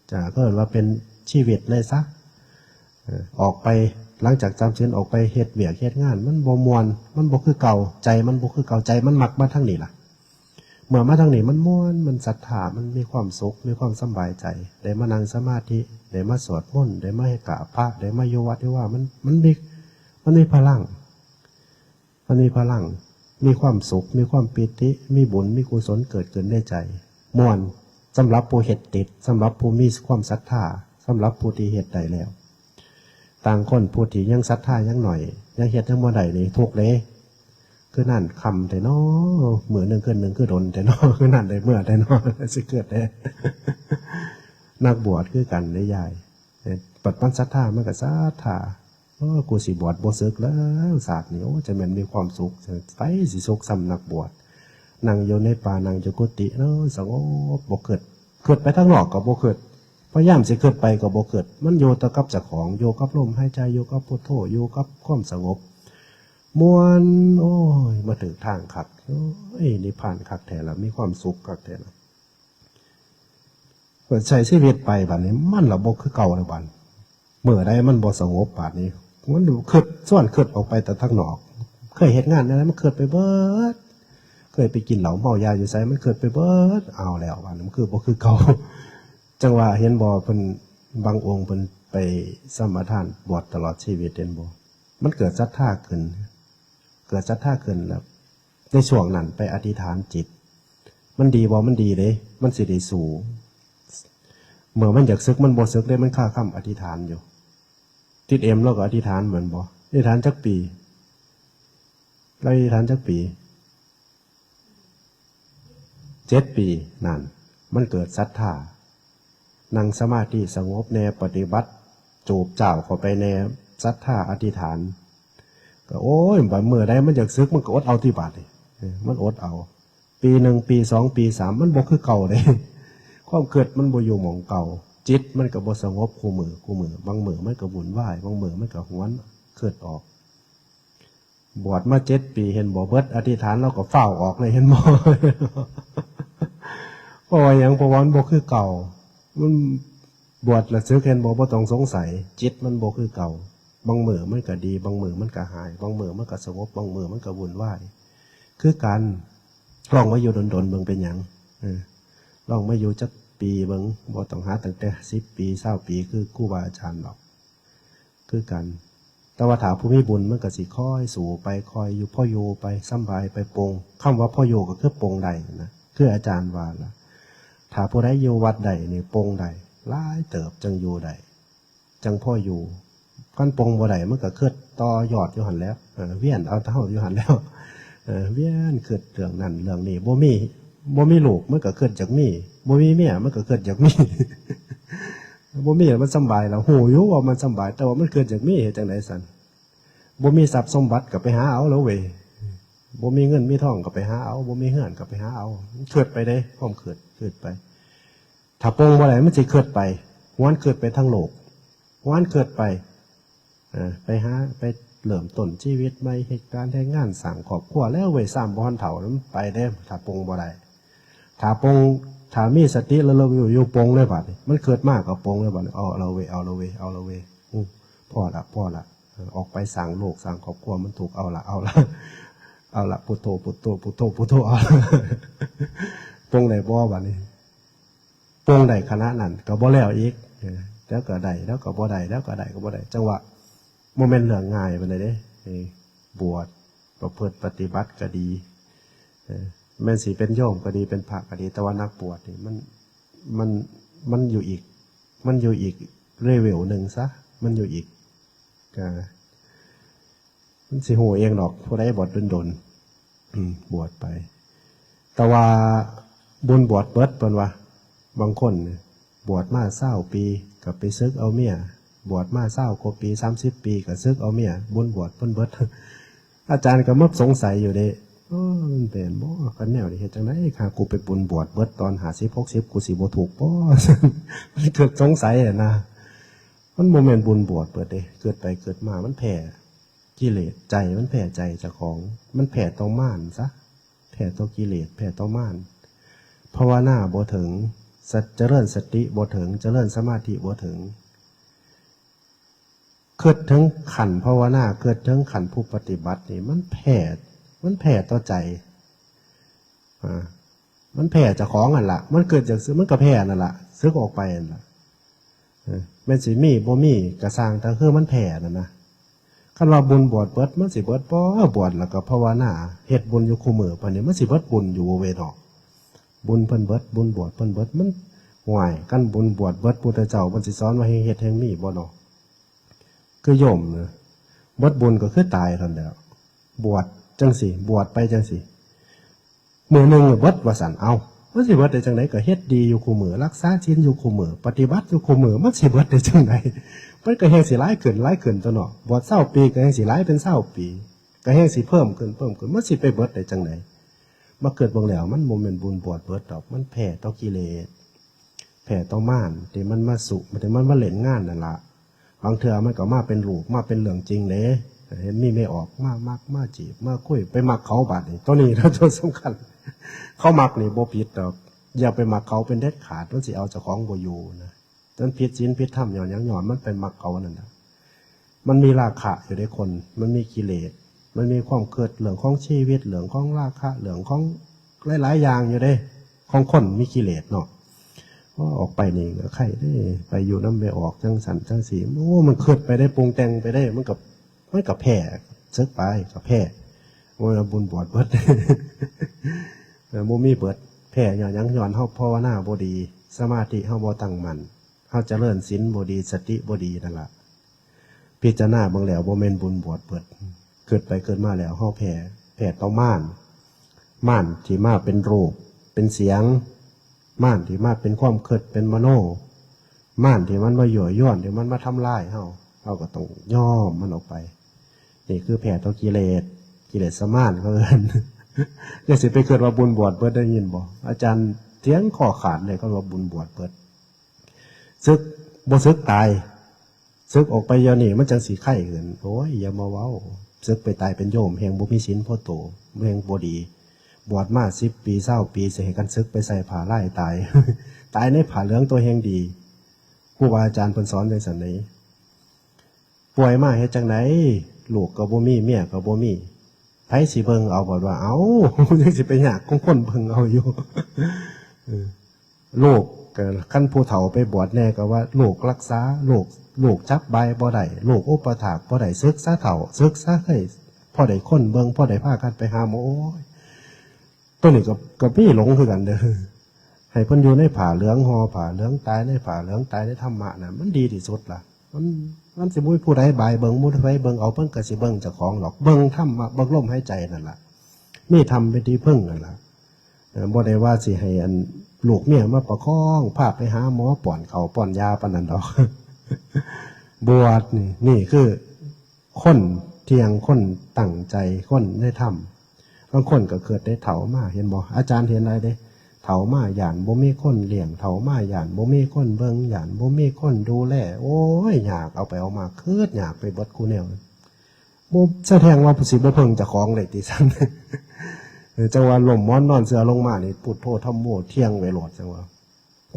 เอ่อ เขาเอิ้นว่าเป็นชีวิตเลยซะ เอ่อ ออกไป หลังจากจำศีลออกไปเฮ็ดเวียกเฮ็ดงาน มันบ่ม่วน มันบ่คือเก่า ใจมันบ่คือเก่า ใจมันมักมาทางนี้ล่ะ เมื่อมาทางนี้มันม่วน มันศรัทธา มันมีความสุข มีความสำบายใจ ได้มานั่งสมาธิ ได้มาสวดมนต์ ได้มาเฮ็ดกราบพระ ได้มาอยู่วัดอยู่วา มัน มันมี มันมีพลัง มันมีพลัง มีความสุข มีความปีติ มีบุญ มีกุศลเกิดขึ้นในใจ ม่วน สำหรับผู้เฮ็ดติด สำหรับผู้มีความศรัทธา สำหรับผู้ที่เฮ็ดได้แล้ว ต่างคนผู้ที่ยังศรัทธายังหน่อย ยังเฮ็ดยังบ่ได้นี่ทุกข์เด้ ก คือนั่นค่ำแท้น้อ มื้อหนึ่งคืนหนึ่งคือโดนแท้น้อ คือนั่นได้เมื่อแท้น้อ สิเกิดแท้ นักบวชคือกันได้ยาย เอ่อปัดมันศรัทธามันก็ศรัทธา โอ้ กูสิบวชบ่สึกแล้วศาสตร์นี่ โอ้ จะแม่นมีความสุข ไปสิสุขซ้ำนักบวช นั่งอยู่ในป่า นั่งอยู่กุฏิเนาะ สงบ บ่คิด คิดไปทางนอกก็บ่คิด พยายามสิคิดไปก็บ่คิด มันอยู่แต่กับเจ้าของ อยู่กับลมหายใจ อยู่กับพุทโธ อยู่กับความสงบ ม่วน โอ้ย มาถึงทางคัก โอ้ย นิพพานคักแท้ละ มีความสุขคักแท้ละ เปิดใช้ชีวิตไปบัดนี้ มันละบ่คือเก่าแล้วบัด เมื่อใดมันบ่สงบบัดนี้ มันคิด ส่วนคิดออกไปแต่ทางนอก เคยเฮ็ดงานอะไรมันคิดไปเบิด เคยไปกินเหล้าเมายาอยู่ไสมันคิดไปเบิด เอาแล้วบัดนี้มันคือบ่คือเก่า จังว่าเห็นบ่ เพิ่น บางองค์เพิ่นไปสมาทานบวชตลอดชีวิต เห็นบ่ มันเกิดศรัทธาขึ้น เกิดศรัทธาขึ้นแล้ว ในช่วงนั้นไปอธิษฐานจิต มันดีบ่ มันดีเด้ มันสิได้สู้ เมื่อมันอยากสึกมันบ่สึกเด้ มันคาคำอธิษฐานอยู่ ติดเอ็มแล้วก็อธิษฐานเหมือนบ่ อธิษฐานจักปี เราอธิษฐานจักปี เจ็ดปี นั่น มันเกิดศรัทธา นั่งสมาธิสงบแน่ ปฏิบัติ จูบจ้าวเข้าไปแน่ ศรัทธาอธิษฐาน ก็ โอ้ย บัดมื้อใดมันอยากสึก มันก็อดเอาติบาดนี่ เออ มันอดเอา ปีหนึ่ง ปีสอง ปีสาม มันบ่คือเก่าเด้ ความคิดมันบ่อยู่หม่องเก่า จิตมันก็บ่สงบคู่มื้อ คู่มื้อ บางมื้อมันก็วุ่นวาย บางมื้อมันก็หวนคิดออก บวชมาเจ็ดปี เห็นบ่ เบิดอธิษฐาน เราก็ฟ้าวออกเลย เห็นบ่ เพราะว่าหยัง เพราะว่ามันบ่คือเก่า มันบวชแล้วสึก เห็นบ่ บ่ต้องสงสัย จิตมันบ่คือเก่า บางมื้อมันก็ดี บางมื้อมันก็หาย บางมื้อมันก็สงบ บางมื้อมันก็วุ่นวาย คือกัน ลองมาอยู่ดนๆ เบิ่งเป็นหยัง เออ ลองมาอยู่จักปีเบิ่ง บ่ต้องหาตั้งแต่สิบปี ซาวปี คือครูบาอาจารย์ดอก คือกัน แต่ว่าถ้าผู้มีบุญมันก็สิคอยสู้ไป คอยอยู่ พออยู่ไป สำบายไป ปลง คำว่าพออยู่ก็คือปลงได้นะ คืออาจารย์ว่าล่ะ ถ้าผู้ใดอยู่วัดได้นี่ปลงได้ หลายเติบจังอยู่ได้ จังพออยู่ คันปลงบ่ได้มันก็คิดต่อยอดอยู่หั่นแหล้ว เออ เวียนเอาแต่เฮาอยู่หั่นแหล้ว เออ เวียนคิดเรื่องนั้นเรื่องนี้ บ่มี บ่มีลูกมันก็คิดอยากมี บ่มีเมียมันก็คิดอยากมี บ่มีแล้วมันสำบายแล้ว ฮู้อยู่ว่ามันสำบาย แต่ว่ามันคิดอยากมี เฮ็ดจั่งใดซั่น บ่มีทรัพย์สมบัติก็ไปหาเอาแล้วเว้ย บ่มีเงินมีทองก็ไปหาเอา บ่มีเฮือนก็ไปหาเอา คิดไปเด้ ความคิด คิดไป ถ้าปลงบ่ได้มันสิคิดไป หวนคิดไปทางโลก หวนคิดไป เอ่อ ไปหา ไปเริ่มต้นชีวิตใหม่ เฮ็ดการเฮ็ดงาน สร้างครอบครัวแล้วเว้ย ซ้ำบ่ทันเฒ่า มันไปเด้ ถ้าปลงบ่ได้ ถ้าปลง ถ้ามีสติระลึกอยู่ อยู่ปลงเลยบัดนี้ มันคิดมาก็ปลงเลยบัดนี้ เอาละเว้ย เอาละเว้ย เอาละเว้ย อู้ พอละ พอละ เออ ออกไปสร้างโลก สร้างครอบครัว มันทุกข์ เอาละ เอาละ เอาละ พุทโธ พุทโธ พุทโธ พุทโธ เอาละ ปลงได้บ่บัดนี้ ปลงได้ขณะนั้นก็บ่แล้วอีก เออ แล้วก็ได้ แล้วก็บ่ได้ แล้วก็ได้ ก็บ่ได้ จังหวะ บ่แม่นเรื่องง่ายปานใดเด้ เออ บวช ประพฤติปฏิบัติก็ดี เออ แม่นสิเป็นโยมก็ดี เป็นพระก็ดี แต่ว่านักบวชนี่มัน มัน มันอยู่อีก มันอยู่อีกเลเวลหนึ่งซะ มันอยู่อีก ก็ มันสิฮู้เองดอก ผู้ใดบวชโดนๆ อืม บวชไป แต่ว่าบุญบวชเบิดเพิ่นว่า บางคนเนี่ยบวชมาซาวปีก็ไปสึกเอาเมีย บวชมาซาวกว่าปี สามสิบปีก็สึกเอาเมีย บุญบวชเพิ่นเบิด อาจารย์ก็มาสงสัยอยู่เด้ เออ มันเป็นบ่ คันแนวนี้เฮ็ดจั่งใด ค่ะ กูไปบุญบวชเบิดตอนห้าสิบ หกสิบ กูสิบ่ทุกข์บ่ มันเกิดสงสัยอะนะ มันบ่แม่นบุญบวชเบิดเด้ เกิดไปเกิดมามันแพ้กิเลส ใจมันแพ้ใจเจ้าของ มันแพ้ต่อมารซะ แพ้ต่อกิเลส แพ้ต่อมาร ภาวนาบ่ถึง สะ- เจริญสติบ่ถึง เจริญสมาธิบ่ถึง คิดถึงขั้นภาวนา คิดถึงขั้นผู้ปฏิบัตินี่ มันแพ้ มันแพ้ต่อใจ อ่า มันแพ้เจ้าของนั่นล่ะ มันเกิดจาก มันก็แพ้นั่นล่ะ สึกออกไปนั่นล่ะ เออ แม่นสิมีบ่มีก็ซ่าง แต่คือมันแพ้นั่นนะ คันว่าบุญบวชเบิด มันสิเบิดบ่ บวชแล้วก็ภาวนา เฮ็ดบุญอยู่คู่มื้อปานนี้ มันสิเบิดบุญอยู่บ่เว้ยเนาะ บุญเพิ่นเบิด บุญบวชเพิ่นเบิด มัน ห่วย คันบุญบวชเบิด พุทธเจ้าเพิ่นสิสอนว่าให้เฮ็ดให้มีบ่เนาะ คือโยมนะ เบิดบุญก็คือตายเท่านั้นแหล้ว บวช จังซี่ บวชไปจังซี่ มื้อหนึ่งเบิดว่าซั่น เอ้า มันสิเบิดได้จังได๋ ก็เฮ็ดดีอยู่คู่มื้อ รักษาศีลอยู่คู่มื้อ ปฏิบัติอยู่คู่มื้อ มันสิเบิดได้จังได๋ มันก็แฮ่งสิหลายขึ้น หลายขึ้นตั๊วเนาะ บวชซาวปีก็แฮ่งสิหลายเป็นซาวปี ก็แฮ่งสิเพิ่มขึ้น เพิ่มขึ้น มันสิไปเบิดได้จังได๋ มาคิดเบิ่งแล้ว มันบ่แม่นบุญบวชเบิดดอก มันแพ้ต่อกิเลส แพ้ต่อมารที่มันมาสุ ที่มันมาเล่นงานนั่นล่ะ บางเทื่อมันก็มาเป็นรูป มาเป็นเรื่องจริงเด้ เห็นมีแม่ออก มามัก มาจีบ มาคุย ไปมักเขาบาดนี้ ตัวนี้นะ ตัวสำคัญ เขามักนี่บ่ผิดดอก อย่าไปมักเขาเป็นเด็ดขาด มันสิเอาเจ้าของบ่อยู่นะ มันผิดศีลผิดธรรมย้อนหยัง ย้อนมันไปมักเขานั่นน่ะ มันมีราคะอยู่ในคน มันมีกิเลส มันมีความคิดเรื่องของชีวิต เรื่องของราคะ เรื่องของหลายๆ อย่างอยู่เด้ ของคนมีกิเลสเนาะ ว่าออกไปนี่ก็ไคร้เด้ ไปอยู่นำแม่ออกจังซั่นจังซี่ โอ้ มันคิดไปได้ ปรุงแต่งไปได้ มันก็ มันก็แพ้ สึกไปก็แพ้ โอ้ย บุญบวชเบิด เออ บ่มีเบิด แพ้ย้อนหยัง ย้อนเฮาภาวนาบ่ดี สมาธิเฮาบ่ตั้งมั่น เฮาเจริญศีลบ่ดี สติบ่ดีนั่นล่ะ พิจารณาเบิ่งแล้วบ่แม่นบุญบวชเบิด คิดไปคิดมาแล้วเฮาแพ้ แพ้ต่อมาร มารที่มาเป็นรูป เป็นเสียง มารที่มาเป็นความคิด เป็นมโน มารที่มันมายั่วยวน ที่มันมาทำลายเฮา เฮาก็ต้องยอมมันออกไป นี่คือแพ้ต่อกิเลส กิเลสมารเขาเอิ้น อย่าสิไปคิดว่าบุญบวชเบิด ได้ยินบ่ อาจารย์เถียงคอขาดเลย คำว่าบุญบวชเบิด สึก บ่สึกตาย สึกออกไปเดี๋ยวนี้มันจังสิไคร้ขึ้น โอ้ย อย่ามาเว้า สึกไปตายเป็นโยม แฮ่งบ่มีศีลพอโต แฮ่งบ่ดี บวชมาสิบปี ซาวปี สิให้กันสึกไปใส่ผ้าลายตาย ตายในผ้าเหลืองตัวแฮ่งดี ครูบาอาจารย์เพิ่นสอนจังซั่นเด้ ป่วยมาเฮ็ดจังได๋ ลูกก็บ่มี เมียก็บ่มี ไผสิเบิ่งเอา บัดว่า เอ้า ยังสิไปยากของคนเบิ่งเอาอยู่ เออ ลูกก็ คันผู้เฒ่าไปบวชแน่ก็ว่า ลูกรักษา ลูก ลูกจับบ่ายบ่ได้ ลูกอุปถากบ่ได้ สึกซะเฒ่า สึกซะเฮ้ย พอได้คนเบิ่ง พอได้พากันไปหาหมอ โอ้ย ตัวนี้ก็ ก็มีหลงคือกันเด้อ ให้เพิ่นอยู่ในผ้าเหลือง ห่อผ้าเหลือง ตายในผ้าเหลือง ตายในธรรมะน่ะ มันดีที่สุดล่ะ มัน มันสิบ่มีผู้ใดบ่ายเบิ่ง บ่มีผู้ใดเบิ่งเอา เพิ่นก็สิเบิ่งเจ้าของดอก เบิ่งธรรมะ เบิ่งลมหายใจนั่นล่ะ มีธรรมเป็นที่พึ่งนั่นล่ะ เอ่อ บ่ได้ว่าสิให้อันลูกเมียมาประคอง พาไปหาหมอ ป้อนข้าวป้อนยาปานนั้นดอก บวชนี่ นี่คือคนเที่ยง คนตั้งใจ คนในธรรม บางคนก็เกิดได้เฒ่ามา เห็นบ่ อาจารย์เห็นหลายเด้ เฒ่ามาย้านบ่มีคนเลี้ยง เฒ่ามาย้านบ่มีคนเบิ่ง ย้านบ่มีคนดูแล โอ้ย ยาก เอาไปเอามา คิดยากไปเบิดคู่แนว บ่ แสดงว่าสิบ่เพิ่งเจ้าของเลยติซั่น เออ จังว่าล้มหมอนนอนเสื่อลงมานี่ พุทโธธัมโมเที่ยงไว้โลด จังว่า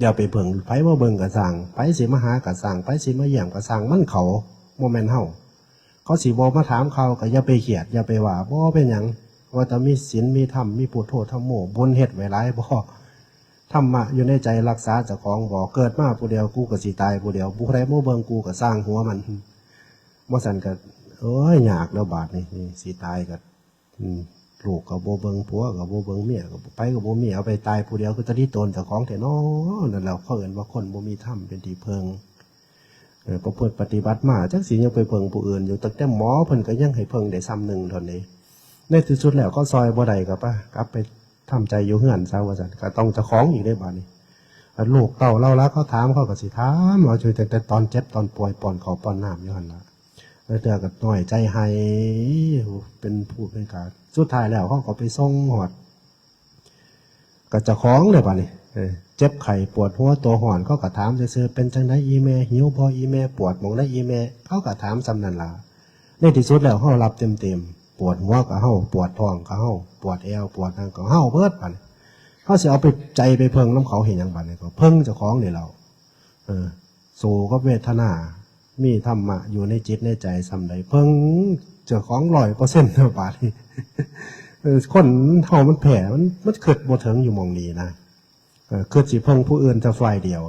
อย่าไปเพิ่ง ไผมาเบิ่งก็ซ่าง ไผสิมาหาก็ซ่าง ไผสิมาเยี่ยมก็ซ่าง มันเขา บ่แม่นเฮา เขาสิบ่มาถามข่าวก็อย่าไปเครียด อย่าไปว่า บ่เป็นหยัง ว่าแต่มีศีลมีธรรม มีพุทโธธัมโม บุญเฮ็ดไว้หลายบ่ ธรรมะอยู่ในใจรักษาเจ้าของบ่ เกิดมาผู้เดียว กูก็สิตายผู้เดียว ผู้ใดมาเบิ่งกูก็ซ่างหัวมัน บ่ซั้นก็ โอ้ย ยากแล้วบาดนี้ นี่สิตายก็ อืม ลูกก็บ่เบิ่ง ผัวก็บ่เบิ่ง เมียก็บ่ ไผก็บ่มี เอาไปตายผู้เดียว คือตะลิโตนเจ้าของแท้น้อ นั่นแหละเขาเอิ้นว่าคนบ่มีธรรมเป็นที่เพิ่ง เออ ประพฤติปฏิบัติมา จักสิยังไปเพิ่งผู้อื่นอยู่ ตั้งแต่หมอเพิ่นก็ยังให้เพิ่งได้ส่ำหนึ่งเท่านี้ ในที่สุดแล้วเขาซ่อยบ่ได้ก็ปะ กลับไปทำใจอยู่เฮือนซะว่าซั่น ก็ต้องเจ้าของอีกเด้บาดนี้ อันลูกเต้าเลาละ เขาถามเขาก็สิถาม เอาอยู่ตั้งแต่ตอนเจ็บตอนป่วย ป้อนข้าวป้อนน้ำอยู่หั่นล่ะ แล้วเทื่อก็น้อยใจไห้ เป็นผู้เป็นกลาง สุดท้ายแล้วเขาก็ไปส่งฮอด ก็เจ้าของเด้บาดนี้ เออ เจ็บไข้ปวดหัวตัวฮ้อน เขาก็ถามซื่อๆ เป็นจั่งใด๋อีแม่ หิวบ่อีแม่ ปวดหม่องใด๋อีแม่ เขาก็ถามส่ำนั่นล่ะ ในที่สุดแล้วเฮารับเต็มๆ ปวดหัวก็เฮา ปวดท้องก็เฮา ปวดแอว ปวดหยังก็เฮาเบิดบาดนี้ เฮาสิเอาไปใจไปเพิ่งนำเขาเฮ็ดหยังบาดนี้ ก็เพิ่งเจ้าของนี่แหล้ว เออ สู้กับเวทนา มีธรรมะอยู่ในจิตในใจส่ำใด๋ เพิ่งเจ้าของร้อยเปอร์เซ็นต์แล้วบาดนี้ เออ คนเฮามันแพ้ มัน มันคิดบ่ถึงอยู่หม่องนี้นะ เออ คิดสิเพิ่งผู้อื่นแต่ฝ่ายเดียว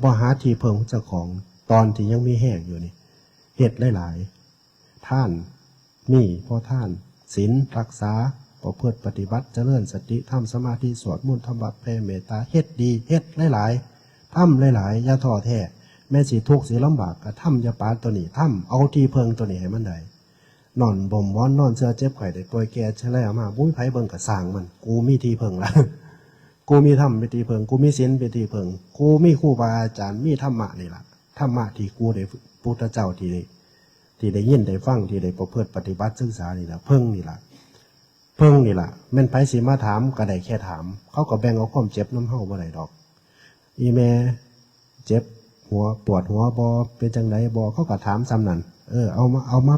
บ่หาที่เพิ่งเจ้าของ ตอนที่ยังมีแฮงอยู่นี่ เฮ็ดหลายๆ ทาน มีพอทาน ศีลรักษา ประพฤติปฏิบัติ เจริญสติ ทำสมาธิ สวดมนต์ ทำวัตร แผ่เมตตา เฮ็ดดี เฮ็ดหลายๆ ทำหลายๆ อย่าท้อแท้ แม้สิทุกข์สิลำบากก็ทำ อย่าปาตัวนี้ ทำ เอาที่เพิ่งตัวนี้ให้มันได้ นอนบ่มหมอนนอนเสื่อเจ็บไข้ได้ป่วยแก่ชรามา บ่มีไผเบิ่งก็ซ่างมัน กูมีที่เพิ่งละ กูมีธรรมเป็นที่เพิ่ง กูมีศีลเป็นที่เพิ่ง กูมีครูบาอาจารย์ มีธรรมะนี่ล่ะ ธรรมะที่กูได้ พุทธเจ้าที่ได้ ที่ได้ยินได้ฟัง ที่ได้ประพฤติปฏิบัติศึกษานี่ล่ะ เพิ่งนี่ล่ะ เพิ่งนี่ล่ะ แม่นไผสิมาถามก็ได้แค่ถาม เขาก็แบ่งเอาความเจ็บนำเฮาบ่ได้ดอก อีแม่เจ็บหัวปวดหัวบ่ เป็นจั่งใดบ่ เขาก็ถามส่ำนั้น เออ เอามา เอามา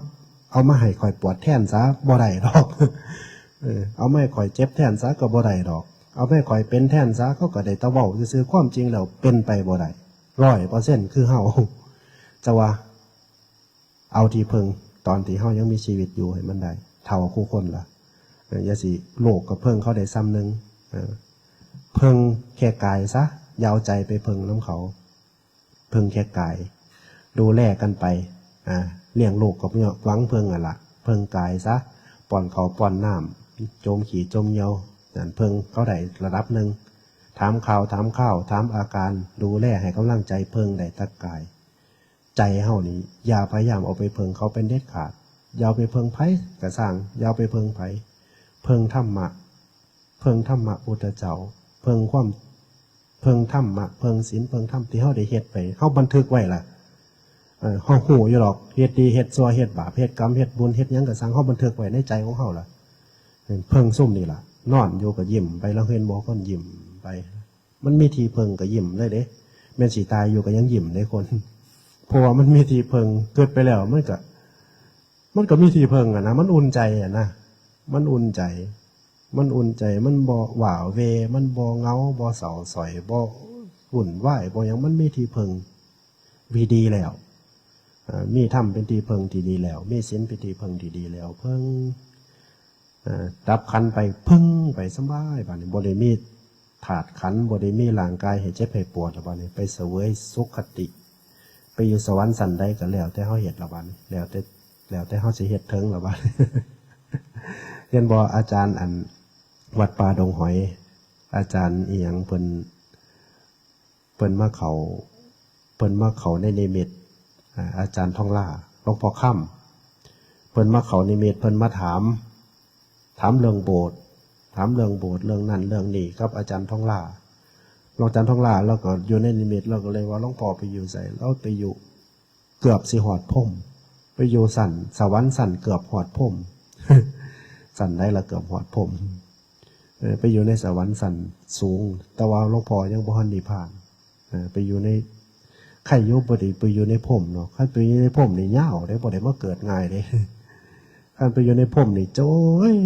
เอามาให้ข่อยปวดแทนซะ บ่ได้ดอก เออ เอามาให้ข่อยเจ็บแทนซะก็บ่ได้ดอก เอามาให้ข่อยเป็นแทนซะ เขาก็ได้แต่เว้าซื่อๆ ความจริงแล้วเป็นไปบ่ได้ ร้อยเปอร์เซ็นต์ คือเฮา จะว่า เอาที่เพิ่งตอนที่เฮายังมีชีวิตอยู่ให้มันได้ เฒ่าคู่คนล่ะ เออ อย่าสิโลกก็เพิ่งเขาได้ส่ำหนึ่ง เออ เพิ่งแค่กายซะ อย่าเอาใจไปเพิ่งนำเขา เพิ่งแค่กาย ดูแลกันไป อ่า เลี้ยงลูกก็หวังเพิ่งหั่นล่ะ เพิ่งกายซะ ป้อนข้าวป้อนน้ำ จมขี้จมเยี่ยว นั่นเพิ่งเขาได้ระดับหนึ่ง ถามข่าวถามคราว ถามอาการ ดูแลให้กำลังใจเพิ่งได้แต่กาย ใจเฮานี่อย่าพยายามเอาไปเพิ่งเขาเป็นเด็ดขาด อย่าเอาไปเพิ่งไผก็ซ่าง อย่าเอาไปเพิ่งไผ เพิ่งธรรมะ เพิ่งธรรมะพุทธเจ้า เพิ่งความ เพิ่งธรรมะ เพิ่งศีล เพิ่งธรรมที่เฮาได้เฮ็ดไป เฮาบันทึกไว้ล่ะ เออ เฮาฮู้อยู่ดอก เฮ็ดดี เฮ็ดชั่ว เฮ็ดบาป เฮ็ดกรรม เฮ็ดบุญ เฮ็ดหยังก็ซ่าง เฮาบันทึกไว้ในใจของเฮาล่ะ เพิ่งซุมนี่ล่ะ นอนอยู่ก็ยิ้มไป ลางเห็นบ่ คนยิ้มไป มันมีที่เพิ่งก็ยิ้มเลยเด้ แม่นสิตายอยู่ก็ยังยิ้มเด้คน เพราะว่ามันมีที่เพิ่ง เกิดไปแล้วมันก็ มันก็มีที่เพิ่งอะนะ มันอุ่นใจอะนะ มันอุ่นใจ มันอุ่นใจ มันบ่ว้าเหว่ มันบ่เหงา บ่เศร้าสร้อย บ่วุ่นวาย บ่หยัง มันมีที่เพิ่งที่ดีแล้ว เอ่อ มีธรรมเป็นที่เพิ่งที่ดีแล้ว มีศีลเป็นที่เพิ่งที่ดีแล้ว เพิ่ง เอ่อ ดับขันธ์ไป เพิ่งไปสบาย บาดนี้บ่ได้มีธาตุขันธ์ บ่ได้มีร่างกายให้เจ็บให้ปวดแล้ว บาดนี้ไปเสวยสุคติ ไปอยู่สวรรค์ชั้นใดก็แล้วแต่เฮาเฮ็ดละ บาดนี้ แล้วแต่ แล้วแต่เฮาสิเฮ็ดเถิงละ บาดนี้ เห็นบ่ อาจารย์อันวัดป่าดงหอย อาจารย์อีหยังเพิ่น เพิ่นมาเข้า เพิ่นมาเข้าในนิมิต อ่า อาจารย์ทองหล้า หลวงพ่อค่ำ เพิ่นมาเข้านิมิต เพิ่นมาถาม ถามเรื่องโบสถ์ ถามเรื่องโบสถ์ เรื่องนั้นเรื่องนี้กับอาจารย์ทองหล้า หลวงอาจารย์ทองหล้า ลาวก็อยู่ในนิมิต ลาวก็เลยว่า หลวงพ่อไปอยู่ไส ลาวไปอยู่ เกือบสิฮอดพรหม ไปอยู่ชั้นสวรรค์ชั้นเกือบฮอดพรหม ชั้นใดล่ะเกือบฮอดพรหม เออ ไปอยู่ในสวรรค์ชั้นสูง แต่ว่าหลวงพ่อยังบ่ทันนิพพาน เออ ไปอยู่ใน ใครอยู่บ่ได้ไปอยู่ในพรหมเนาะ คันไปอยู่ในพรหมนี่ยาวเด้ บ่ได้มาเกิดง่ายเด้ คันไปอยู่ในพรหมนี่ โอ้ย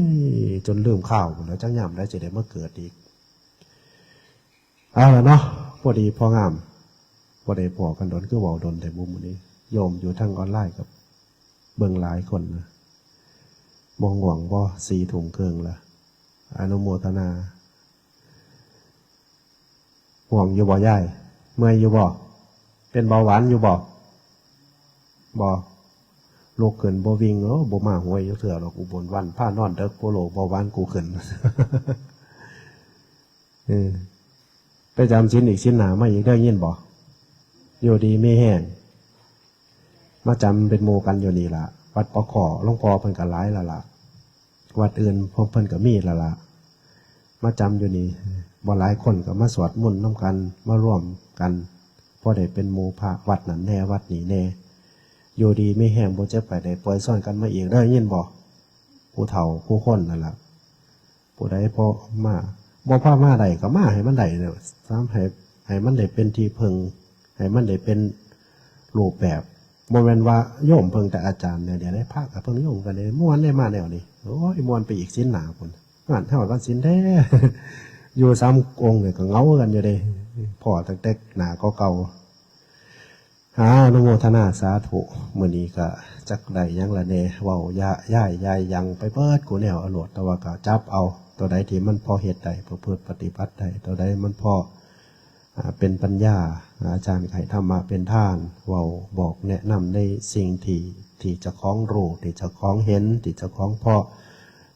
จนลืมคราวพู้นแหล้ว จักยามใดสิได้มาเกิดอีก เอาล่ะเนาะ พอดีพองาม บ่ได้พ้อกันโดน คือเว้าโดนแท้บุมื้อนี้ โยมอยู่ทางออนไลน์กับเบิ่งหลายคนนะ บ่ง่วงบ่ สี่ทุ่มครึ่งละ อนุโมทนา ง่วงอยู่บ่ยาย เมื่อยอยู่บ่ เป็นเบาหวานอยู่บ่ บ่ ลุกขึ้นบ่วิ่ง โอ้ บ่มาห้วยอยู่เทื่อดอก อุบลวัน พานอนเดิกโปโล เบาหวานกูขึ้น เออ ไปจำศีลอีกศีลหน้ามาอีก ได้ยินบ่ อยู่ดีมีแฮง มาจำเป็นหมู่กันอยู่นี่ล่ะ วัดปอขอ หลวงพ่อเพิ่นก็หลายแล้วล่ะ วัดอื่นพวกเพิ่นก็มีแล้วล่ะ มาจำอยู่นี่ บ่หลายคนก็มาสวดมนต์นำกัน มาร่วมกัน พอได้เป็นหมู่พระวัดนั้นแน่ วัดนี้แน่ อยู่ดีมีแฮง บ่เจ็บไข้ได้ป่วย ซ้อนกันมาอีก ได้ยินบ่ ผู้เฒ่าผู้คนนั่นล่ะ ผู้ใดพอมา บ่พอมาได้ก็มาให้มันได้เด้อ สาม ให้ ให้มันได้เป็นที่เพิ่ง ให้มันได้เป็นรูปแบบ บ่แม่นว่าโยมเพิ่งแต่อาจารย์เนี่ย เดี๋ยวได้พระก็เพิ่งโยมกันเลย ม่วนได้มาแนวนี้ โอ้ย ม่วนไปอีกศีลหน้าพุ้น งานเฮาวันศีลแท้ อยู่สามองค์เนี่ยก็เหงากันอยู่เด้ พ้อตั้งแต่หน้าเก่าๆ อา อนุโมทนาสาธุ มื้อนี้ก็จักได้หยังละแน่ เว้ายะ ย้าย ยายหยังไปเบิดกูแนวเอาโลด แต่ว่าก็จับเอา ตัวใดที่มันพอเฮ็ดได้ ประพฤติปฏิบัติได้ ตัวใดมันพอ อ่า เป็นปัญญา อาจารย์ก็ให้ธรรมะเป็นทาน เว้าบอกแนะนำในสิ่งที่ ที่เจ้าของรู้ ที่เจ้าของเห็น ที่เจ้าของพอ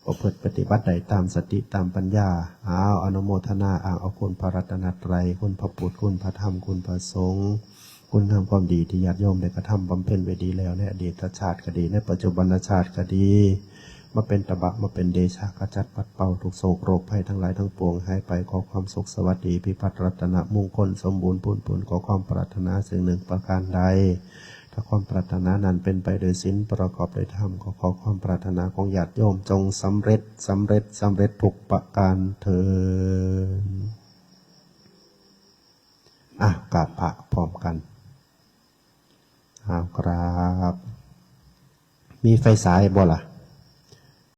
ประพฤติปฏิบัติได้ตามสติตามปัญญา อ้าว อนุโมทนาอ้างเอาคุณพระรัตนตรัย คุณพระพุทธ คุณพระธรรม คุณพระสงฆ์ คุณงามความดีที่ญาติโยมได้กระทำบำเพ็ญไว้ดีแล้ว ในอดีตชาติก็ดี ในปัจจุบันชาติก็ดี มาเป็นตบะ มาเป็นเดชะ ขจัดปัดเป่าทุกข์โศกโรคภัยทั้งหลายทั้งปวงหายไป ขอความสุขสวัสดี พิพัฒน์รัตนมงคล สมบูรณ์พูนผล ขอความปรารถนาสิ่งหนึ่งประการใด ถ้าความปรารถนานั้นเป็นไปโดยศีลประกอบโดยธรรม ขอ ขอความปรารถนาของญาติโยมจงสำเร็จ สำเร็จ สำเร็จทุกประการเทอญ อ่ะ กราบพระพร้อมกัน อ้าว ครับ มีไฟฉายบ่ล่ะ?